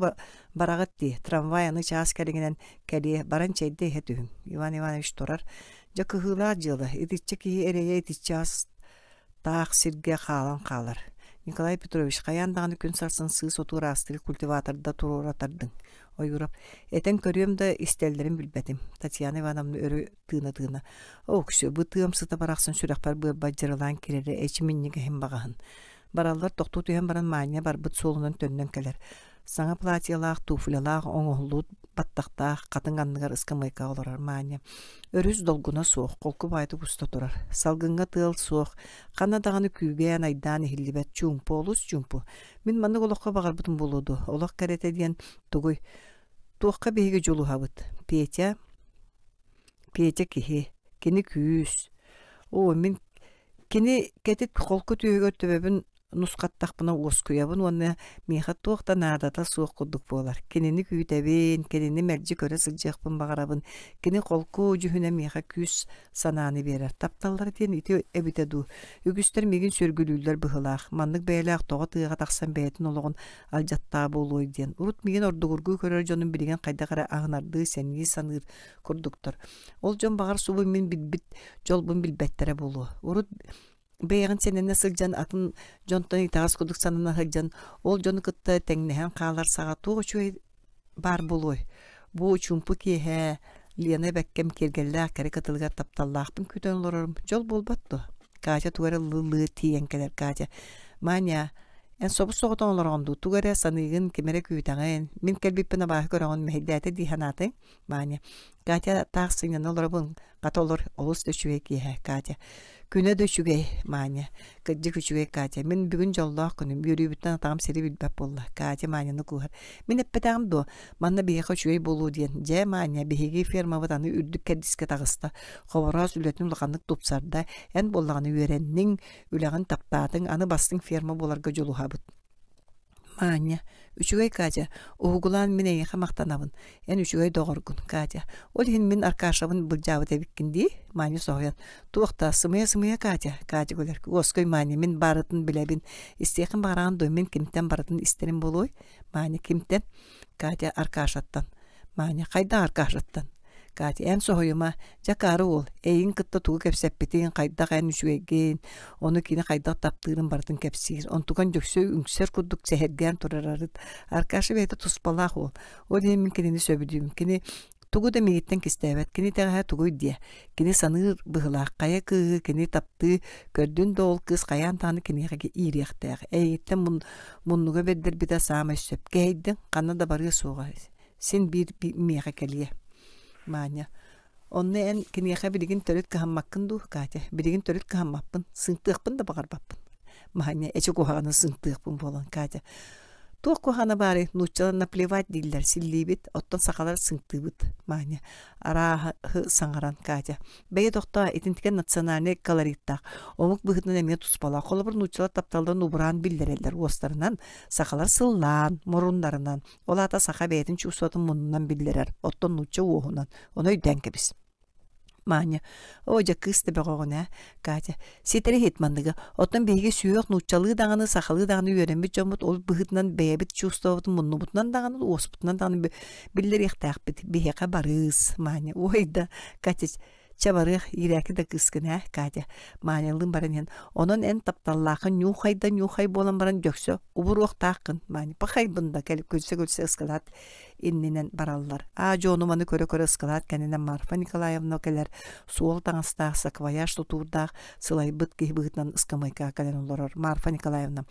бараҕыт дии, трамвай аны чаас кэриҥинэн кэлиэ, баран чэйдэ иһэ түһүҥ. Иван Иванович турар, Дьэ кыһыылаах дьыала, итиччэ киһи эрэйэ итиччэ ас таах сиргэ хаалан хаалар. Николай Петрович хайаан даҕаны күн сарсын сыыс оту ыраастыыр культиваторда туруора тардыҥ. Ойуурап, этэн көрүөм да истэллэрин билбэтим. Татьяна Ивановна өрө тыына-тыына, Оксю, бу тыам сыта барахсан сүрэхпэр быарбар дьырылаан кирэрэ эчи минньигэһин баҕаһын. Бараллар тохтуу түһэн баран Маня барбыт суолунан төннөн кэлэр. Саҥа платьелаах, туфлялаах, оҥоһуллубут баттахтаах, хатыҥ анныгар ыскамыайкаҕа олорор Маня. Өрүс долгуна суох, холку баайдык уста турар. Салгыҥҥа тыал суох, ханна даҕаны күүгээн, айдаан иһиллибэт, чуумпу, олус чуумпу. Мин маннык олоххо баҕарбытым буолуо дуо? Олох кэрэтэ диэн тугуй? Туохха биһиги дьулуһабыт? Петя, Петя киһи, кини күүс. Оо, мин кини кэтит холку түөһүгэр төбөбүн нусхаттахпына уоскуйабын уонна миэхэ туох да наадата суох курдук буолар. Кинини күүтэбин, кинини мэлдьи көрө сылдьыахпын баҕарабын. Кини холку дьүһүнэ миэхэ күүс санааны биэрэр. Тапталлара диэн ити эбитэ дуу. Үгүстэр миигин сүөргүлүүллэр быһыылаах. Маннык бэйэлээх тоҕо тыаҕа тахсан бэйэтин олоҕун алдьаттаа буолуой диэн. Урут миигин ордугургуу көрөр дьонум билигин хайдах эрэ аһынардыы, сэнии саныыр курдуктар. Ол дьон баҕар субу мин билбит дьолбун билбэттэрэ буолуо. Урут бэйэҕин сэнэнэ сылдьан атын дьонтон итэҕэс курдук санана сылдьан ол дьону кытта тэҥнэһэн хаалар саҕа туох үчүгэй баар буолуой бу чуумпу киэһэ Лена бэккэм киэргэллээх кэрэ кытылыгар тапталлаахпын күүтэн олорорум дьол буолбат дуо Катя тугу эрэ ыллыы тиийэн кэлэр Катя Маня эн собус-соҕотон олороҕун дуу тугу эрэ саныыгын ким эрэ күүтэҕин мин кэлбиппин абааһы көрөҕүн мэһэйдээтэ дии санаатыҥ Маня Катя таах сынньана олоробун Хата олор олус да үчүгэй киэһэ, Катя. Күнэ да үчүгэй, Маня. Кырдьык үчүгэй, Катя. Мин бүгүн дьоллоох күнүм. Үөрүүбүттэн атаҕым сири билбэт буолла. Катя Маняны кууһар. Мин эппэтэҕим дуо? Манна биһиэхэ үчүгэй буолуо диэн. Дьэ, Маня, биһиги фермабыт аны үрдүк кэрдиискэ таҕыста. Хобороос үлэтин улаханнык тупсарда. Эн буоллаҕына үөрэнниҥ, үлэҕин таптаатыҥ, аны бастыҥ ферма буоларга дьулуһабыт. Маня, үчүгэй Катя, уһугулаан мин эйиэхэ махтанабын. Эн үчүгэй доҕоргун, Катя. Ол иһин мин Аркашабын былдьаабыт эбиккин дии, Маня соһуйан. Туох да, сымыйа-сымыйа Катя, Катя күлэр. Уоскуй, Маня, мин барытын билэбин. Истиэххин баҕараҕын дуо, мин кимтэн барытын истэрим буолуой? Маня кимтэн? Катя Аркашаттан. Маня хайдах Аркашаттан? Катя, эн соһуйума, дьэ акаары уол, эйигин кытта тугу кэпсэппитин, хайдах эн үчүгэйгин, ону кини хайдах таптыырын барытын кэпсиир. Онтукан дьөксө үҥсэр курдук сэһэргээн турар арыт. Аркаша бэйэтэ туспалаах уол. Ол иһин мин кинини сөбүлүүм. Кини тугу да миигиттэн кистээбэт. Кини итэҕэһэ тугуй диэ. Кини саныыр быһыылаах хайа кыыһы кини таптыы көрдүн да ол кыыс хайаан даҕаны киниэхэ иириэхтээх. Эйигиттэн муннуга бэрдэрбитэ саамай сөп. Кэһэйдиҥ, ханна да барыа суоҕа. Син биир миэхэ кэлиэ. Маня, онно эн киниэхэ билигин төрүт кыһаммаккын дуу, Катя? Билигин төрүт кыһаммаппын, сыҥтыахпын да баҕарбаппын. Маня, эчи куһаҕаны сыҥтыахпын буолан, Катя. Туох куһаҕана баарый, нууччалар наплевать дииллэр, силлиибит, оттон сахалар сыҥтыыбыт, Маня. Арааһы саҥаран, Катя. Бэйэ тохтоо, итинтикэн национальнай колориттаах, омук быһыытынан эмиэ туспалаах. Холобур, нууччалар тапталларын убураан биллэрэллэр уостарынан, сахалар сыллаан, муруннарынан. Ол аата саха бэйэтин чувствотын муннунан биллэрэр, оттон нуучча уоһунан. Ону өйдөөн кэбис. Маня, оо дьэ кыыс да бөҕөҕүн ээ, Катя, ситэри иһит манныгы. Оттон биһиги сүһүөх нууччалыы даҕаны, сахалыы даҕаны үөрэммит дьоммут ол быһыытынан бэйэбит чувствобутун муннубутунан даҕаны, уоспутунан даҕаны биллэриэхтээхпит. Биһиэхэ барыыс, Маня. Ой да, Катя, Чэ барыах, иирээки да кыыскын ээ, Катя, Манялыын баран иһэн, онон эн тапталлааххын ньуухай да ньуухай буолан баран дьөксө убуруохтааххын, Маня, пахайбын да кэл күлсэ-күлсэ ыскылаат иннинэн бараллар. Аа дьону маны көрө-көрө ыскылаат кэннинэн Марфа Николаевна кэлэр, суол таҥастаах, саквояж тутуурдаах, сылайбыт киһи быһыытынан ыскамыайкаҕа кэлэн олорор. Марфа Николаевна,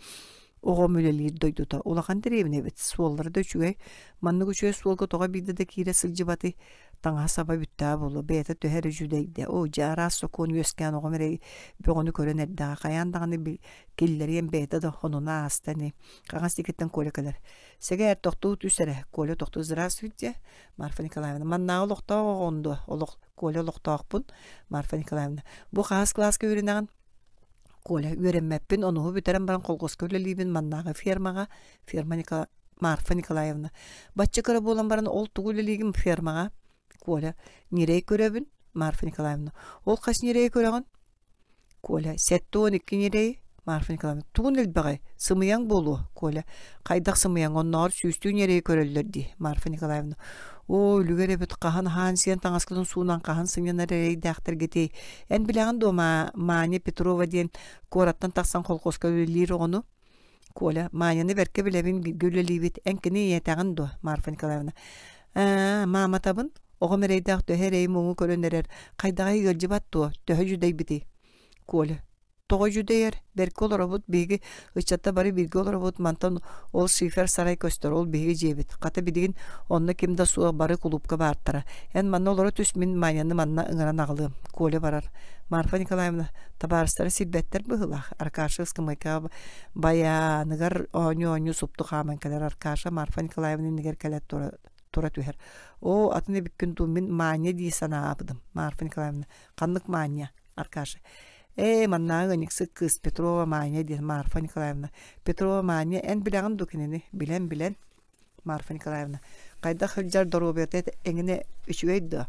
Оҕом үлэлиир дойдута улахан дэриэбинэ эбит, суоллара да үчүгэй. Маннык үчүгэй суолга тоҕо биирдэ да киирэ сылдьыбатый? Таҥаһа-саба бүттэҕэ буолуо, бэйэтэ төһө эрэ дьүдэйдэ. Оо, дьэ, араас сокуон үөскээн оҕом эрэй бөҕөнү көрөн эрдэҕэ. Хайаан даҕаны киллэриэм бэйэтэ да хонуна ааста ини. Хаҥас диэкиттэн Коля кэлэр. Сэгээр, тохтуу түс эрэ. Коля тохтуу здравствуйте, Марфа Николаевна. Маннааҕы олохтоох оҕоҕун дуо? Олох Коля олохтоохпун, Марфа Николаевна. Бу хаһыс кылааска үөрэнэҕин? Коля, үөрэммэппин, онуһу бүтэрэн баран колхозка үлэлиибин маннааҕы фермаҕа, ферма Никола... Марфа Николаевна. Бачча кыра буолан баран ол тугу үлэлиигин фермаҕа? Коля, ньирэй көрөбүн, Марфа Николаевна. Ол хас ньирэйи көрөҕүн? Коля, 72 ньирэй. Марфа Николаевна, тугун элбэҕэй? Сымыйаҥ буолуо, Коля. Хайдах сымыйаҥ, оннооҕор сүүстүү ньирэйи көрөллөр дии, Марфа Николаевна. Оо, үлүгэр эбит, хаһан аһаан сиэн таҥаскытын суунан хаһан сынньанар эрэйдээхтэргитий? Эн билэҕин дуо Маня Петрова диэн куораттан тахсан колхозка үлэлиир оҕону? Коля, Маняны бэркэ билэбин, бииргэ үлэлиибит. Эн кини ийэтэҕин дуо, Марфа Николаевна? Ээ, мааматабын. Оҕом эрэйдээх төһө эрэйи-муҥу көрөн эрэр, хайдаҕай ыалдьыбат дуо, төһө дьүдэйбитий? Коля, Тоҕо дьүдэйэр? Бэркэ олоробут, биһиги ыччаттар бары бииргэ олоробут, мантан ол шифер сарай көстөр, ол биһиги дьиэбит. Хата билигин онно ким да суох, бары кулуупка баартара. Эн манна олоро түс, мин Маняны манна ыҥыран аҕалыам. Коля барар. Марфа Николаевна, табаарыстара сирбэттэр быһыылаах. Аркаша ыскамыайкаҕа байааныгар оонньуу-оонньуу супту хааман кэлэр. Аркаша Марфа Николаевна иннигэр кэлэ тура, тура түһэр. Оо, атын эбиккин дуу, мин Маня дии санаабытым. Марфа Николаевна, ханнык Маня? Аркаша. Ээ, маннааҕы ыанньыксыт кыыс Петрова Маня диэн Марфа Николаевна. Петрова Маня, эн билэҕин дуу кинини? Билэн-билэн. Марфа Николаевна. Хайдах сылдьар доруобуйата эҥинэ үчүгэй дуо?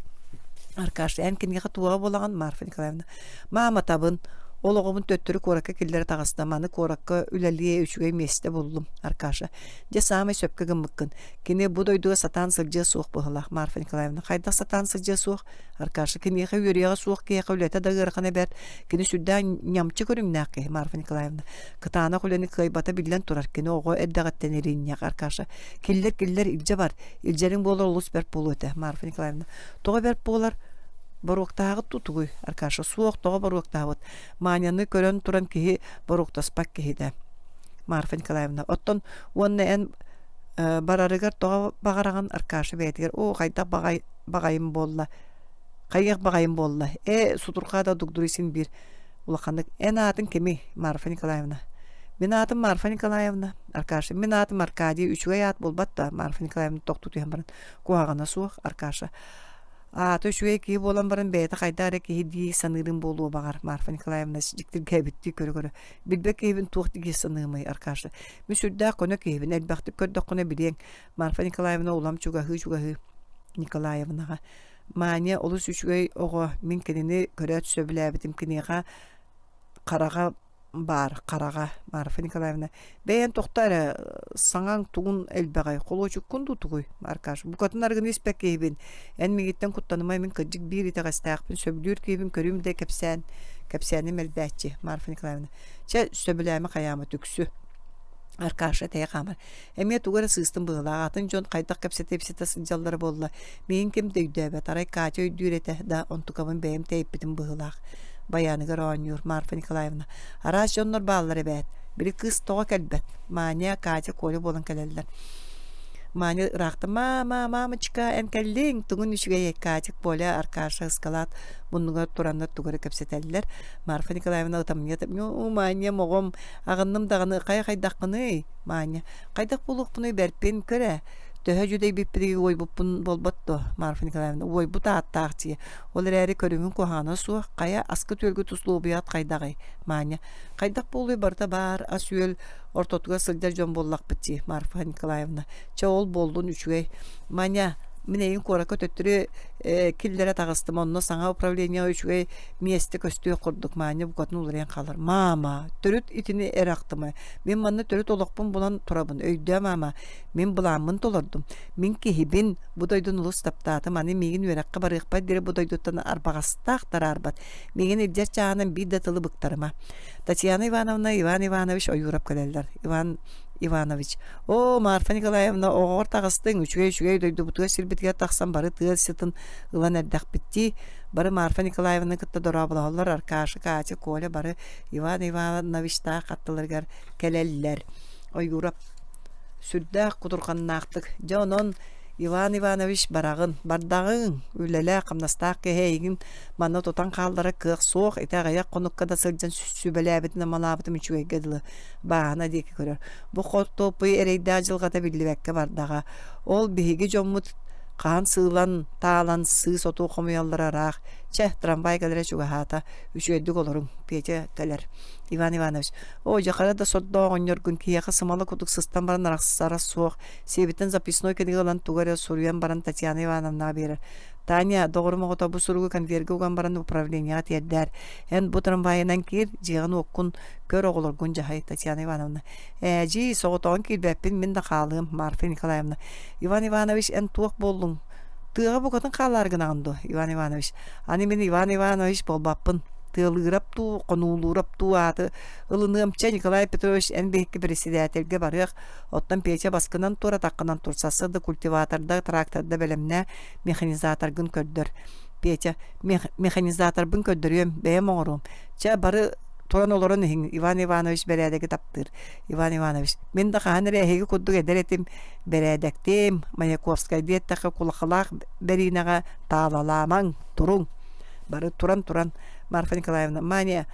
Аркаша, эн киниэхэ туоҕа буолаҕын, Марфа Николаевна? Мааматабын. Ол оҕобун төттөрү куоракка киллэрэ таҕыста. Маны куоракка үлэлиэ үчүгэй миэстэ буллум, Аркаша. Дьэ, саамай сөпкө гыммыккын. Кини бу дойдуга сатаан сылдьыа суох быһыылаах, Марфа Николаевна. Хайдах сатаан сылдьыа суох? Аркаша киниэхэ үөрүйэҕэ суох киһиэхэ үлэтэ да ыарахана бэрт. Кини сүрдээх ньамчы көрүҥнээх киһи Марфа Николаевна. Кытаанах үлэни кыайбата биллэн турар. Кини оҕо эрдэҕиттэн иринньэх Аркаша. Киллэр, киллэр, илдьэ бар. Илдьэриҥ буолар олус бэрт буолуо этэ, Марфа Николаевна. Тоҕо бэрт буолар? Боруоктааҕыт дуу тугуй? Аркаша. Суох, тоҕо боруоктаабыт? Маняны көрөн туран киһи боруоктаспат киһитэ. Марфа Николаевна. Оттон уонна эн барарыгар тоҕо баҕараҕын Аркаша бэйэтигэр оо хайдах баҕай баҕайым буолла хайыах баҕайым буолла ээ сутурҕаа да дугдуруй син биир улаханнык эн аатыҥ кимий Марфа Николаевна мин аатым Марфа Николаевна Аркаша мин аатым Аркадий үчүгэй аат буолбат да Марфа Николаевна тохтуу түһэн баран куһаҕана суох Аркаша. Аата үчүгэй киһи буолан баран бэйэтэ хайдах эрэ киһи дии саныырым буолуо баҕар, Марфа Николаевна дьиктиргээбиттии көрө-көрө. Билбэт киһибин туох дии саныамый, Аркаша. Мин сүрдээх көнө киһибин, элбэхтик көрдөххүнэ билиэҥ. Марфа Николаевна улам чугаһыы-чугаһыы Николаевнаҕа. Маня олус үчүгэй оҕо, мин кинини көрөөт сөбүлээбитим, киниэхэ хараҕа баар хараҕа Марфа Николаевна бэйэн тохтоо эрэ саҥаҥ тугун элбэҕэй холуочуккун дуу тугуй Аркаш букатын арыгыны испэт киһибин эн миигиттэн куттанымай мин кырдьык биир итэҕэстээхпин сөбүлүүр киһибин көрүүм да кэпсээн кэпсээним элбээччи Марфа Николаевна чэ сөбүлээмэ хайаама түксү Аркаша тэйэ хаамар Эмиэ тугу эрэ сыыстым быһыылаах, атын дьон хайдах кэпсэтэ-ипсэтэ сылдьаллара буолла, миигин ким да өйдөөбөт, арай Катя өйдүүр этэ да, онтукабын бэйэм тэйиппитим быһыылаах. Байааныгар оонньуур Марфа Николаевна. Араас дьоннор бааллар эбээт. Били кыыс тоҕо кэлбэт? Маня, Катя, Коля буолан кэлэллэр. Маня ыраахтан «Мама, мамочка, эн кэллиҥ, тугун үчүгэй Катя, Коля, Аркаша ыскалаат муннугар тураннар тугу эрэ кэпсэтэллэр. Марфа Николаевна ытамньыта «Ньуу, Маня, оҕом, аҕынным даҕаны, хайа хайдаххыный?» Маня, хайдах буолуохпунуй бэрпин, көр ээ, төһө дьүдэйбиппитигэр уойбуппун буолбат дуо, Марфа Николаевна, уойбут ааттаах дии, ол эрээри көрүҥүн куһаҕана суох, хайа аскыт-үөлгүт услуобуйаҕыт хайдаҕый, Маня, хайдах буолуой барыта баар, ас-үөл ортотугар сылдьар дьон буоллахпыт дии, Марфа Николаевна, чэ ол буоллун үчүгэй, Маня, мин эйигин куоракка төттөрү киллэрэ таҕыстым, онно саҥа управлениеҕа үчүгэй миэстэ көстүөх курдук, Маня букатын уларыйан хаалар, Маама, төрүт итини эрэ ахтыма, Мин манна төрүт олохпун булан турабын, өйдөө маама, мин былааммын толордум. Мин киһибин, бу дойдуну олус таптаатым, аны миигин үөрэххэ барыахпар диэри бу дойдуттан арбаҕастаах тараарбат. Миигин илдьэр чааһынан биир да тылы быктарыма. Татьяна Ивановна, Иван Иванович Ойуурап кэлэллэр. Иван Иванович, «Оо, Марфа Николаевна, оҕоҕор таҕыстыҥ, үчүгэй-үчүгэй дойдубутугар сирбитигэр тахсан бары тыа сытын ылан эрдэхпит дии». Бары Марфа Николаевнаны кытта дорооболоһоллор, Аркаша, Катя, Коля бары Иван Ивановичтаах аттыларыгар кэлэллэр. Ойуурап сүрдээх кутурҕаннаахтык «Дьэ онон, Иван Иванович бараҕын, бардаҕыҥ, үлэлээх, хамнастаах киһи эйигин манна тутан хаалларар кыах суох, ити аҕыйах хонукка да сылдьан сүбэлээбитин-амалаабытым үчүгэйгэ дылы» бааһына диэки көрөр. Бу хортуоппуй эрэйдээх дьылҕата биллибэккэ бардаҕа. Ол биһиги дьоммут хаһан сыылан, таалан сыыс оту хомуйаллара ыраах. Чэ, трамвай кэлэрэ чугаһаата. Үчүгэйдик олоруҥ, Петя кэлэр. Иван Иванович, оо, дьэ хара да сордоох оҕонньоргун киһиэхэ сымала курдук сыстан баран арахсара суох. Сиэбиттэн записной кинигэ ылан тугу эрэ суруйан баран Татьяна Ивановнаҕа биэрэр. Таня, доҕорум оҕото бу суругу конвергэ уган баран управлениеҕа тиэрдээр. Эн бу трамвайынан киир, дьиэҕин-уоккун көр, оҕолоргун дьаһай, Татьяна Ивановна. Ээдьии, соҕотоҕун киирбэппин, мин да хаалыам, Марфа Николаевна. Иван Иванович, эн туох буоллуҥ? Тыаҕа букатын хаалаары гынаҕын дуо, Иван Иванович? Аны мин Иван Иванович буолбаппын. Тыалыырап дуу, хонуулуурап дуу ааты ылыныам. Чэ, Николай Петрович, эн биһикки председательгэ барыах, оттон Петя баскынан тур, атаххынан тур, сарсыарда культиваторда, тракторда бэлэмнээ, механизаторгын көрдөр. Петя, механизаторбын көрдөрүөм, бэйэм оҥоруом. Чэ, бары туран олорон иһиҥ, Иван Иванович бэрээдэги таптыыр. Иван Иванович, мин да хаһан эрэ эһиги курдук эдэр этим, бэрээдэктиэм, Маяковскайдыы эттэххэ кулахалаах бэриинэҕэ таалалаамаҥ, туруҥ. Бары туран-туран, Марфа Николаевна, Маня,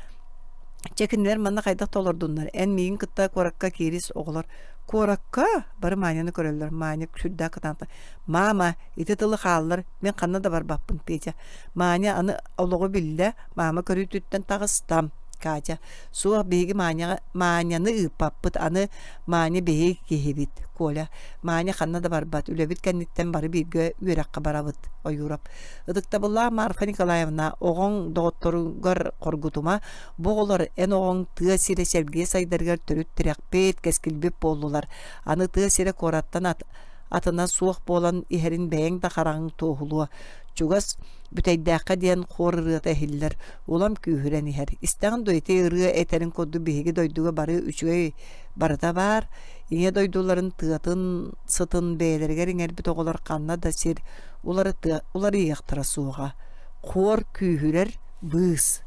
чэ кинилэр манна хайдах толордуннар? Эн миигин кытта куоракка киирис, оҕолор. Куоракка? Бары Маняны көрөллөр. Маня сүрдээх кытаанах. Мама, ити тылы хааллар, мин ханна да барбаппын, Петя. Маня аны олоҕу биллэ, мама көрүүтүттэн таҕыста. Катя, суох биһиги Маняҕа Маняны ыыппаппыт, аны Маня биһиги киһибит. Коля, Маня ханна да барбат, үлэбит кэнниттэн бары бииргэ үөрэххэ барабыт. Ойуурап. Ытыктабыллаах Марфа Николаевна, оҕоҥ доҕотторугар хоргутума, бу оҕолор эн оҕоҥ тыа сирэ сэргиэ сайдарыгар төрүт тирэхпит, кэскилбит буоллулар. Аны тыа сирэ куораттан атына суох буолан иһэрин бэйэҥ да хараҕыҥ туоһулуо. Чугас Бүтэйдээххэ диэн хор ырыата иһиллэр, улам күүһүрэн иһэр. Истэҕин дуо ити ырыа этэрин курдук биһиги дойдуга бары үчүгэй барыта баар, ийэ дойдуларын тыатын сытын бэйэлэригэр иҥэрбит оҕолор ханна да сир уларыйыахтара суоҕа. Хор күүһүрэр быыс.